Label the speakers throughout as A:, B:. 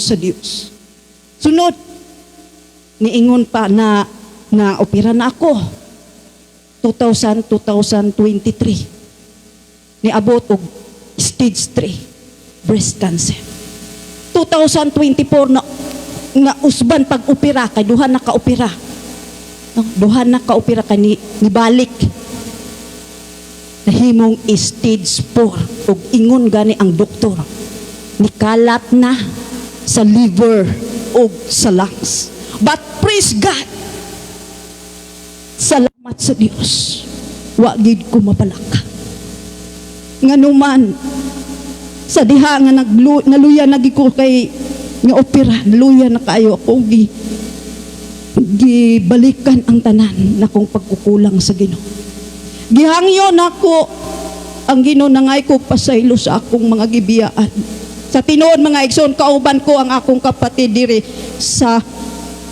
A: sa Dios. Sunod, niingon pa na na opera na ako. 2000, 2023. Niabot og stage 3 breast cancer. 2024 na nga usban pag-opera kay duha na ka-opera. No, duha na ka-opera kay nibalik. Nahimong stage 4 ug ingon gani ang doktor. Nikalat na sa liver ug sa lungs. But praise God. Salamat sa Dios. Wa gid ko mapalaka. Nganuman sa diha nga naluya na gid ko kay nga opera, naluya na kaayo ako, gibalikan ang tanan na kong pagkukulang sa Ginoo. Gihangyo nako ang Ginoo nangay ko pasaylo sa akong mga gibiyaan. Sa tinuod, mga igsoon, kauban ko ang akong kapatid diri sa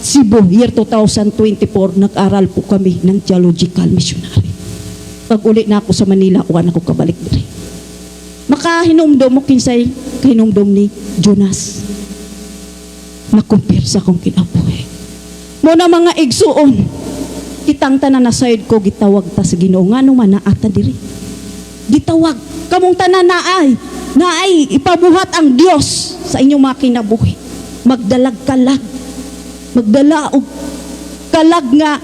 A: Cebu, year 2024, nag-aral po kami ng theological missionary. Pag uli na ako sa Manila, wa na ako kabalik diri. Makahinumdom mo kinsay kahinumdom ni Jonas. Nakumpir sa akong kinabuhi. Mao na, mga igsuon, kitang tanan na side ko gitawag ta sa Ginoo, ngano man naa ta diri. Gitawag kamong tanan naay ipabuhat ang Dios sa inyong mga kinabuhi. Magdalag kalag. Magdala og kalag nga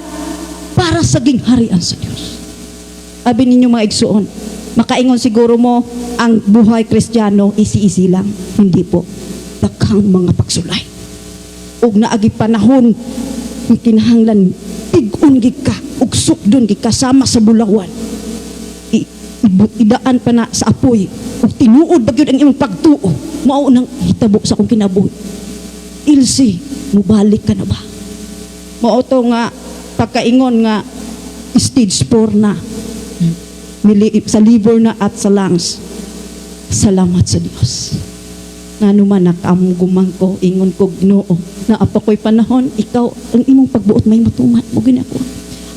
A: para sa gingharian sa Dios. Abi ninyo, mga igsuon, makaingon siguro mo ang buhay Kristiyano easy-easy lang. Hindi po. Daghang mga pagsulay. Ug naagi panahon nga kinahanglan tig-on gid ka ug sukdon gid ka sama sa bulawan. Idaan pa na sa apoy ug tinuod ba gyud ang imong pagtuo. Mao nang hitabo sa akong kinabuhi. Ilse, mubalik ka na ba? Mao to nga pagkaingon nga stage 4 na sa liver na at sa lungs. Salamat sa Dios. Ngano man nakaamgumang ko, ingon ko, "Ginoo, naa pa ko'y panahon, ikaw, ang imong pagbuot may matuman." Mo gini ako.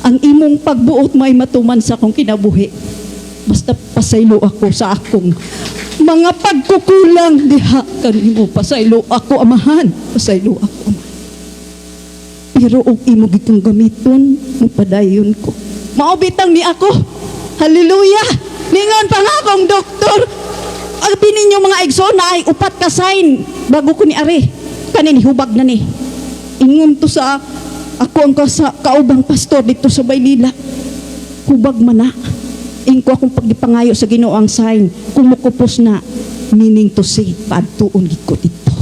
A: Ang imong pagbuot may matuman sa akong kinabuhi. Basta pasaylo ako sa akong mga pagkukulang diha kanimo. Pasaylo ako, Amahan. Pasaylo ako, Amahan. Pero og imo gid kong gamiton, mupadayon ko. Mao bitang ni ako. Hallelujah! Ningon pa nga akong doktor. Abi ninyo, mga igsoon, na ay upat ka sign bago ko ni ari. Kani hubag na ni. Ingon to sa ako ang kaubang pastor dito sa Maynila. Hubag man na. Ingko akong pagdipangayo sa Ginoo ang sign. Kumukupos na, meaning to say, paadtuon gid ko dito.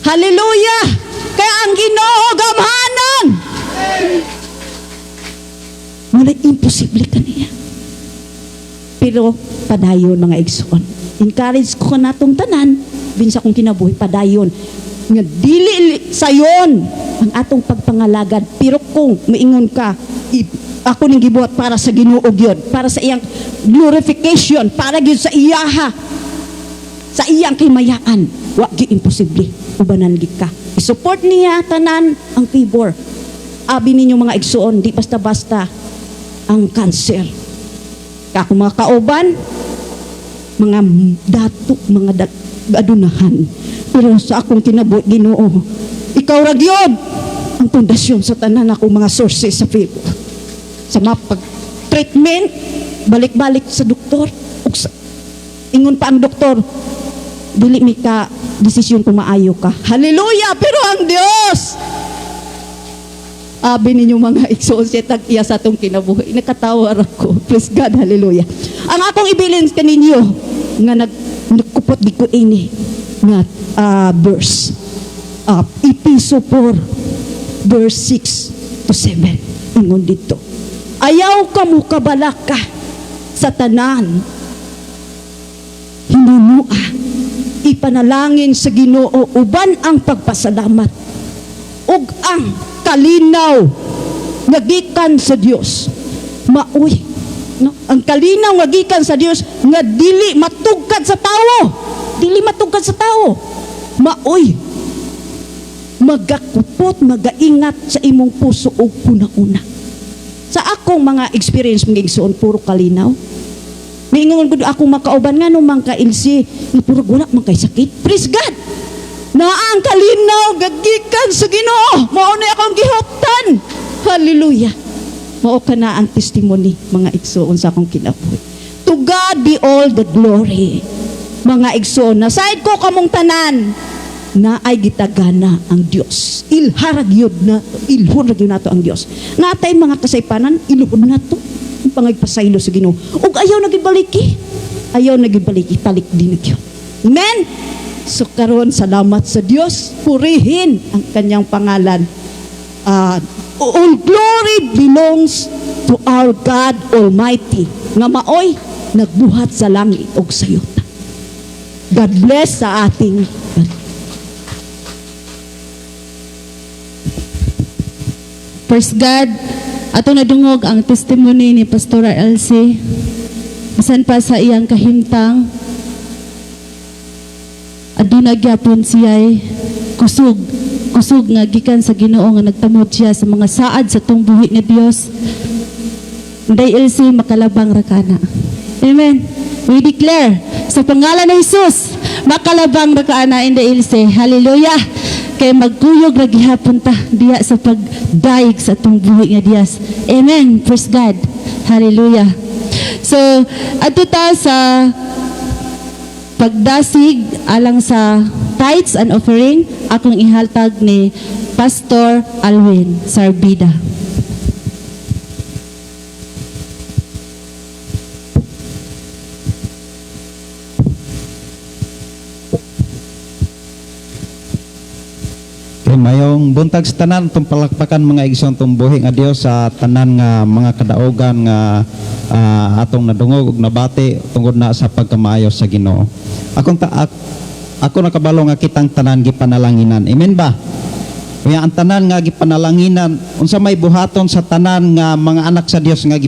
A: Hallelujah! Kaya ang Ginoo gamhanan. Wala imposible kaniya. Pero padayon, mga igsoon. Encourage ko natong tanan bin sa akong kinabuhi, padayon. Nga dili sayon ang atong pagpangalagad, pero kung maingon ka, ako ning gibuhat para sa Ginoo gyud, para sa iyang glorification, para gyud sa iyaha, sa iyang kimayaan, wa gyud imposible, ubanan gid ka. I-support niya tanan ang favor. Abi ninyo, mga igsoon, di basta-basta ang cancer. Kako mga kauban, mga dato, mga adunahan. Pero sa akong kinabuhi, Ginoo, ikaw ra gyud ang pundasyon sa tanan akong mga sources sa favor. Sa mga pag-treatment, balik-balik sa doktor. Ug ingon pa ang doktor, dili mi ka desisyon kung maayo ka. Hallelujah! Pero ang Dios, abi ninyo, mga igsoon, siya tag-iya sa atong kinabuhi. Nakatawar ako. Praise God, hallelujah. Ang akong ibilin kaninyo, nga nagkupot di ko ini, nga verse. Episo 4, verse 6 to 7. Ingon dito. Ayaw ka mo kabalaka sa tanan. Hinunua. Ipanalangin sa Ginoo uban ang pagpasalamat ug ang kalinaw nga gikan sa Dios maoy, no, ang kalinaw nga gikan sa Dios nga dili matugkad sa tawo, dili matugkad sa tawo, maoy magakupot, magaingat sa imong puso ug huna-huna. Sa akong mga experience, mga igsoon, puro kalinaw. Niingon gud akong makauban nga no man ka, Ilse, nga puro wala man kay sakit. Praise God. Naa ang kalinaw gagikan sa Ginoo. Mao na akong gihuptan. Hallelujah. Mao kana ang testimony, mga igsoon, sa akong kinabuhi. To God be all the glory. Mga igsoon, nasaid ko kamong tanan na ay gitagana ang Dios. Ilhara gyud na, ilhon ra gyud nato ang Dios. Natay mga kasaypanan, ilhon nato ang pangagpasaylo sa Ginoo. Ug ayaw na gyud baliki. Ayaw na gyud baliki, talikdi na gyud. Amen. So karon, salamat sa Dios, purihin ang kanyang pangalan. All glory belongs to our God Almighty nga maoy nagbuhat sa langit ug sa yuta. God bless sa ating
B: Praise God. Ato nadungog ang testimony ni Pastora Elsie. Bisan pa sa iyang kahimtang, aduna gyapon siya'y kusog, kusog nga gikan sa Ginoo nga nagtamod siya sa mga saad sa tong buhi nga Dios. Inday Elsie, makalabang ra kana. Amen. We declare sa pangalan ni Jesus, makalabang ra ka ana, Inday Elsie. Hallelujah. Kay magkuyog ra gihapon ta diha sa pagdayeg sa atong buhi nga Dios. Amen. Praise God. Hallelujah. So, adto ta sa pagdasig alang sa tithes and offering, akong ihatag ni Pastor Alwin Sarbida.
C: Okay, mayong buntag sa tanan, itong palakpakan, mga igsoon, itong buhi nga Dios sa tanan nga mga kadaugan nga atong nadungog ug nabati tungod na sa pagkamaayo sa Ginoo. Ako nakabalo nga kitang tanan gipanalanginan. Amen ba? Kaya ang tanan nga gipanalanginan, unsa may buhaton sa tanan nga mga anak sa Dios nga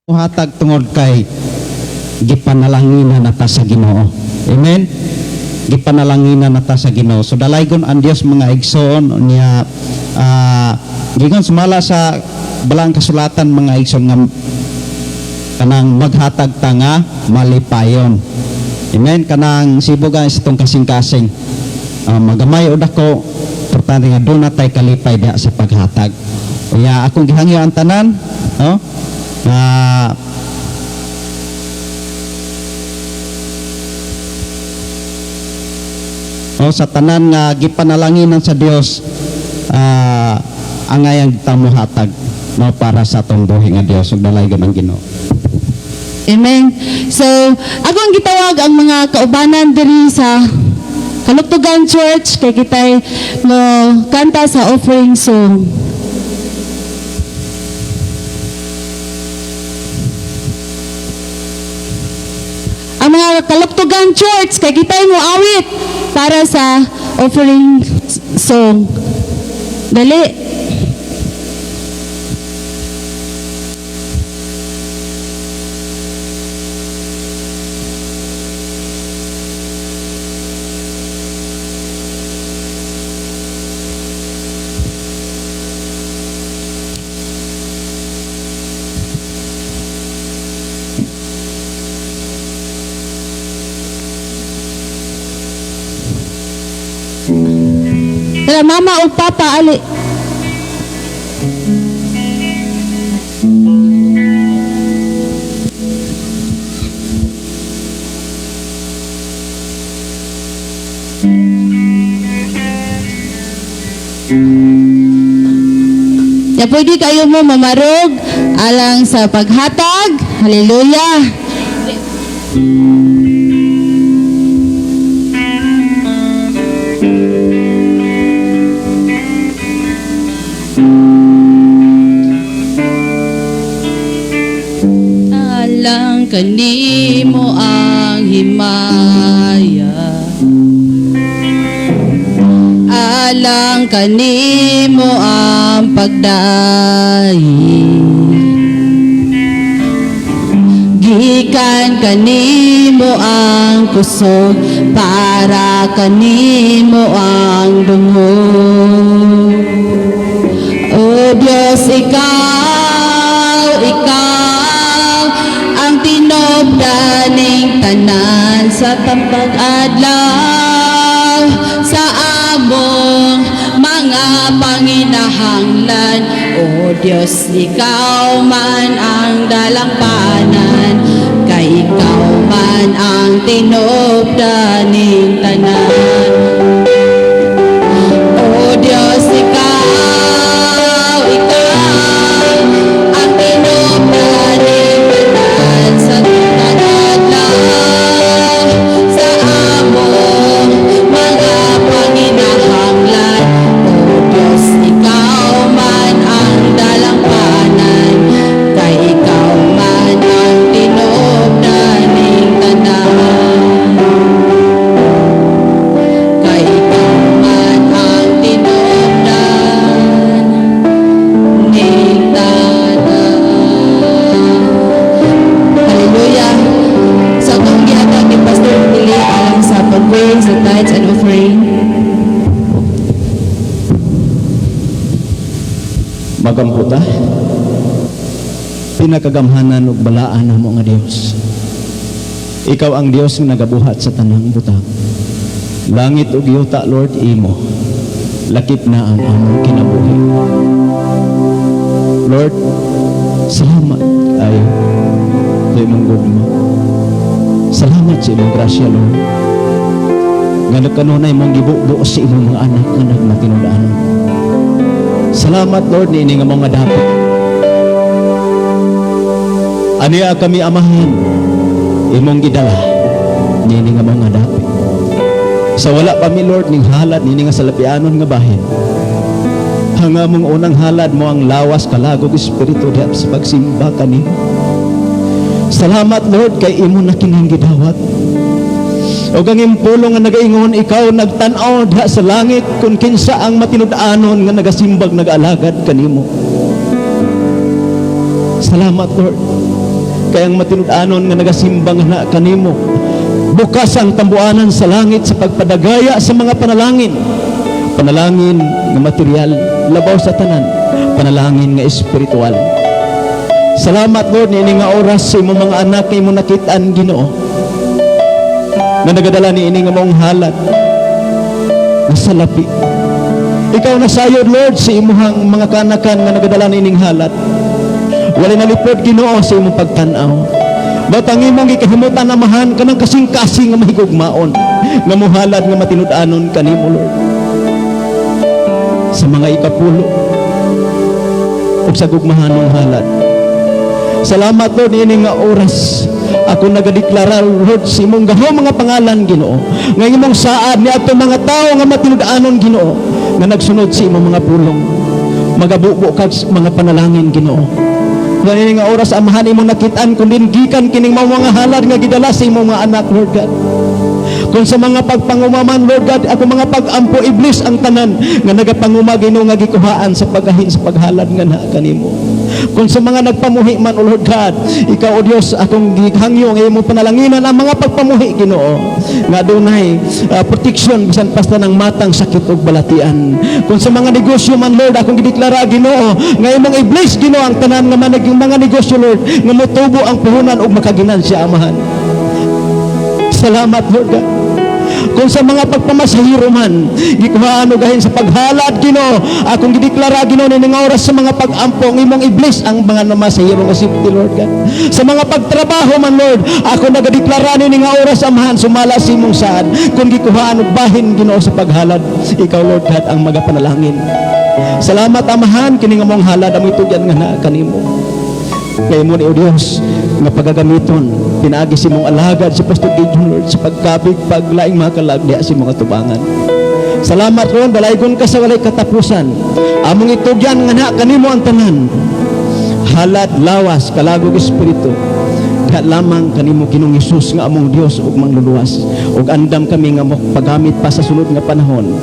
C: muhatag tungod kay gipanalanginan na ta sa Ginoo. Amen. Gipanalanginan na ta sa Ginoo. So dalaygon ang Dios, mga igsoon, niya gigon sumala sa balang kasulatan, mga igsoon, nga kanang maghatag ta nga malipayon. Amen. Kanang sibugan sa itong kasing-kasing. Magamay o dako, importante nga doon natay kalipay diha sa paghatag. Kaya akong gihangyo ang tanan, no? Na o sa tanan nga gipanalanginan sa Dios, angayang tamuhatag, no, para sa atong buhi nga Dios ug dalaygon ang Ginoo.
B: Amen. So, akong gitawag ang mga kaubanan diri sa Kaluktugan Church kay kitay mo kanta sa offering song. Ang mga Kaluktugan Church kay kitay mo awit para sa offering song. Dali. Tara, mama o papa, ali. Ya pwede kayo mo mamarog alang sa paghatag. Hallelujah. Alang kanimo ang himaya, alang kanimo ang pagdayi, gikan kanimo ang kusog, para kanimo ang dungog. O Diyos, ikaw, ikaw ang Tinubdan ning tanan sa tampag adlaw sa among mga panginahanglan. O Diyos, ikaw man ang dalampanan, kay ikaw man ang tinubdan ning tanan. O Diyos, ikaw, ikaw ang tinubdan ning tanan sa adlaw sa among mga panginahanglan. O Diyos, ikaw man ang dalampanan, kay ikaw man ang tinubdan ning tanan. Kay ikaw man ang tinubdan ning tanan. Hallelujah. Sa atong gihatag ni Pastor Billy alang sa pag-pray sa tithes and offering.
C: Magampo ta. Pinakagamhanan ug balaan namo nga Dios. Ikaw ang Dios nga nagabuhat sa tanang butang. Langit ug yuta, Lord, imo. Lakip na ang among kinabuhi. Lord, salamat kaayo sa imong gugma. Salamat sa imong grasya, Lord. Nga kanunay mong gibubo sa imong mga anak nga nagmatinud-anon. Salamat, Lord, niini nga mga dapat. Aniya kami, Amahan, imong gidala niini nga mga dapit. Sa wala pa mi, Lord, ning halad niini nga salapianon nga bahin. Ang among unang halad mo ang lawas, kalag ug espiritu diha sa pagsimba kanimo. Salamat, Lord, kay imo na kining gidawat. O ang imong pulong nga nagaingon, ikaw nagtan-aw diha sa langit kung kinsa ang matinud-anon nga nagasimbag, nag-alagad kanimo. Salamat, Lord. Kay ang matinud-anon nga nagasimbang na kanimo, bukas ang tambuanan sa langit sa pagpadagaya sa mga panalangin. Panalangin nga material, labaw sa tanan, panalangin nga espiritual. Salamat, Lord, niini nga oras sa imong mga anak nga imong nakit-an, Ginoo, nga nagadala niini nga maong halad na salapi. Ikaw na sayod, Lord, sa imuhang mga kanakan nga nagadala niining halad. Wala nalipod, Ginoo, sa imong pagtan-aw. But ang imong gikahimutan, Amahan, kanang kasing-kasing nga mahigugmaon nga muhalad nga matinud-anon kanimo, Lord. Sa mga ikapulo ug sa gugmahanong halad. Salamat, Lord, niini nga oras. Ako nagadeklara, Lord, sa imong gahom mga pangalan, Ginoo, nga imong saad ni atong mga tawo nga matinud-anon, Ginoo, nga nagsunod sa imong mga pulong. Magabubo kag mga panalangin, Ginoo. Niini nga oras, Amahan, imong nakit-an kun din gikan kining mga halad nga gidala sa imong mga anak, Lord God. Kung sa mga pagpangumaman, Lord God, ako mga pag-ampo, iblis ang tanan nga nagapanguma, Ginoo, nga gikuhaan sa paggahin sa paghalad nga naa kanimo. Kung sa mga nagpamuhi man, O Lord God, ikaw, O Dios, akong gihangyo nga imong panalanginan ang mga pagpamuhi, Ginoo, nga dunay protection bisan pa sa tanang matang sakit ug balatian. Kung sa mga negosyo man, Lord, akong gideklara, Ginoo, nga imong i-bless, Ginoo, ang tanan nga mga negosyo, Lord, nga motubo ang puhunan ug makaginansya, Amahan. Salamat, Lord God. Kung sa mga pagpamasahiro man, gikuhaan og gahin sa paghalad, Ginoo, akong gideklara, Ginoo, ni nga oras sa mga pag-ampo, ang imong i-bless ang mga namasahiro nga safety, Lord God. Sa mga pagtrabaho man, Lord, ako nagadeklara ni nga oras, Amahan, sumala sa imong saad. Kung gikuhaan og bahin, Ginoo, sa paghalad, ikaw, Lord God, ang magapanalangin. Salamat, Amahan, kini nga mong halad among itugyan nga naa kanimo. Kay mo ni O Dios nga pagagamiton pinaagi sa imong alagad si Pastor Gideon, Lord, sa pagkabig paglaing mga kalag diha sa imong atubangan. Salamat ron, dalaygon ka sa walay katapusan. Among itugyan nga naa kanimo ang tanan. Halad, lawas, kalag ug espiritu. Diha lamang kanimo, Ginoong Hesus, nga among Dios ug mangluluwas. Ug andam kami nga pagamit pa sa sulod nga panahon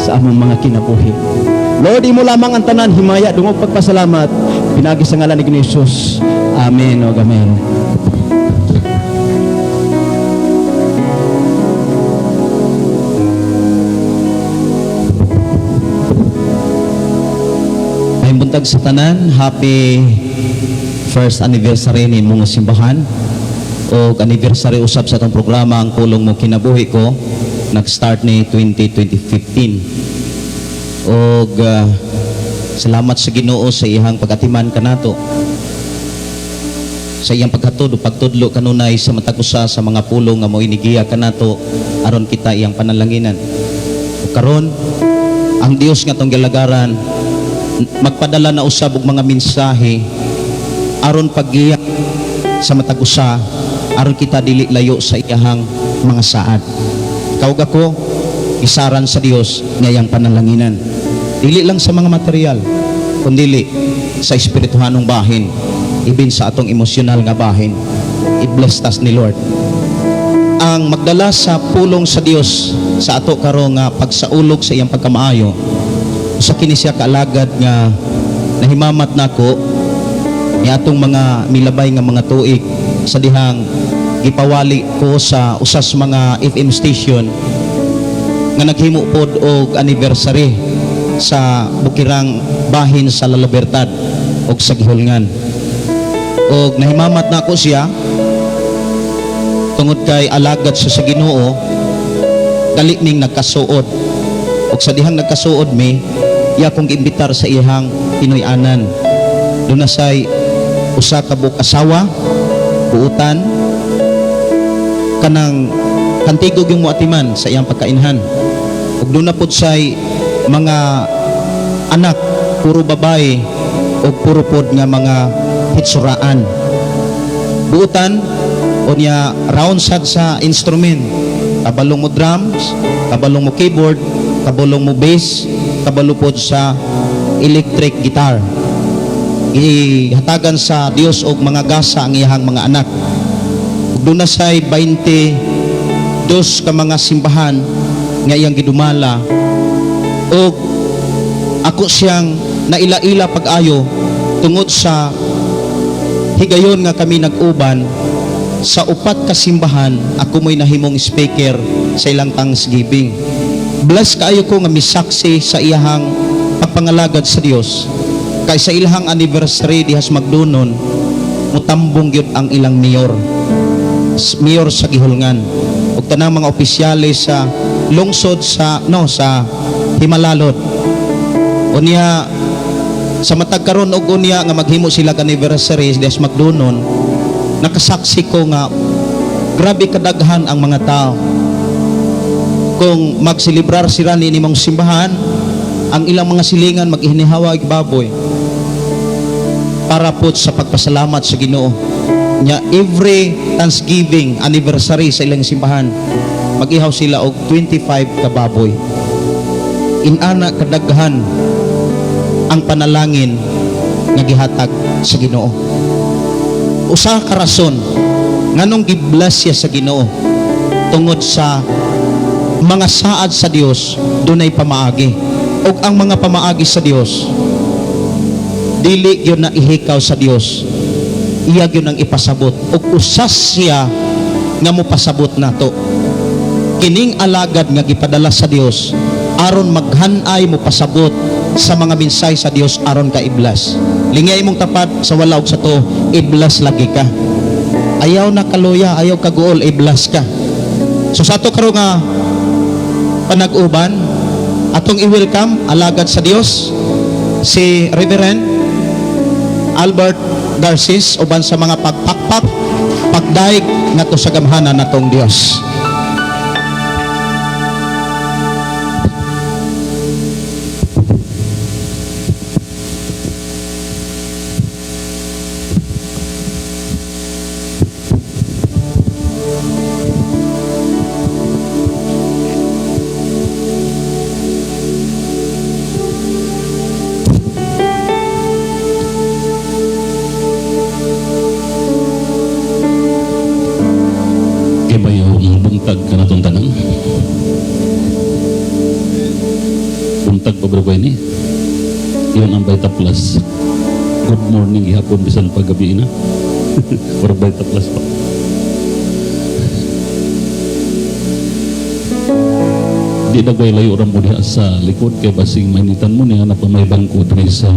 C: sa among mga kinabuhi. Lord, imo lamang ang tanan, himaya, dungog, pagpasalamat, pinaagi sa ngalan ni Ginoong Hesus. Amen o amen.
D: May buntag sa tanan, happy first anniversary ni mong simbahan.
C: Og anniversary usab sa atong programa ang Pulong Mo Kinabuhi Ko, nag-start ni 2015. Og salamat sa Ginoo sa iyang pagatiman kanato, sa iyang paghatod o pagtudlo kanunay sa matag usa sa mga pulong nga mo'y nigiya kanato aron kita iyang panalanginan. Ug karon ang Dios nga atong gilagaran magpadala na usab og mga mensahe aron paggiya sa matag usa, aron kita dili layo sa iyahang mga saad. Ikaw ug ako isaran sa Dios nga iyang panalanginan. Dili lang sa mga material, kundili sa espirituhanong bahin, ibin sa atong emosyonal nga bahin. I-bless tas ni Lord. Ang magdala sa pulong sa Dios sa ato karon nga pagsaulog sa iyang pagkamaayo, usa kini siya kaalagad nga nahimamat nako ni atong mga milabay nga mga tuig sa dihang gipawali ko sa usas mga FM station nga naghimo pod og anniversary sa bukirang bahin sa La Libertad og sa Gihulngan. Og nahimamat nako siya tungod kay alagad siya sa Ginoo, dali ming nagkasuod. Og sa dihang nagkasuod mi, iya kong giimbitar sa iyang Pinoy-anan. Doon na say usa ka buok asawa, buutan, kanang kantigog yung muatiman sa iyang pagkainhan. Ug doon na pod say mga anak, puro babae ug puro pod nga mga hitsuraan. Buutan unya round sad sa instrument. Kabalong mo drums, kabalong mo keyboard, kabalong mo bass, kabalo pod sa electric guitar. Gihatagan sa Dios og mga gasa ang iyahang mga anak. Ug doon na say 22 ka mga simbahan nga iyang gidumala. Og ako siyang naila-ila pag-ayo tungod sa higayon nga kami nag-uban sa upat ka simbahan, ako mo'y nahimong speaker sa ilang Thanksgiving. Bless kaayo ko nga misaksi sa iyahang pagpangalagad sa Dios. Kay sa ilahang anniversary dihas Magdunon, mutambong gyud ang ilang mayor. Mayor sa Gihulngan ug tanang mga opisyales sa lungsod sa no sa Himalalod. Unya sa matag karon og unya nga maghimo sila og anniversary dihas Magdunon, nakasaksi ko nga grabe kadaghan ang mga tao. Kung magselebrar sila ni nimong simbahan, ang ilang mga silingan mag-inihawa og baboy para po sa pagpasalamat sa Ginoo. Nya every Thanksgiving anniversary sa ilang simbahan, mag-ihaw sila og 25 ka baboy. Inana kadaghan ang panalangin nga gihatag sa Ginoo. Usa ka rason nganong gi-bless siya sa Ginoo tungod sa mga saad sa Dios dunay pamaagi. Ug ang mga pamaagi sa Dios dili gyud na ihikaw sa Dios, iya gyud ang ipasabot. Ug usas siya nga mopasabot nato. Kining alagad nga gipadala sa Dios aron maghanay mopasabot sa mga mensahe sa Dios aron ka i-bless. Lingay imong tapad sa wala og sa to, i-bless lagi ka. Ayaw na kaluya, ayaw kaguol, i-bless ka. So sa ato karon nga panag-uban, atong i-welcome alagad sa Dios si Reverend Albert Garces uban sa mga pagpakpak, pagdaig ngadto sa gamhanan natong Dios.
D: Kay bayong buntag ka na itong tanan. Buntag pa bro ini. Iyon ang Vita Plus. Good morning ihapon bisan paggabi na. Pero Vita Plus pa. Di dagway layo ra mo diha sa likod kay basing mainitan mo niya na pa may bangko diri sa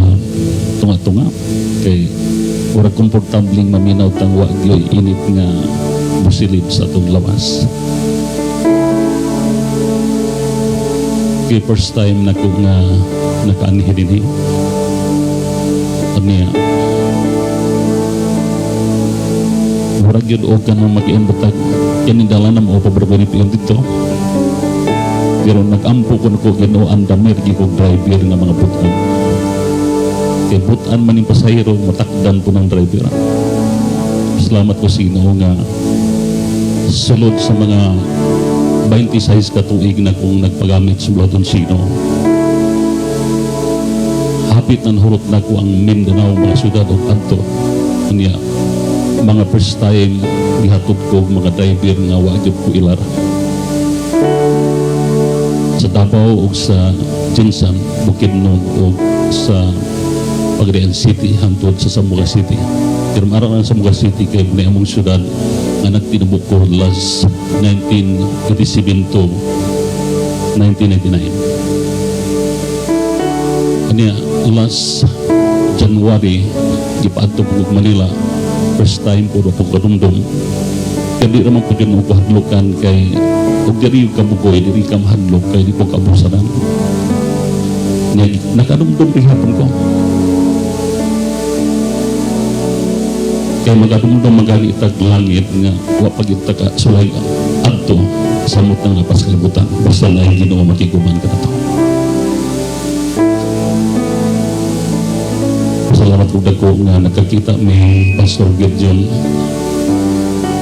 D: tunga-tunga kay ura komportableng maminaw tang wa gyoy init nga Musilid sa atong lawas. Kay first time na ko nga nakaanhi dinhi. Aniya, murag yun og kanang mag-iambatag kinidala na mo pa ni PM dito. Pero nag-ampo ko nako Ginoo, ang damir gyud kog driver nga mga butan. Kay butan man ning pasahero, matakdan po ng driver. Salamat ko sa Ginoo nga sulod sa mga 26 ka tuig na kong nagpagamit sa Bulaton Sino. Hapit na nahurot na ko ang Mindanao, mga syudad o kanto. Unya, mga first time gihatod ko mga driver nga wa gyud ko ilara. Sa Davao ug sa GenSan, Bukidnon ug sa Pagadian City hangtod sa Zamboanga City. Pero maara lang sa Zamboanga City kay may among syudad nga nagtinubok ko last 1987 to 1999. Kanya last January gipaadto ko og Manila, first time po po kadumdum. Kaya di naman po yun ko hadlokan kay ug diri ka bugoy, diri ka mahadlok kay di ko kaabusanan. Nya nakadumdum gihapon ko. Kay magadumdum magali itag langit nga wa pag ka sulay adto samot nang lapas kalibutan basta na Ginoo makiguman ka nato. Salamat ko dako nga nakakita mi Pastor Gideon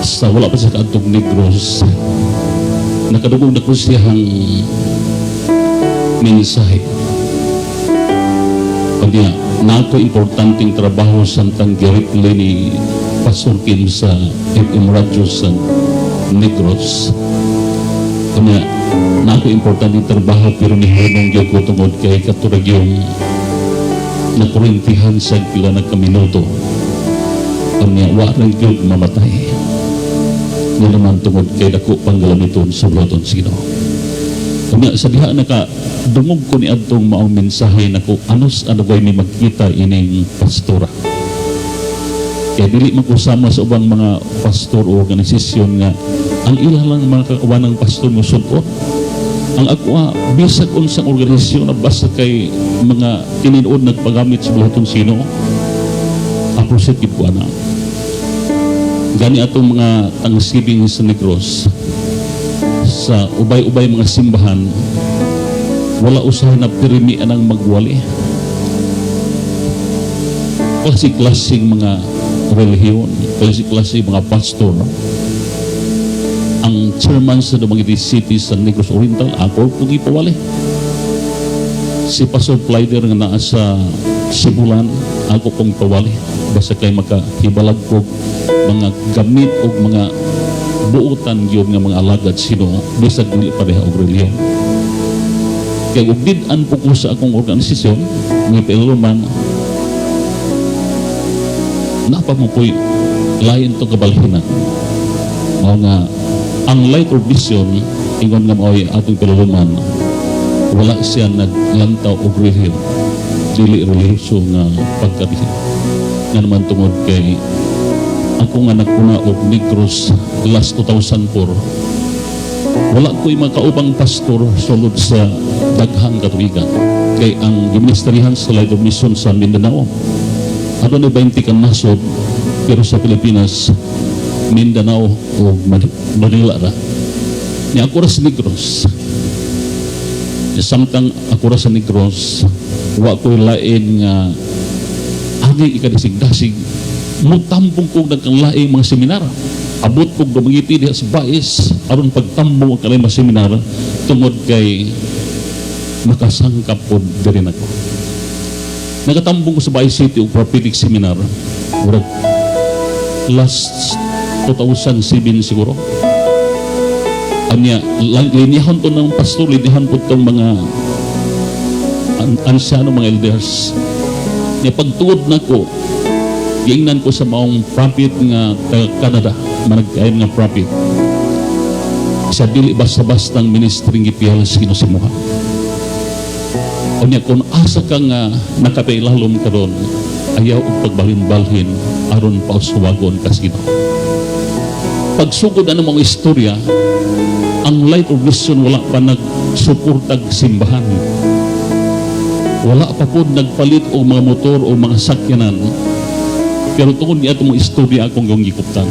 D: sa wala pa sa kaadtong Negros. Nakadugog na ko siyang mensahe. Pagya, na ako importanteng trabaho samtang giripli ni Pastor Kim sa FM Radio sa Negros. Kanya, na ako importanteng trabaho pero nihunong gyud ko tungod kay katurag yung nakurintihan sa pila na kaminuto. Kanya, wa lang gyud mamatay. Nga naman tungod kay dako panggalamiton sa buhaton sa Ginoo. Kanya, sa diha naka dungog ko ni adtong maong mensahe nako anos ano may magkita ining pastora. Kaya dili man ko sama sa ubang mga pastor o organisasyon nga ang ila lang mga kakawanang pastor mo sud-on. Ang ako bisag unsang organisasyon na basta kay mga tinuod nagpagamit sa buhaton sino, appreciate gid ko ana. Gani atong mga thanksgiving sa Negros sa ubay-ubay mga simbahan, wala usahay na pirmi anang magwali. Klase-klaseng mga relihiyon, klase-klase mga pastor. Ang chairman sa Dumaguete City sa Negros Oriental, ako pong ipawali. Si Pastor Plyder nga naa sa Sibulan, ako pong ipawali. Basta kay makahibalag ko mga gamit o mga buotan gyud nga mga alagad sino bisag dili pareha og relihiyon. Kaya ug did-an po ko sa akong organisasyon, nga man, napa mo ko'y lain itong kabalhinan. Mao nga, ang Light of Vision, ingon nga mao'y atong pilaluman, wala siya naglantaw og relihiyon. Dili relihiyoso nga pagkarihiyon. Nga naman tungod kay ako nga nagpuna og Negros last 2004, wala ko'y makaubang pastor sulod sa daghang katuigan. Kay ang giministerihan sa Light of Mission sa Mindanao, adunay 20 ka nasod, pero sa Pilipinas, Mindanao o Manila ra. Ni ako ra sa Negros. Samtang ako ra sa Negros, wa ko'y lain nga angay ikadasig-dasig, mutambong kog nagkang laing mga seminar. Abot kog Dumaguete diha sa Bais aron pagtambong ang kanang mga seminar tungod kay makasangkap pod diri nako. Nakatambong ko sa Bais City og prophetic seminar murag last 2007 siguro. Anya linyahon to ng pastor, linyahon po tong mga ansyano, mga elders. Nya pagtuod nako, giingnan ko sa maong prophet nga taga Canada, managkain nga prophet. Sa dili basta-bastang ministry gipiyal sa Ginoo sa imuha. Unya kung asa ka nga nakapailalom karon, ayaw og pagbalhin-balhin aron pauswagon ka sa Ginoo. Pagsugod ano mga istorya, ang Light of Mission wala pa nagsuportag simbahan. Wala pa po nagpalit o mga motor o mga sakyanan. Pero tungod ni atong mga istorya akong gawing gikuptan.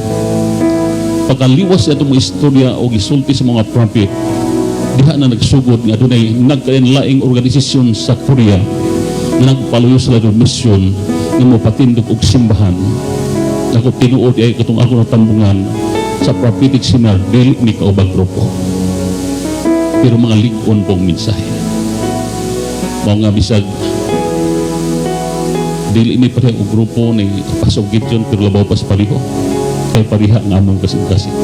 D: Pagkaliwas ni atong mga istorya o gisulti sa mga prophet, diha na nagsugod nga adunay nagkalaing organisasyon sa Korea nga nagpaluyo sa Light of Mission nga mopatindog og simbahan. Ako tinuod ay katong ako natambungan sa prophetic seminar, dili mi kaubang grupo. Pero mga lig-on pong mensahe. Mao nga bisag dili mi pareha og grupo ni Pastor Gideon, pero labaw pa sa pareho. Kay pareha nga among kasing-kasing.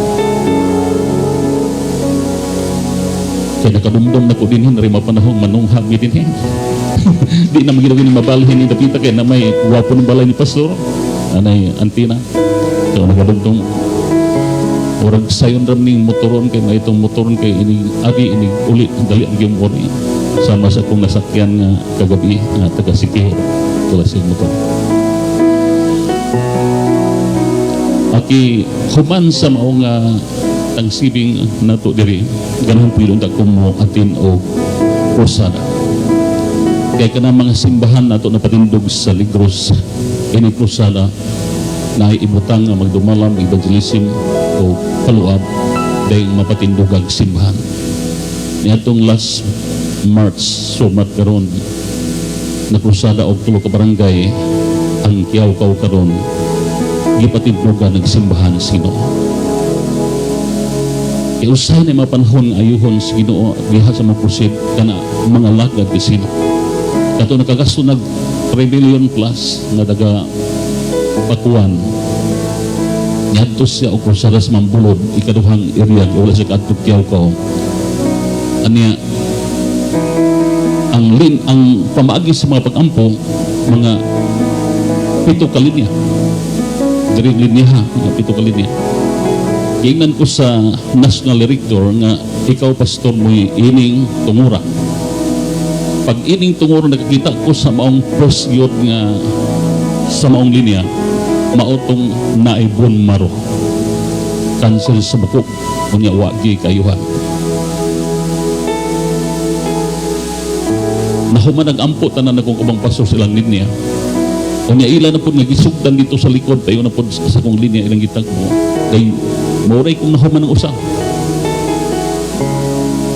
D: Kaya nakadumdum na ko dinhin, rin mapanahong manunghag mi dinhin. Di na magiging mabalhin ni dapita kay na may wapo ng balay ni Pastor. Anay antina. Kaya nakadumdum. Murag sayon ram ning motoron kay may itong motoron kay ini abi ini uli dali ang giyong ori. Sama sa akong nasakyan nga kagabi nga taga Siquijor wala siyang motor. Aki human sa maong tangsibing nato diri, ganahan po yun ko mo atin o krusada. Kay kanang mga simbahan nato na patindog sa Negros ini krusada na ibutang nga magdumalam evangelism o follow-up dahil mapatindog ang simbahan. Niadtong last March, sumat karon na krusada og tulo ka barangay ang Kiawkaw karon gipatindugan ng simbahan sa Ginoo. Kay usahay na mga panahon nga ayuhon sa Ginoo diha sa mga proceed kana mga lagad kay sino. Kato nakagasto nag 3 million plus nga daga Pakuan. Niadto siya og krusada sa Mambulod, ikaduhang area, wala siya kaadto Kiawkaw. Aniya ang pamaagi sa mga pag-ampo mga 7 ka linya. Diri linya, mga 7 ka linya. Giingnan ko sa national director nga ikaw pastor mo'y ining tungura. Pag ining tungura nakakita ko sa maong post yun nga sa maong linya, maotong naibon maro. Cancel sa bukok, unya wagi kayuhan. Nahuman nag-ampo tanan akong ubang pastor silang linya. Unya ila na po nagisugdan dito sa likod, tayo na po sa akong linya ilang gitagbo. Kay mauray kong nahuman ang usa.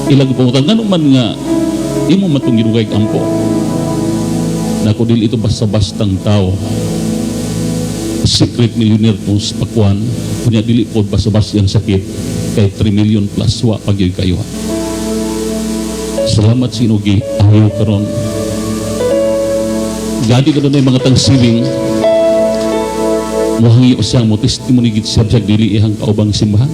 D: Ilang pangutang, ngano man nga imo matong gidugay ampo. Nako dili ito basta-bastang tao. Secret millionaire kung sa Pakuan, kunya dili po basta-basta ang sakit kay 3 million plus wa pagyoy kayo. Salamat sinugi ayaw karon. Gadi ka doon mga tangsiling muhangi siya mo testimony gid siya siya dili ihang kaubang simbahan.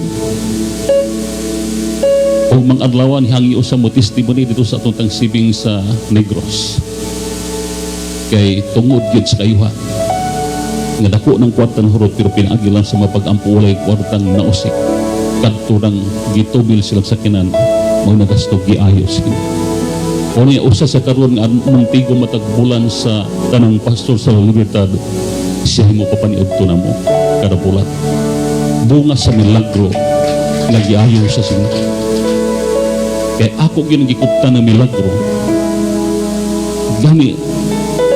D: O mga adlawan hangyo sa mo testimony dito sa atong tangsibing sa Negros. Kay tungod gid sa kayuhan. Nga dako ng kwartang hurot pero pinaagi lang sa mapag-ampo walay kwartang nausik. Kadto nang gitubil silang sakinan mao nagasto giayo sila. O niya usa sa karon nga muntigo matag bulan sa tanang pastor sa Libertad siya himo papaniud to namo kada bulan. Bunga sa milagro nga giayo sa sila. Kay ako gyud gikuptan ng milagro. Gani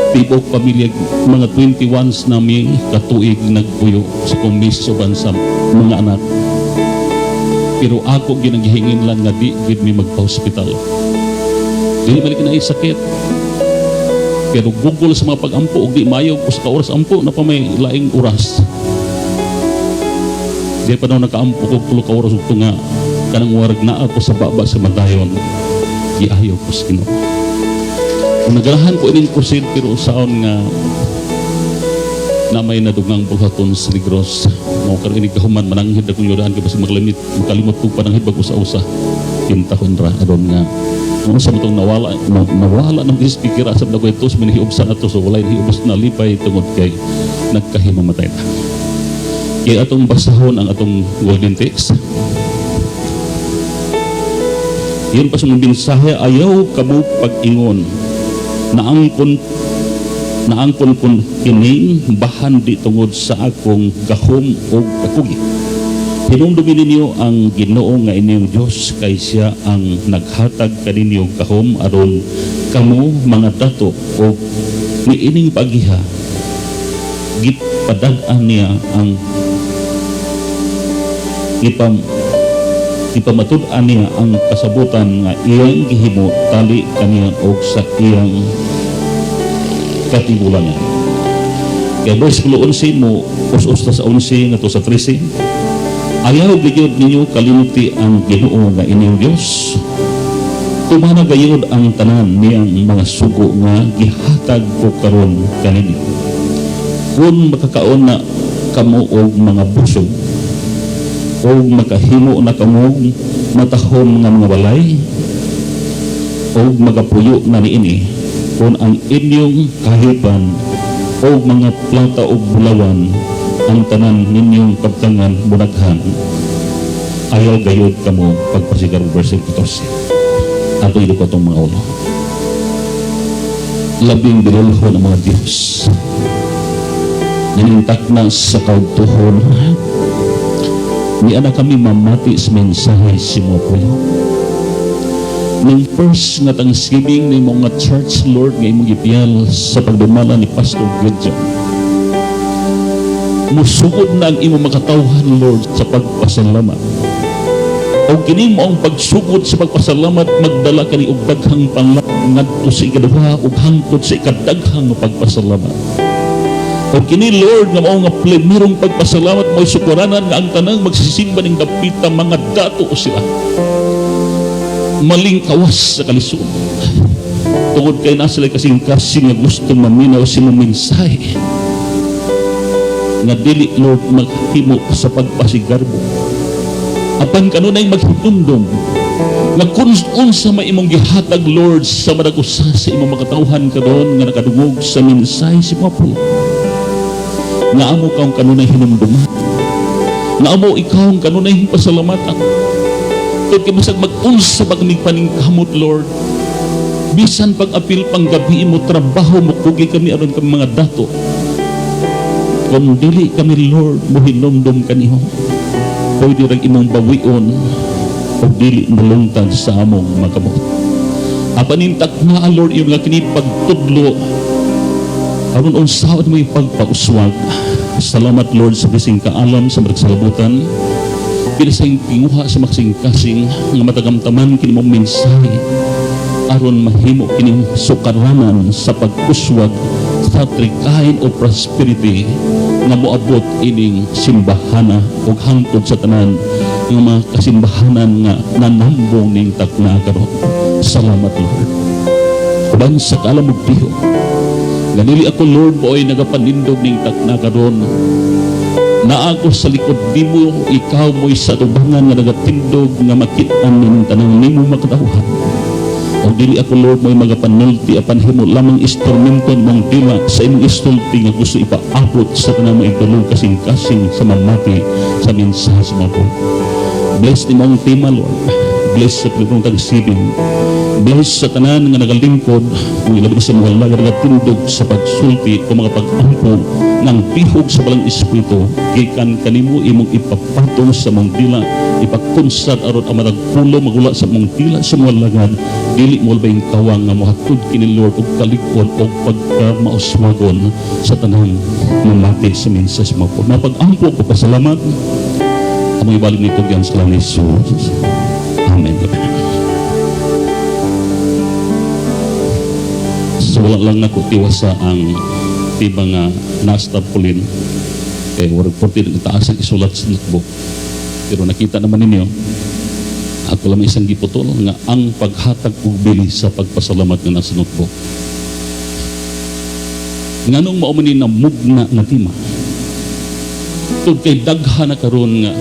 D: tibok pamilya mga 21s nami katuig nagpuyo sa komisyo sa mga anak. Pero ako gyud ang gihingin lang nga di gid mi magpa-hospital. Dili man kina sakit. Pero google sa mga pag-ampo og di mayo ko sa ka oras ampo na pa may laing oras. Di pa daw nakaampo ko tulo ka oras ug tunga kanang warag naa ko sa baba sa madayon. Giayo ko sa Ginoo. Kung nagalahan ko ining proceed pero usaon nga na may nadugang buhaton sa Negros. Mao karon ini kahuman mananghid akong yudaan kay basta makalimot kog pananghid bag usa-usa. Kintahon ra aron nga unsa man tong nawala nawala ng speaker asab na ko ito sa manhiubsa ato so walay hiubos na lipay tungod kay nagkahimamatay na. Kaya atong basahon ang atong golden text. Yun pa sa mga mensahe, ayaw kamo pag-ingon. Naangkon kun kining bahan di tungod sa akong gahom o kakugi. Hinumdumi ninyo ang Ginoo nga inyong Dios, kay siya ang naghatag kaninyo gahom aron kamo mga dato, og niining pagiha gipadag-an niya ang gipamatud-an niya ang kasabutan nga iyang gihimo tali kaniya og sa iyang katigulangan. Kay versikulo 11 mo us-us ta sa 11 ngadto sa 13. Ayaw gyud ninyo kalimuti ang Ginoo nga inyong Dios. Tumana gayud ang tanan niyang mga sugo nga gihatag ko karon kaninyo. Kung makakaon na kamo og mga busog og makahimo na kamo matahom nga mga balay og magapuyo na niini, kung ang inyong kahipan og mga plata og bulawan, ang tanan ninyong kabtangan munaghan, ayaw gayud kamo pagpasigar. Verse 14. Ato ko itong mga ulo. Labing bilulhon ang mga Diyos, nanintak na sa kaugtuhon ni ana kami mamati sa mensahe si mo pulo. Ning first nga Thanksgiving ni mga church, Lord, nga imong gipiyal sa pagdumala ni Pastor Gideon, musugod na ang imong makatawhan, Lord, sa pagpasalamat. O kini mo ang pagsugod sa pagpasalamat, magdala kani og daghang panglap ngadto sa ikaduha ug hangtod sa ikadaghang pagpasalamat. O kini, Lord, nga mao nga plemerong pagpasalamat mo'y sukuranan nga ang tanang magsisimba ning dapita mga dato sila. Maling kawas sa kalisod. Tungod kay na sila kasing-kasing nga gusto maminaw sa imong mensahe. Nga dili, Lord, maghimo sa pagpasigarbo. Apan kanunay maghinumdum nga kung unsa may imong gihatag, Lord, sa matag usa sa imong makatawhan karon nga nakadungog sa mensahe si Pablo, nga amo kang kanunay hinumduman, nga amo ikaw ang kanunay pasalamatan. Tungod kay bisag mag-unsa ba kami paningkamot, Lord, bisan pag-apil pang gabi mo trabaho mo kugi kami aron kami mga dato, kung dili kami, Lord, mo hinumdum kaniho, pwede rang imong bawion o dili malungtad sa among makamot. Apan intak nga, Lord, iyong nga kini pagtudlo aron unsaon mo yung pagpauswag. Salamat, Lord, sa bising kaalam sa magsalabutan, binisang pinguha sa maksing-kasing nga matagamtaman kini mong mensahe aron mahimo kining sukaranan sa pag-uswag sa three kind of prosperity nga moabot ining simbahana ug hangtod sa tanan nga mga kasimbahanan nga nanambong ning takna karon. Salamat, Lord. Uban sa kaalam ug tiho nga dili ako, Lord, mo'y nagapanindog ning takna karon. Naa ako sa likod nimo, ikaw mo'y sa tubangan nga nagatindog nga makit-an ning tanang nimo makatawhan. O dili ako, Lord, mo'y magapanulti, apan himo lamang instrumento mong dila sa imong istulti nga gusto ipaabot sa tanang mga igdulong kasing-kasing sa mamati sa mensahe sa mga po. Bless ni mong tema, Lord. Bless sa pilipong Thanksgiving. Bless sa tanan nga nagalingkod kung ilabi sa mga lagar nga tindog sa pagsulti o mga pag-ampo ng tihog sa Balang Espiritu gikan kanimo imong ipapatong sa mong dila, ipakonsad aron ang matag pulo magula sa mong dila sa mga lagad, dili mo labing kawang nga mohatod kini, Lord, og kalig-on og pagkamauswagon sa tanang mamati sa mensahe sa mga po. Mapag-ampo ko pasalamat among ibalik nito diyan sa ngalan ni Jesus. Amen. So wala lang nako tiwasa ang tiba nga nasa tarpaulin kay warag porti taas ang isulat sa notebook. Pero nakita naman ninyo, ako lang may isang giputol nga ang paghatag og bili sa pagpasalamat nga nasa notebook. Nganong mao man ni namugna nga tema? Tungod kay daghan na karon nga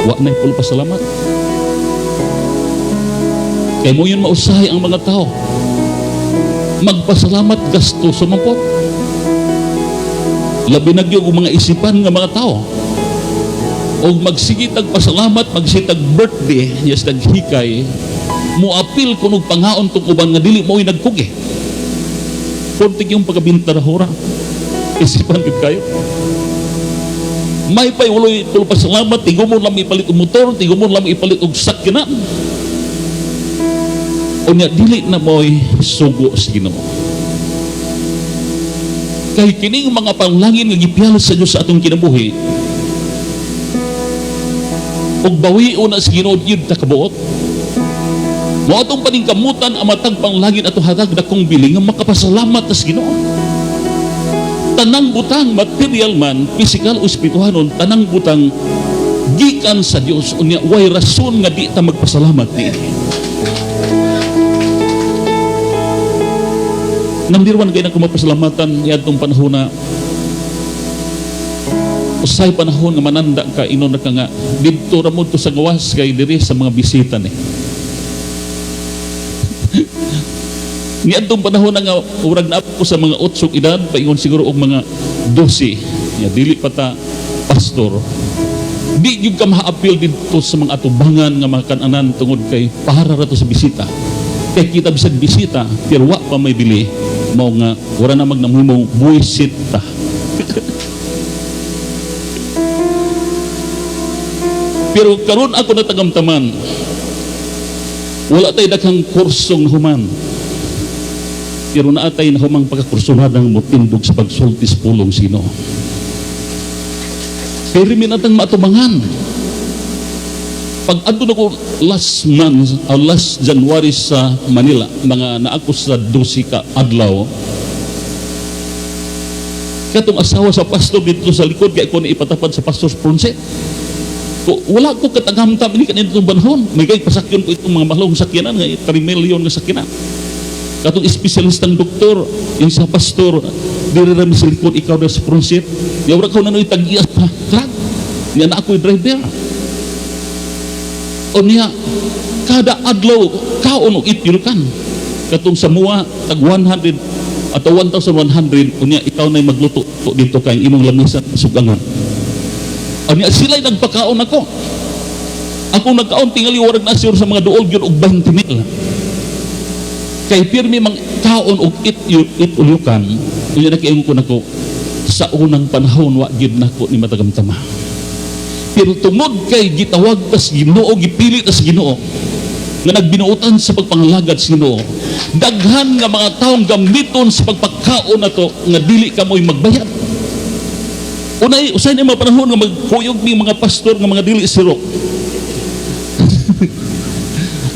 D: wa na pulo pasalamat. Kay mo yun mausahay ang mga tao. Magpasalamat gasto sumampot. Labi na gyud og mga isipan nga mga tao. Og magsigitag pasalamat, magsitag birthday, yes naghikay, moapil kunog pangaon tong uban nga dili mo'y nagkugi. Kunti yung pagkabintarahora. Isipan gid kayo. May pay uloy tulo pasalamat, tigumon lang ipalit og motor, tigumon lang ipalit og sakyanan. Unya dili na mo'y sugo sa Ginoo. Kay kining mga panglangin nga gipiyalas sa Dios sa atong kinabuhi, ug bawion na sa Ginoo gyud ta kabuot. Mao atong paningkamutan ang matag panglangin ato hatag dakong bili nga makapasalamat ta sa Ginoo. Tanang butang material man, physical o espirituhanon, tanang butang gikan sa Dios, unya way rason nga di ta magpasalamat niini. Number one, kaya na kumapasalamatan niadtong panahon na usay panahon nga mananda ka, inon na ka nga didto ra mo to sa gawas kay diri sa mga bisita ni. Niadtong panahon na nga urag na ko sa mga 8 edad, paingon siguro og mga 12, nya dili pa ta pastor. Di gyud ka maapil didto sa mga atubangan nga mga kananan tungod kay para ra to sa bisita. Kay kita bisag bisita pero wa pa may bili, mao nga wala na magnamhimong buwisit ta. Pero karon ako natagamtaman, wala tay daghang kursong nahuman, pero naa tay nahumang pagkakursunadang motindog sa pagsulti sa pulong sa Ginoo. Pero minatang maatubangan. Pag adto na ko last month, last January sa Manila, mga naako sa 12 ka adlaw, katong asawa sa pastor dito sa likod, kaya ko na ipatapad sa pastor sa Ponce. Ko, wala ko katagamtam ini kanitong banhon. May kay pasakyon ko itong mga mahlong sakyanan, nga 3 million nga sakyanan. Katong espesyalistang doktor, yung sa pastor, diri ra mi sa likod, ikaw na sa Ponce. Yaw ra ko na noy tag-iya sa truck. Niya na ako'y driver. O niya, kada adlaw, kaon og itirukan. Katong sa mua, tag 100 at 1,100, o niya, ikaw na'y magluto dito kay imong lamisan sugangan. O niya, sila'y nagpakaon ako. Ako nagkaon, tingali warag na siguro sa mga duol yun og 20 mil. Kay pirmi mang kaon og it ulyukan, unya nakiingon ko nako, sa unang panahon wa gyud nako ni matagamtama. Pero tungod kay gitawag tas Ginoo, gipili tas Ginoo nga nagbinuotan sa pagpangalagad sa Ginoo, daghan nga mga taong gamiton sa pagpakaon nato nga dili kamoy magbayad. Unay usay na mga panahon nga magkuyog ni mga pastor nga mga dili sirok.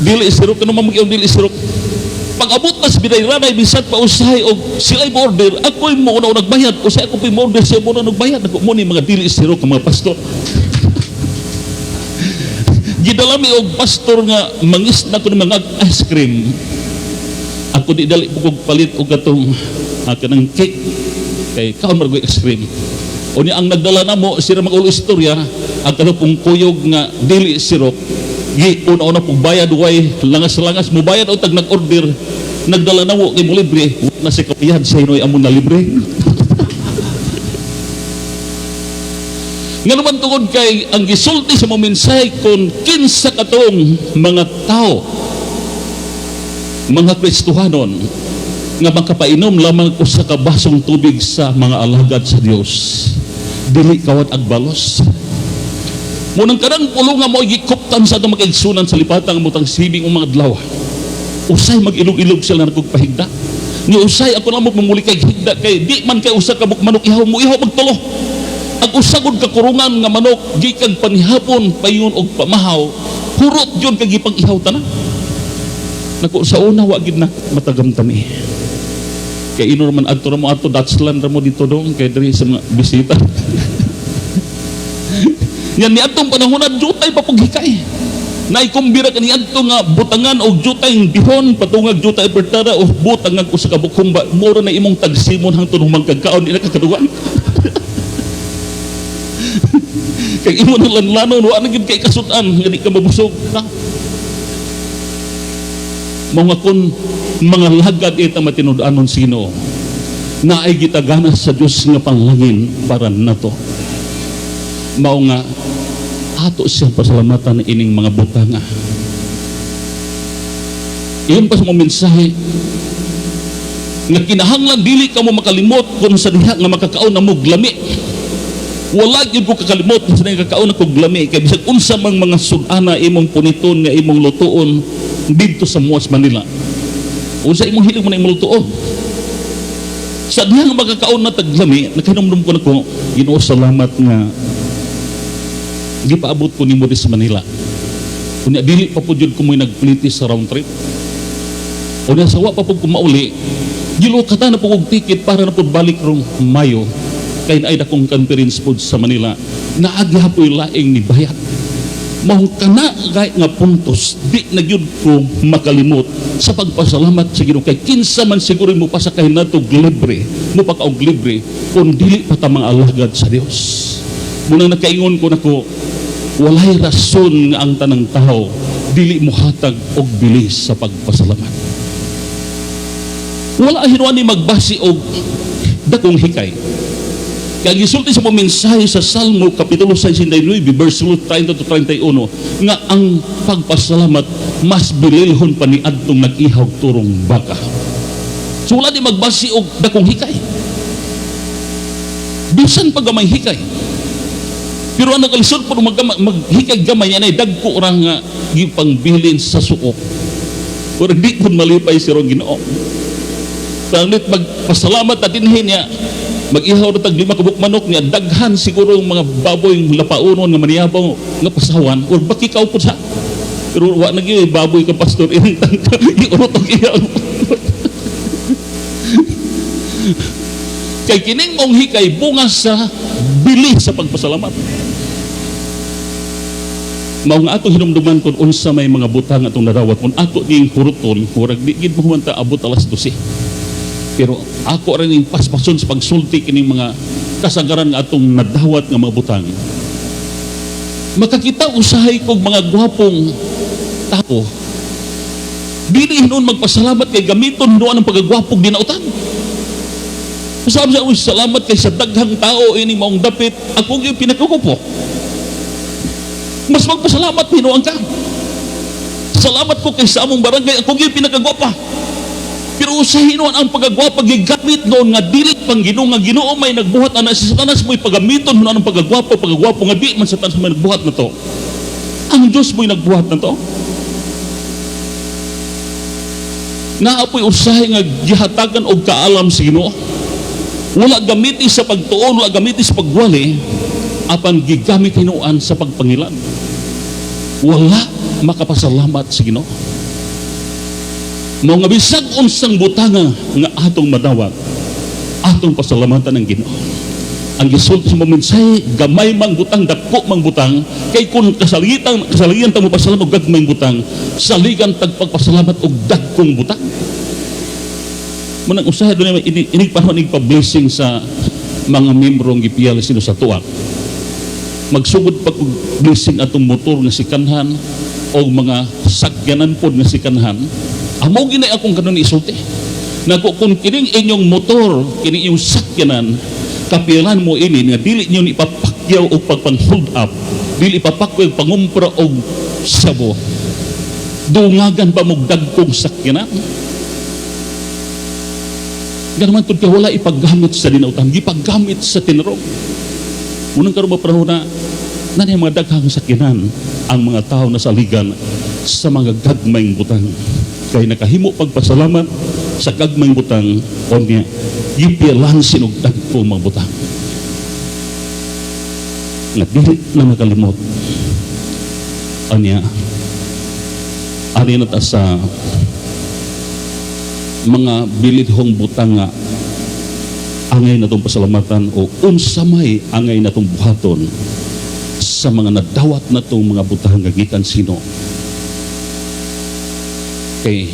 D: Dili sirok kanu man mag dili sirok. Pag-abot na sa Bidayranay, bisan pa usahay og sila'y mo-order, ako'y mo una nagbayad, usahay ako pa'y mo-order, siya mo una nagbayad. Ako mo ni mga dili sirok nga mga pastor. Gidala mi og pastor nga mangis na ko ni mga ice cream. Ako di dali po kog palit og katong kanang cake kay kaon man ice cream. Unya ang nagdala namo sira mag-ulo istorya, ang kanang kuyog nga dili sirok. Gi una-una pong bayad way langas-langas mo bayad o tag nag-order, nagdala namo kay mo libre, na si kapihan sa hinoy amon na libre. Nga naman tungod kay ang gisulti sa mga mensahe kung kinsa katong mga tao, mga Kristohanon, nga makapainom lamang usa ka basong tubig sa mga alagad sa Dios, dili kawat agbalos. Munang karang pulo nga mo gikuptan sa atong makaigsunan sa lipatang mutang sibing o mga adlaw. Usay mag-ilog-ilog sila na pahigda. Ni usay ako lang mo mamuli kay higda kay di man kay usa ka manok ihaw mo ihaw magtulo. Ang usagod ka kurungan nga manok gikan panihapon payon og pamahaw, hurot gyud kay gipang ihaw tanan. Nako sa una wa gid na matagamtami. Kay inor man adto ra mo adto Dutchland ra mo dito dong kay diri sa mga bisita. Yan ni adtong panahon na jutay pa paghikay. Naikumbira kani adto nga butangan og jutay bihon patungag jutay pertara o butangag usa ka bukumba mura na imong tagsimon hangtod humang kagkaon ila kakadugan. Kay imo nang lanlanon wa na gid kay kasut-an nga di ka mabusog ka. Mao nga kun mga lagad ita matinud-anon sa Ginoo, naay gitagana sa Dios nga panglangin para nato. Mao nga ato siyang pasalamatan ining mga butanga. Iyon pa sa mga mensahe nga kinahanglan dili ka mo makalimot kung sa diha nga makakaon na mo glami. Wala gyud ko kakalimot sa nagkakaon ako lami kay bisag unsa mang mga sud-ana imong puniton nga imong lutuon didto sa Muas, Manila. Unsa imong hilig mo na imong lutuon? Sa diha nga magkakaon na taglami, nakahinumdum ko nako, Ginoo, salamat nga gipaabot ko nimo di sa Manila. Unya dili pa pud jud ko mo'y nagpliti sa round trip. Unya sa wa pa pud ko mauli, gilukatan na pud og ticket para na pud balik rong Mayo kay naay dakong conference pod sa Manila. Naagi hapoy laing ni bayad. Mao kana gay nga puntos di na gyud ko makalimot sa pagpasalamat sa Ginoo kay kinsa man siguro mo pasakay nato libre, mo pakaog libre kung dili pa ta mga alagad sa Dios. Munang nakaingon ko nako, walay rason nga ang tanang tao dili mohatag og bilis sa pagpasalamat. Wala hinuan ni magbasi og dakong hikay. Kaya gisulti sa mensahe sa Salmo Kapitulo 69 verse 30 to 31 nga ang pagpasalamat mas bililhon pa ni adtong nag-ihaw turong baka. So wala di magbasi og dakong hikay. Bisan pa gamay hikay. Pero ang nakalisod po maghikay gamay niya ay dagko ra nga gipangbilin sa suok. Pero di po malipay si rong Ginoo. Panit magpasalamat na dinhi niya, mag-ihaw na tag 5 ka buok manok niya, daghan siguro ang mga baboy lapaunon nga maniyabaw nga pasawan or bakikaw po sa. Pero wa na gyud baboy ka, pastor, ilang tangka giurot og ihaw. Kay kining mong hikay bunga sa bili sa pagpasalamat. Mao nga atong hinumduman kung unsa may mga butang atong nadawat kung ato ning huruton, murag di gid mo ta abot alas 12. Pero ako rin yung paspason sa pagsulti kining mga kasagaran nga atong nadawat nga mga butang. Makakita usahay kog mga gwapong tao. Dili hinuon magpasalamat kay gamiton hinuon ang pagagwapog dinautan. Sabi siya, "Uy, salamat kay sa daghang tao ining maong dapit, ako gyud pinakagupo." Mas magpasalamat hinuon ka. Salamat ko kay sa among barangay, ako gyud pinakagwapa. Pero usahay hinuon ang pagagwapa gigamit noon nga dili pang Ginoo, nga Ginoo may nagbuhat ana si Satanas mo'y pagamiton hinuon ang pagagwapo, pagagwapo nga di man Satanas may nagbuhat na to. Ang Diyos mo'y nagbuhat na to. Naapoy usahay nga gihatagan og kaalam sa Ginoo. Wala gamiti sa pagtuon, wala gamiti sa pagwali, apan gigamit hinuon sa pagpangilan. Wala makapasalamat sa Ginoo. Mao nga bisag unsang butanga nga atong madawat, atong pasalamatan ang Ginoo. Ang gisulti sa mensahe, gamay mang butang, dako mang butang, kay kung kasalitan ta mo pasalamat og gagmayng butang, saligan tag pagpasalamat og dagkong butang. Munang usahay doon inig panahon inig pa-blessing sa mga membrong gipiyal sino sa tuak. Magsugod pag blessing atong motor nga sikanhan o mga sakyanan pod nga sikanhan. Amo ginay akong kanon isulti. Nako kung kining inyong motor, kining inyong sakyanan, kapilan mo ini nga dili niyo ipapakyaw og pagpang hold up, dili ipapakyaw og pangumpra og sabo. Dungagan pa mo dagkong sakyanan. Ganaman tud kay wala ipaggamit sa dinautan, gipaggamit sa tinarong. Unang karon ba panahon na nanay mga daghang sakyanan ang mga tao na saligan sa mga gagmayng butang. Kay nakahimo pagpasalamat sa gagmayng butang unya gipilan sinog dagko mga butang. Nga dili na makalimot. Anya ani na ta sa mga bilidhong butang nga angay na itong pasalamatan o unsa may angay na itong buhaton sa mga nadawat na itong mga butang nga gikan sino. Kay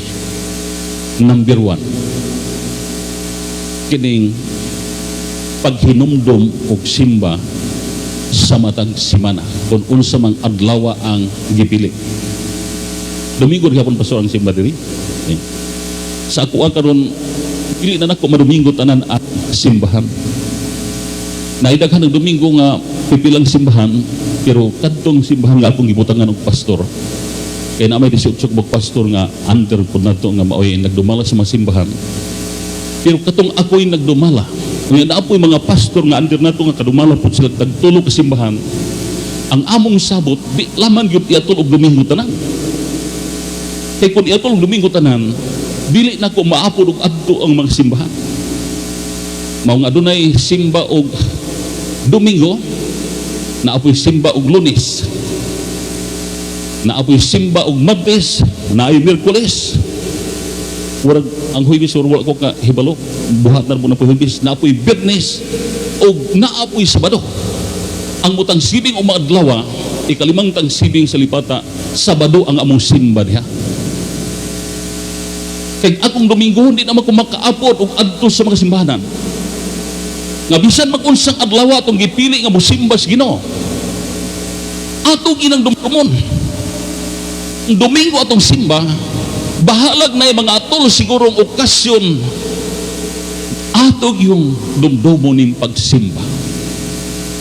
D: number 1, kining paghinumdom og simba sa matag simana kung unsa mang adlaw ang gipili. Domingo gihapon, pastor, ang simba diri. Okay. Sa ako karon dili na nako madomingo tanan ang simbahan. Naidaghan ng Domingo nga pipilang simbahan, pero kadtong simbahan nga akong gibutangan og pastor. Kay na may 18 ka pastor nga under pud nato nga maoy nagdumala sa mga simbahan. Pero katong ako'y nagdumala, Unya naa po'y mga pastor nga under nato nga kadumala pud sila tagtulo ka simbahan. Ang among sabot di laman gyud iatol og Domingo tanan. Kay kung iatol og Domingo tanan, dili na ko maapod og adto ang mga simbahan. Mao nga adunay simba og Domingo, naapoy simba og Lunes, naapoy simba og Martes, naay Miyerkules. Murag ang Huwebes wala ko ka hibalo, buhat na po na po Huwebes, naapoy Biyernes og naapoy Sabado. Ang mutang sibing o mga adlaw, ikalimang tang-sibing sa lipata, Sabado ang among simba diha. Kay akong Domingo hindi naman ko makaapod og adto sa mga simbahanan. Nga bisan mag-unsang adlaw atong gipili nga mosimba sa Ginoo, atong inang dumdumon. Ang Domingo atong simba, bahalag na yung mga atol sigurong okasyon, atog yung dumdumo ning pagsimba.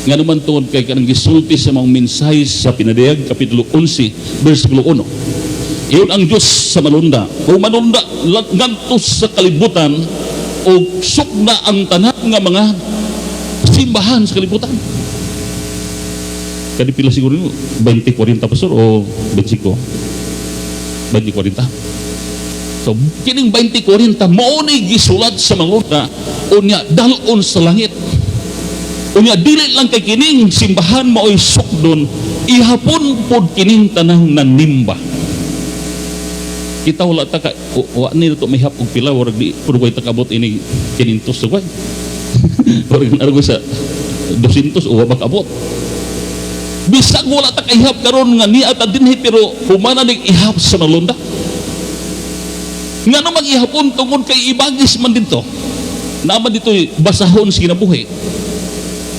D: Nga naman tungod kay kanang gisulti sa mga mensahe sa Pinadayag, Kapitulo 11, versikulo 1. Iyon ang Diyos sa manunda. Kung manunda ngadto sa kalibutan, o sukna ang tanan nga mga simbahan sa kalibutan. Kadi pila siguro yun? 20-40, pastor, o 25? 20-40. So, kining 20-40, mao ni gisulat sa mga unya dalon sa langit. Unya dili lang kay kining simbahan mao'y sukdon, ihapon pod kining tanang nanimba. Kita wala ta ka wa ni to mahap og pila, warag di pud koy takabot ini 500 to koy. Warag nargo sa 200 o wa makabot. Bisag wala ta kaihap karon nga niya ta dinhi, pero humana ning ihap sa malunda. Ngano mag-ihapon? Tungod kay ibagis man dito. Naman dito basahon sa kinabuhi.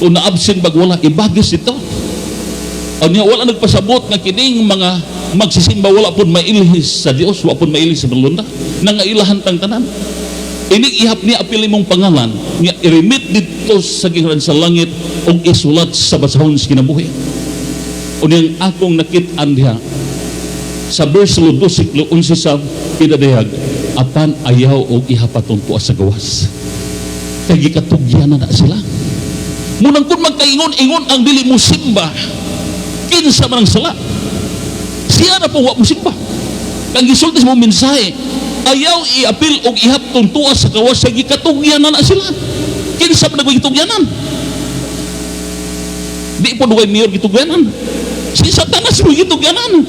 D: Kung na-absent bag wala, ibagis dito. Anya wala nagpasabot nga kining mga magsisimba wala pud mailhis sa Dios, wala pud mailhis sa malunda. Nangailahan tang tanan. Inig ihap niya apil imong pangalan, nga i-remit dito sa gingharian sa langit ug isulat sa basahon sa kinabuhi. Unyang akong nakit-an diha sa versikulo 12, 11 sa Pinadayag, apan ayaw og ihapatong tuwa sa gawas. Kay gikatugyan na na sila. Munang kung magkaingon-ingon ang dili mo simba, kinsa man ang sala? Siya na po wa mo simba. Kang gisulti sa mo mensahe, ayaw iapil og ihaptong tuwa sa gawas kay gikatugyan na na sila. Kinsa man ang gitugyanan? Di po dugay mayor gitugyanan. Si Satanas mo gitugyanan.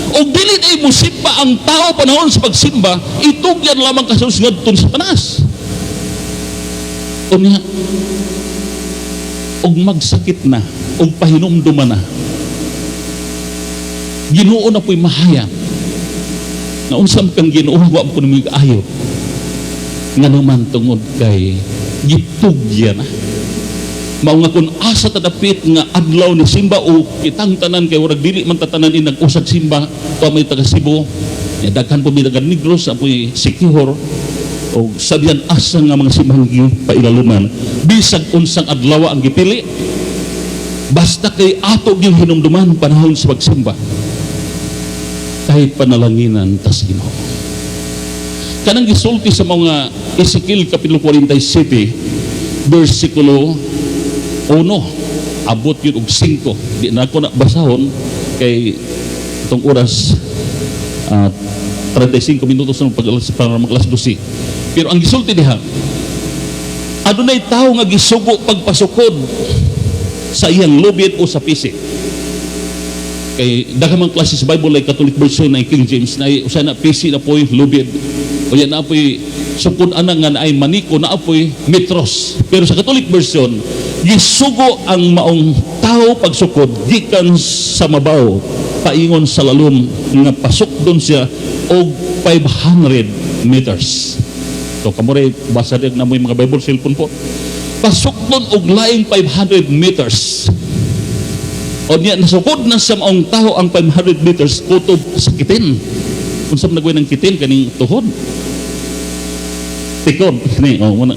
D: O dili na mo simba ang tao panahon sa pagsimba, itugyan lamang kasus ngadto ni Satanas. Unya, og magsakit na, og pahinumduma na, Ginoo na po'y mahayag. Na unsam kang Ginoo, wa mo kuno ayo. Nga naman tungod kay gitugyan na. Mao nga kung asa ta dapit nga adlaw ni simba o kitang tanan, kay murag dili man tatanan ni nag-usag simba to, may taga Cebu ya, daghan po mi taga Negros, apoy Siquijor o sabihan asa nga mga simbahang pailaluman, bisag unsang adlaw ang gipili, basta kay ato gyud hinumduman panahon sa pagsimba kay panalanginan tas Ginoo. Kanang gisulti sa mga Ezekiel kapitulo 47 versikulo 1 abot yun og 5, di na ako na basahon kay itong oras, 35 minutos na pag para mag alas 12. Pero ang gisulti diha, adunay tawo nga gisugo pagpasukod sa iyang lubid o sa pisik. Kay daghan man klase sa Bible, like Catholic version na King James na usa na pisi na poy lubid o yan na poy sukod ana nga naay maniko na apoy metros. Pero sa Catholic version, gisugo ang maong tao pagsukod gikan sa mabaw paingon sa lalom nga pasukdon siya og 500 meters. So kamo ray basa din na mo yung mga Bible, cellphone po. Pasukdon og laing 500 meters. O niya, nasukod na sa maong tao ang 500 meters kutob sa kitin. Kung saan nagawin ng kitin, kaning tuhod. Tikod. Ni, oh, muna.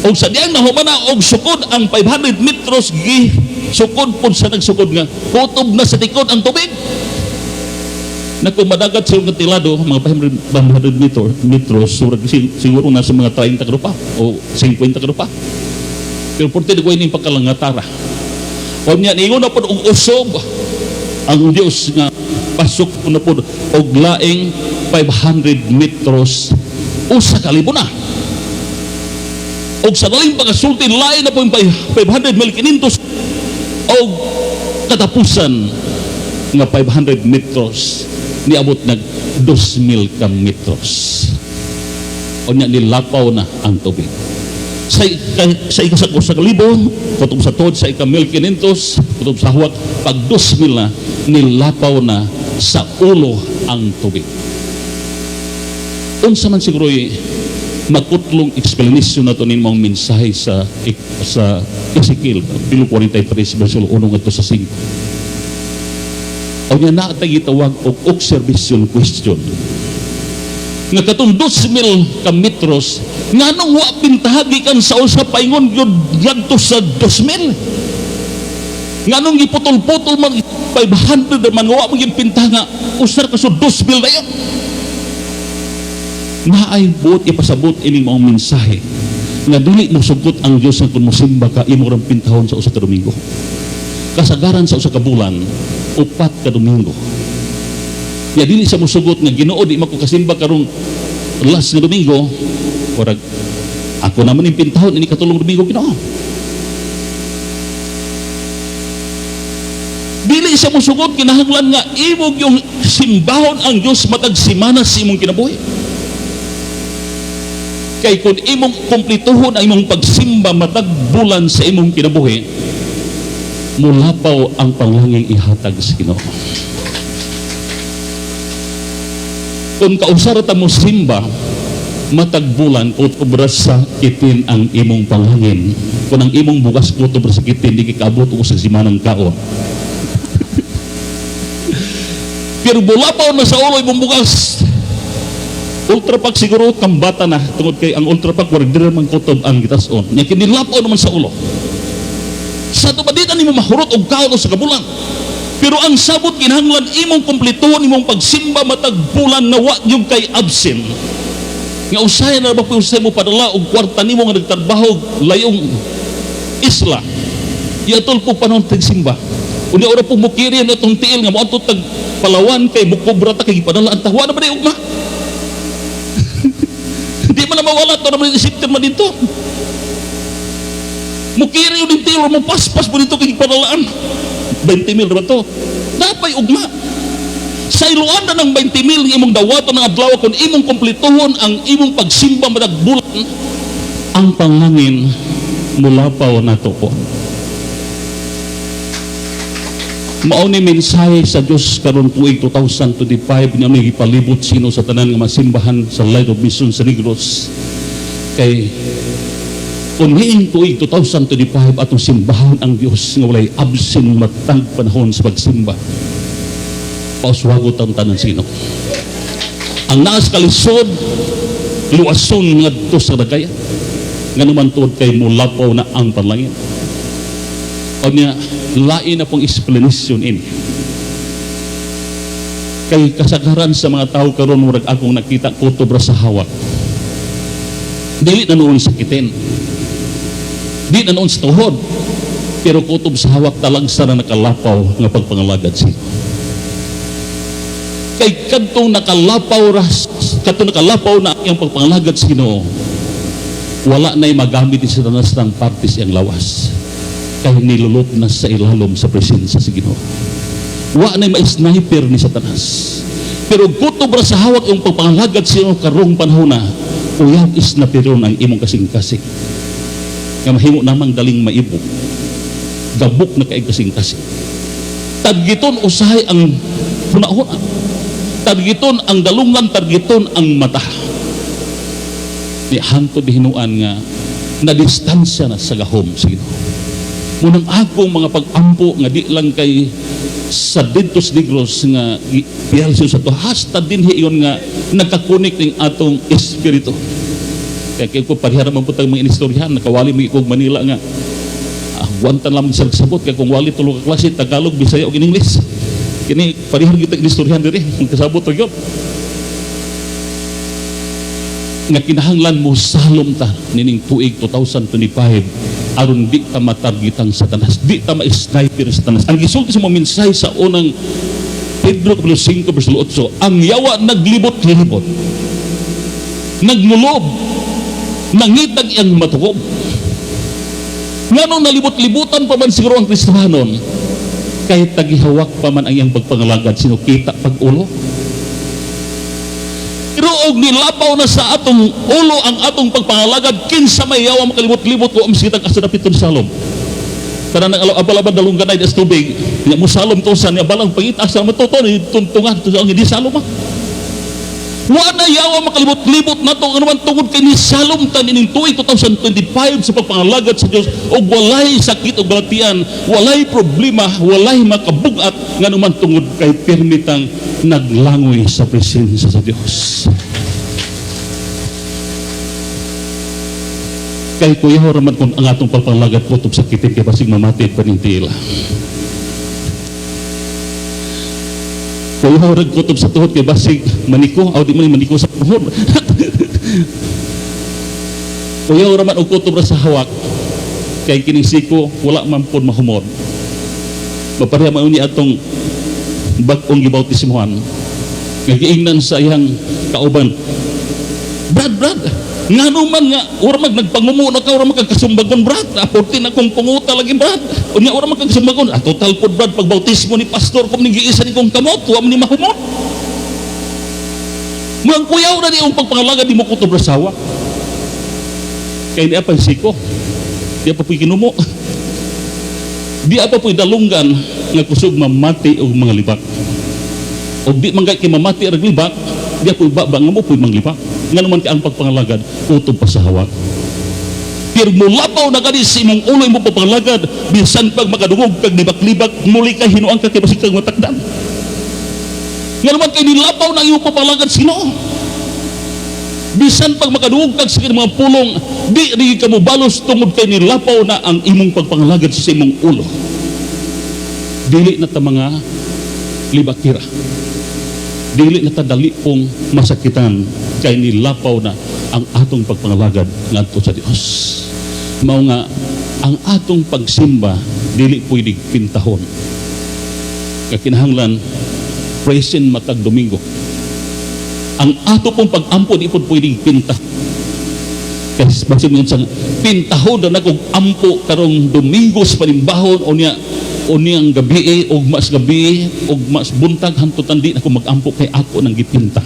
D: Og sa diyang nahuman na og sukod ang 500 metros, gi sukod pod sa nagsukod nga kutob na sa tikod ang tubig. Na kung madagat sa yung tilado, mga 500 metros, siguro nasa mga 30 karupa o 50 karupa. Pero porte di ko ining pagkalangatara. Unya niingon na pod og usob ang Dios nga pasok na pod og laing 500 metros, 1,000 na. Og sa laing pagkasulti, lain na po yung 500 mil 500 og katapusan nga 500 metros, niabot nag 2,000 ka metros. Unya nilapaw na ang tubig. Sa ika sa 1,000, kutob sa tuod, sa ika 1,500, kutob sa hawak, pag 2,000 na, nilapaw na sa ulo ang tubig. Unsa man siguro makutlong explanation na to nimong mensahe sa Ezekiel, Kapitulo 43, versikulo 1 ngadto sa 5? Unya naa tay gitawag og observation question. Nga katong 2,000 ka metros, nganong wa pintaha gikan sa usa paingon gyud ngadto sa 2,000? Nganong giputol-putol man, 500 man, wa man gyud pintaha nga usar ka sa 2,000 na yun? Naay buot ipasabot ining maong mensahe nga dili mo sugot ang Dios nga kung mosimba ka, imo rang pintahon sa 1 ka Domingo. Kasagaran sa 1 ka bulan, 4 ka Domingo. Ya dili sa mosugot nga, "Ginoo, di man ko kasimba karong last nga Domingo, murag ako naman yung pintahon ini katulong Domingo, Ginoo." Dili siya mosugot, kinahanglan nga imong yung simbahon ang Dios matag simana sa imong kinabuhi. Kay kung imong kumplituhon ang imong pagsimba matag bulan sa imong kinabuhi, mulapaw ang panglanging ihatag sa Ginoo. Kung kausara ta mo simba matag bulan, kutob ra sa kitin ang imong panglangin. Kung ang imong bugas kutob ra sa kitin, di kikaabot og sa simanang kaon. Pero mulapaw na sa ulo imong bugas. Ultrapak siguro kambata na, tungod kay ang Ultrapak warag diri man kutob ang gitason. Nya kinilapaw naman sa ulo. Sa ato pa di nimo mahurot og kaon sa kabulan. Pero ang sabot, kinahanglan imong kumpletuhon imong pagsimba matag bulan na wa gyud kay absent. Nga usahay na ba usay mo padala og kwarta nimo nga nagtrabaho layong isla. Iatol po panahon tagsimba. Unya ora po mukiri na itong tiil nga moadto tag Palawan kay mukobra ta kay gipadala ang tawa na ba di ugma. Di man na mawala to naman isipin man dito. Mukiri yun tiil mo paspas mo dito kay gipadalaan. 20 mil ba to? Napay ugma. Sa iluan na ng 20 mil imong dawaton ng adlaw, kung imong kumplituhon ang imong pagsimba matag bulan, ang panglangin mulapaw na to po. Mao ni mensahe sa Dios karon tuig 2025 nga may gipalibot sino sa tanan nga masimbahan sa Light of Mission sa Negros. Kay kung niing tuig 2025 atong simbahan ang Dios nga walay absent matag panahon sa pagsimba, pauswago ang tanan sino. Ang naas kalisod, luwason ngadto sa dagaya. Nga naman tuod kay mulapaw na ang panlangin. Unya, lain na pong explanation ini. Kay kasagaran sa mga tao karon, murag akong nakita, kutob ra sa hawak. Dili na noon sa kitin. Di na noon sa tuhod. Pero kutob sa hawak, talagsa na nakalapaw nga pagpangalagad siya. Kay kadtong nakalapaw ras, kadtong nakalapaw na ang pagpangalagad sa Ginoo, wala na'y magamit sa tanas ng partes iyang lawas. Kay nilulop na sa ilalom sa presensya sa Ginoo. Wa na'y ma-sniper ni Satanas. Pero kutob ra sa hawak yung pagpangalagad sa Ginoo karong panahon na, uyab is na piron ang imong kasing-kasing. Nga mahimo namang daling maibog. Gabok na kay kasing-kasing. Tadgiton usahay ang hunahuna. Targeton ang dalungan, targeton ang mata. Ni hangtod hinuan nga na distansya na sa gahom sa Ginoo. Munang akong mga pag-ampo nga di lang kay sa Dintos Negros nga piyal sa to, hasta dinhi iyon nga nagkakunik ning atong espiritu. Kaya kay ko parehara man pud tag mga inistoryahan, nakawali mo ikog Manila nga agwantan lamang sa sabot kay kung wali tulo ka klase, Tagalog, Bisaya ug English. Kini parehara gyud tag inistoryahan diri, magkasabot ra gyud. Nga kinahanglan mo salom ta nining tuig 2025 Aron di ta matargetang Satanas, di ta ma-sniper sa Satanas. Ang gisulti sa mga mensahe sa unang Pedro Kapitulo 5 verso 8, ang yawa naglibot-libot, nagmulob, nangitag iyang matukob. Nganong nalibot-libutan pa man siguro ang Kristohanon, kahit tagihawak pa man ang iyang pagpangalagad, sino kita pag ulo. Pero og nilapaw na sa atong ulo ang atong pagpangalagad, kinsa may yawa makalibot-libot o amsitag asa dapiton salom. Kana nang alaw-abalaban dalunggan ay sa tubig, nya mo salom to sa niya balang pangita sa matuto ni tuntungan to sa hindi salom ah. Wa na yawa makalibot-libot nato anuman tungod kay ni salom tan ining tuig 2025 sa pagpangalagad sa Dios og walay sakit og balatian, walay problema, walay makabugat nganuman tungod kay permitang naglangoy sa presensya sa Dios. Kay kuya raman kung ang atong pagpangalagad kutob sa kitin kay basig mamatid pa ning tila. Kuya rag kutob sa tuhod kay basig maniko, aw di man maniko sa tuhod. Kuya raman og kutob ra sa hawak kay kining siko wala man pod mahumod. Mapareha man unya atong bag-ong gibautismohan. Nga giingnan sa iyang kauban, Brad, Brad, ngano man nga ora mag nagpangumuno ka, ora mag kagkasumbagon, Brad. Aporti na kong punguta lagi, Brad. Unya ora mag kagkasumbagon. Total pod, Brad, pag bautismo ni pastor kum ning giisa ni kong kamot, wa man ni mahumot. Muang kuyaw na ni ang pagpangalagad di mo kutob ra sawa. Kay niya pa siko. Di pa puy kinumo. Di pa puy dalunggan nga kusog mamati og mga libak. Og di man kay mamati og libak, di pa ba nga mo puy manglibak. Ngano man kay ang pagpangalagad kutob pa sa hawak. Pero mulapaw na kani sa imong ulo imong pagpangalagad, bisan pag makadungog kag libak-libak, muli ka hinuang ka kay basig kag matakdan. Ngano man kay nilapaw na ang imong pagpangalagad sa Ginoo. Bisan pag makadungog kag sa mga pulong, di rin ka mobalos tungod kay nilapaw na ang imong pagpangalagad sa imong ulo. Dili na ta mga libakira. Dili na ta dali pong masakitan kay nilapaw na ang atong pagpangalagad ngadto sa Dios. Mao nga ang atong pagsimba dili pwedeng pintahon. Kakinahanglan present matag Domingo. Ang ato pong pag-ampo di pod pwedeng pinta. Kasi basin yun sa pintahon na nagong ampo karong Domingo sa panimbahon o niya o niyang gabi o mas gabi o mas buntag hantutan di ako mag-ampo kay ako nang gipinta.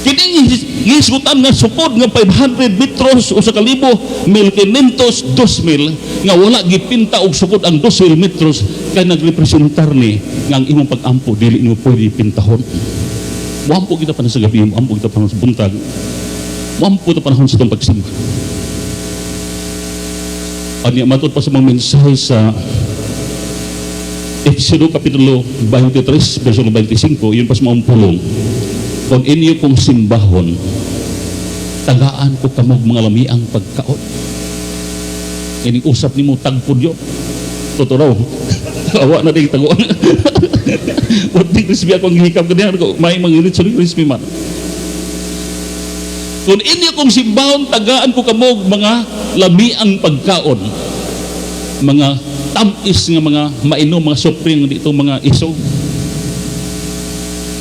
D: Kining gisgutan nga sukod nga 500 metros o sa kalibo 1,500, 2,000 nga wala gipinta og sukod ang 2,000 metros kay nagrepresentar ni nga ang imong pag-ampo dili nimo pwede pintahon. Muampo kita panahon sa gabi, muampo kita panahon sa buntag, muampo kita panahon sa itong pagsimba. Anya matod pa sa mga mensahe sa Exodo Kapitulo 23, versikulo 25, yun pa sa mga pulong. Kung inyo kong simbahon, tagaan ko kamog mga lamiang pagkaon. Ining usap nimo tagpod yun. Totoo raw. Awa na din taguan. What di crispy akong gihikam kaniya, may mangilit sa crispy man. Kung inyo kong simbahon, tagaan ko kamog mga lamiang pagkaon. Mga tamis nga mga mainom, mga sopring dito, mga isog.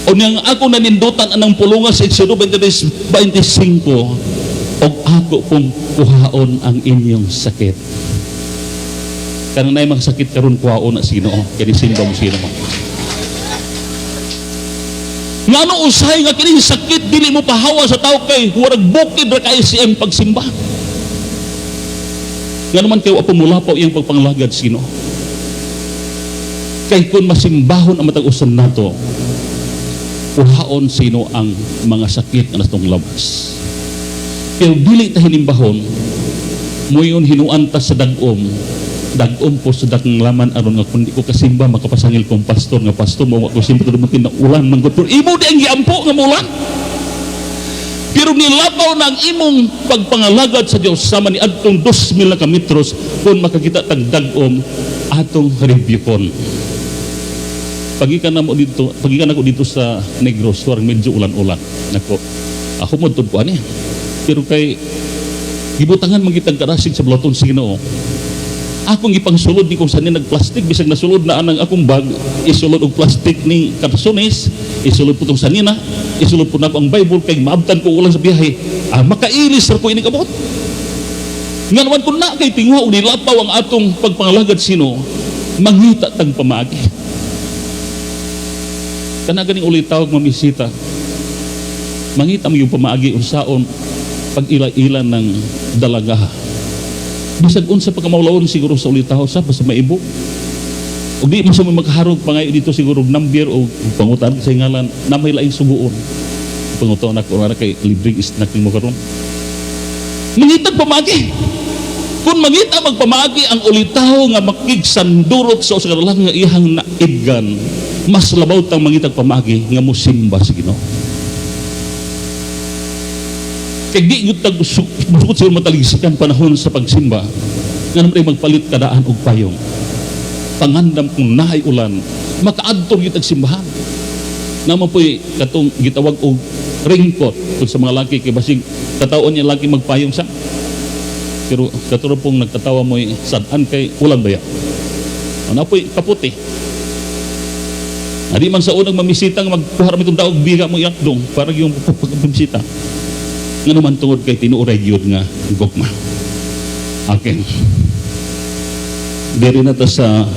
D: O niyang ako nanindutan anang pulungan sa Exodo 23:25, og ako pong kuhaon ang inyong sakit. Kanang naay mga sakit karon kuhaon na sa Ginoo, kini simba mo sa Ginoo. Ngano usahay nga kining sakit dili mo pahawa sa tao kay warag bukid ra kay siyang pagsimba. Ngano man kay wa pumulapaw iyang pagpanglagad sa Ginoo. Kay kun masimbahon ang matag usan nato, kuhaon sino ang mga sakit nga natong labas. Pero dili ta hinimbahon, moyon hinuan ta sa dag-om, dag-om po sa dakong laman aron nga kun di ko kasimba makapasangil kong pastor nga pastor mo ko simba pero makin ulan man gud pero imo di ang giampo nga mulan. Pero nilabaw na ang imong pagpangalagad sa Dios sama ni adtong 2,000 na ka metros kung makakita tag dag-om atong rebyukon. Pagikan na mo dito, pagikan ako dito sa Negros, warang medyo ulan-ulan. Nako, ako mo ko ani. Pero kay Gibutangan man kitang karasig sa bulaton sa Ginoo. Akong gipangsulod ni kung saan ni nagplastic, bisag nasulod na anang akong bag, isulod og plastic ni karsones, isulod po tong sanina, isulod po nako ang Bible kay maabtan ko ulang sa biyahe. Ah, makailis ra ko ining abot. Nga naman kung na kay tinguha og nilapaw ang atong pagpangalagad sino, mangita tang pamaagi. Kana ganing ulitaw mamisita, mangita mo yung pamaagi unsaon pag ila-ila ng dalaga. Bisag unsa pa kamawlawon siguro sa ulitaw sa basta maibo. Og di man sa may makaharog pangayo dito siguro og number o pangutan sa ngalan na may laing suguon. Pangutan ako ora kay libreng snack nimo karon. Mangitag pamaagi. Kung mangita magpamaagi ang ulitaw nga makigsandurot sa usa ka nga iyang naibgan, mas labaw tang mangitag pamaagi nga mosimba sa Ginoo. Kay di gyud tag musukot siguro mataligsikan panahon sa pagsimba nga naman magpalit kadaan og payong. Pangandam kung naay ulan, makaadto gyud ang simbahan. Naman po'y katong gitawag og raincoat kung sa mga laki kay basig kataon niya laki magpayong sa. Pero katuro pong nagtatawa mo'y sad-an kay ulan baya. Ano po'y kaputi. Adi man sa unang mamisita nga magkuha ra mitong daog biga mo iakdong para yung pagpamisita. Nga naman tungod kay tinuoray gyud nga gugma. Okay. Diri na ta sa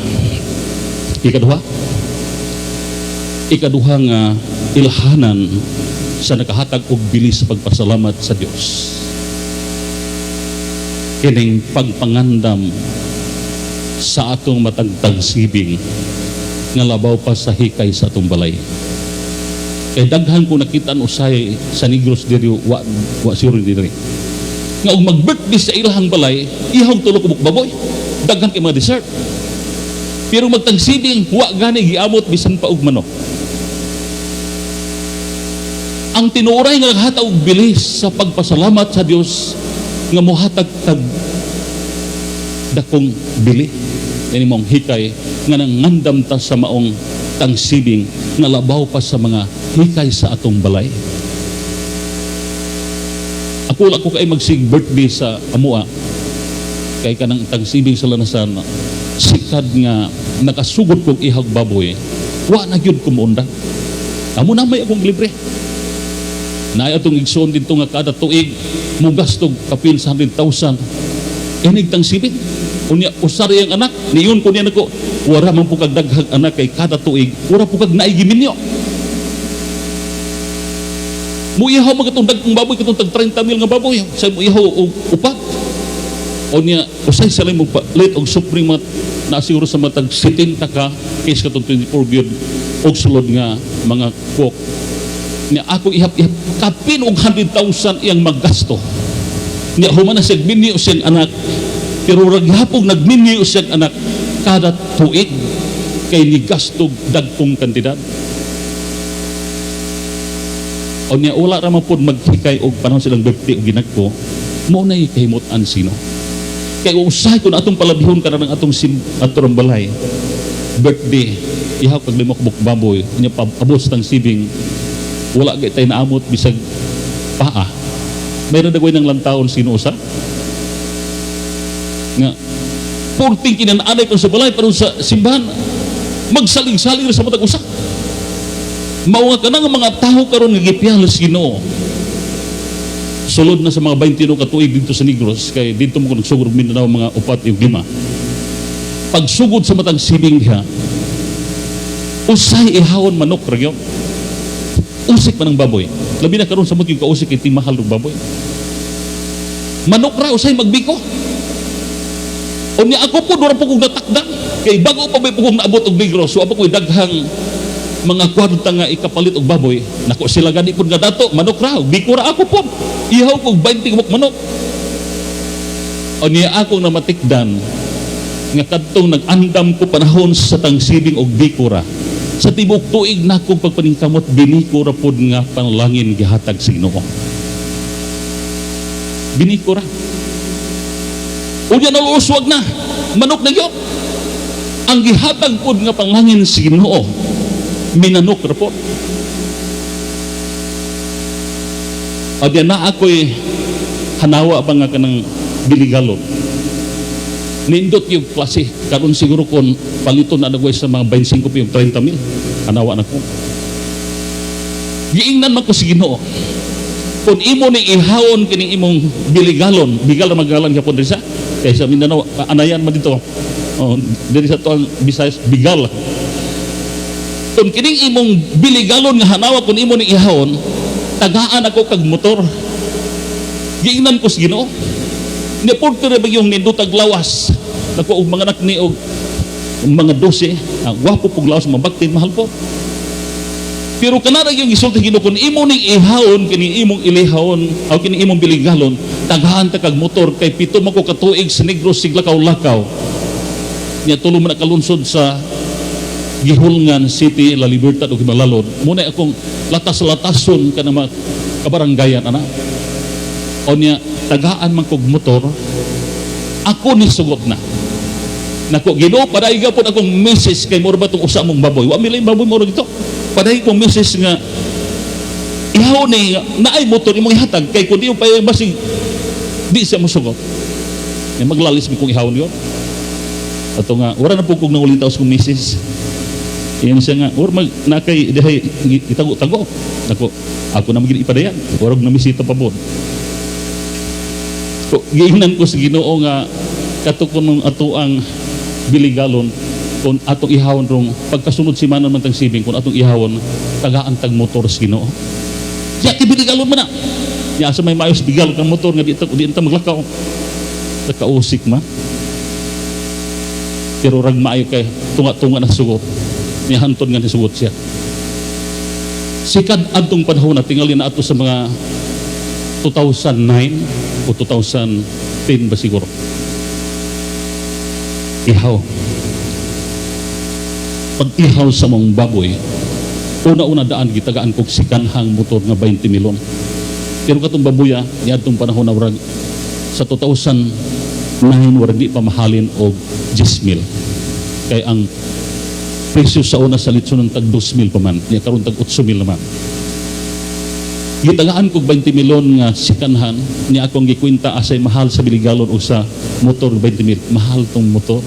D: ikaduha. Ikaduha nga ilhanan sa nakahatag og bilis sa pagpasalamat sa Dios. Kining pagpangandam sa atong matagtag sibing nga labaw pa sa hikay sa atong balay. Kay daghan ko nakita usay sa Negros diri wa wa siguro diri. Nga og mag-birthday sa ilahang balay, ihong tulo ka baboy. Daghan kay mga dessert. Pero magtagsibing wa gani giamot bisan pa og manok. Ang tinuoray nga naghatag og bilis sa pagpasalamat sa Dios nga mohatag tag dakong bili ini mong hikay nga nangandam ta sa maong tangsibing nga labaw pa sa mga hikay sa atong balay. Ako wala ko kay magsig birthday sa amua kay kanang tangsibing sa lanasan sikad nga nakasugod kog ihag baboy, wa na gyud ko mounda. Amo na may akong libre. Naay atong igsoon didto nga kada tuig mugastog kapil sa 100,000 inig tangsibing. Unya usar iyang anak niyon ko niya nako wara man po kag daghang anak kay kada tuig wara po kag naay giminyo. Muihaw man katong dagkong baboy katong tag 30 mil nga baboy sa muihaw og upat. Unya usay sila mo palit og supreme mat na siguro sa matag 70 ka case katong 24 gyud og sulod nga mga cook. Nya ako ihap-ihap kapin og 100,000 iyang maggasto. Nya human na siya minyo siyang anak pero raghapog nagminyo siyang anak kada tuig kay nigastog dagkong kantidad. O niya wala ra man pod maghikay og panahon silang birthday og ginagko, mao nay kahimot-an sino. Kay usahay kun atong palabihon karon ang atong atong balay birthday ihaw kag lima ka buok baboy nya abot sa tangsibing wala gay tay naamot bisag paa. Mayroon dagway ng lantaon sino usa nga porting kinananay pa sa balay pero sa simbahan magsaling-saling ra sa matag usa. Mao nga kanang mga tawo karon nga gipiyalos Ginoo. Sulod na sa mga 21 ka tuig dito sa Negros kay didto mo ko nagsugod og Mindanao mga upat ug lima. Pagsugod sa matag sibing diha, usay ihawon manok ra gyud. Usik man ang baboy. Labi na karon sa mot yung kausik kay mahal og baboy. Manok ra usay magbiko. Unya ako po dura po kong natakdan kay bago pa may pugong naabot og Negros, so apo ko'y daghang mga kwarta nga ikapalit og baboy. Nako sila gani pud nga dato manok ra, biko ra ako po. Ihaw kog 20 kabuk manok. Unya ako namatikdan nga kadtong nag-andam ko panahon sa tangsibing og biko ra. Sa tibok tuig nako pagpaningkamot biniko ra pod nga panalangin gihatag sa Ginoo. Biniko ra. Unya naluuswag na manok na gyud. Ang gihatag pod nga panalangin sa Ginoo minanok ra pod. Adya na ako'y hanawa ba nga kanang biligalon. Nindot yung klase karon, siguro kon paliton na nagway sa mga 25 pa yung 30 mil hanawa na ko. Giingnan man ko sa Ginoo, kung imo ni ihawon kining imong biligalon, bigal na magalan gyapon diri sa kay sa Mindanao, anayan man dito. Oh, diri sa tuang Visayas, bigal. Kung kining imong biligalon nga hanawa, kung imo ni ihawon, tagaan ako kag motor. Giingnan ko sa Ginoo. Ni porte ra ba yung nindotag lawas. Nako, og mga anak ni og mga 12, ang gwapo pug lawas, mabaktin, mahal po. Pero kanara yung gisulti Ginoo, kung imo ning ihawon kini imong ilihawon o kini imong biligalon, tagaan ta kag motor kay 7 man ko ka tuig sa Negros siglakaw-lakaw. Nya tulo man na kalunsod sa Gihulngan City, La Libertad ug Himalalod. Muna akong latas-latason kanang mga kabaranggayan ana. O niya, tagaan man kog motor, ako ni sugot na. Nako, Ginoo, paday po akong misis kay mura ba itong usa mong baboy. Wa milay baboy mura dito. Paday kong misis nga ihaw ni naay motor imong ihatag kay kun di mo pa basig di siya mosugot. Ya, maglalis mi kong ihawon yun. Ato nga, wala na po kong nangulitaw sa kong misis. Iyan siya nga, or mag, nakay, dihay, itago-tago. Nako, ako na maging ipadayan. Warag na misita pa po. So, giingnan ko sa Ginoo nga kato ko nung ato ang biligalon, kung atong ihawon rong pagkasunod si manan man tang sibing, kung atong ihawon, tagaan tag motor sa Ginoo. Ya ti biligalon man na. Ya sa may maayos bigal kang motor nga di ta di ta maglakaw. Nakausik ma. Pero rag maayo kay tunga-tunga na sugot. Niya hantod nga nisugot siya. Sikad adtong panahon na tingali na ato sa mga 2009 o 2010 ba siguro. Ihaw. Pag ihaw sa mong baboy, una-una daan gitagaan kog sikanhang motor nga 20 milyon. Pero katong babuya, niadtong panahon na warag sa 2009, warag di pa mahalin og 10 mil. Kay ang presyo sa una sa litson ng tag 2 mil pa man, niya karon tag 8 mil naman. Gitagaan kog 20 milyon nga sikanhan, niya akong gikwenta asay mahal sa biligalon o sa motor 20 mil. Mahal tong motor.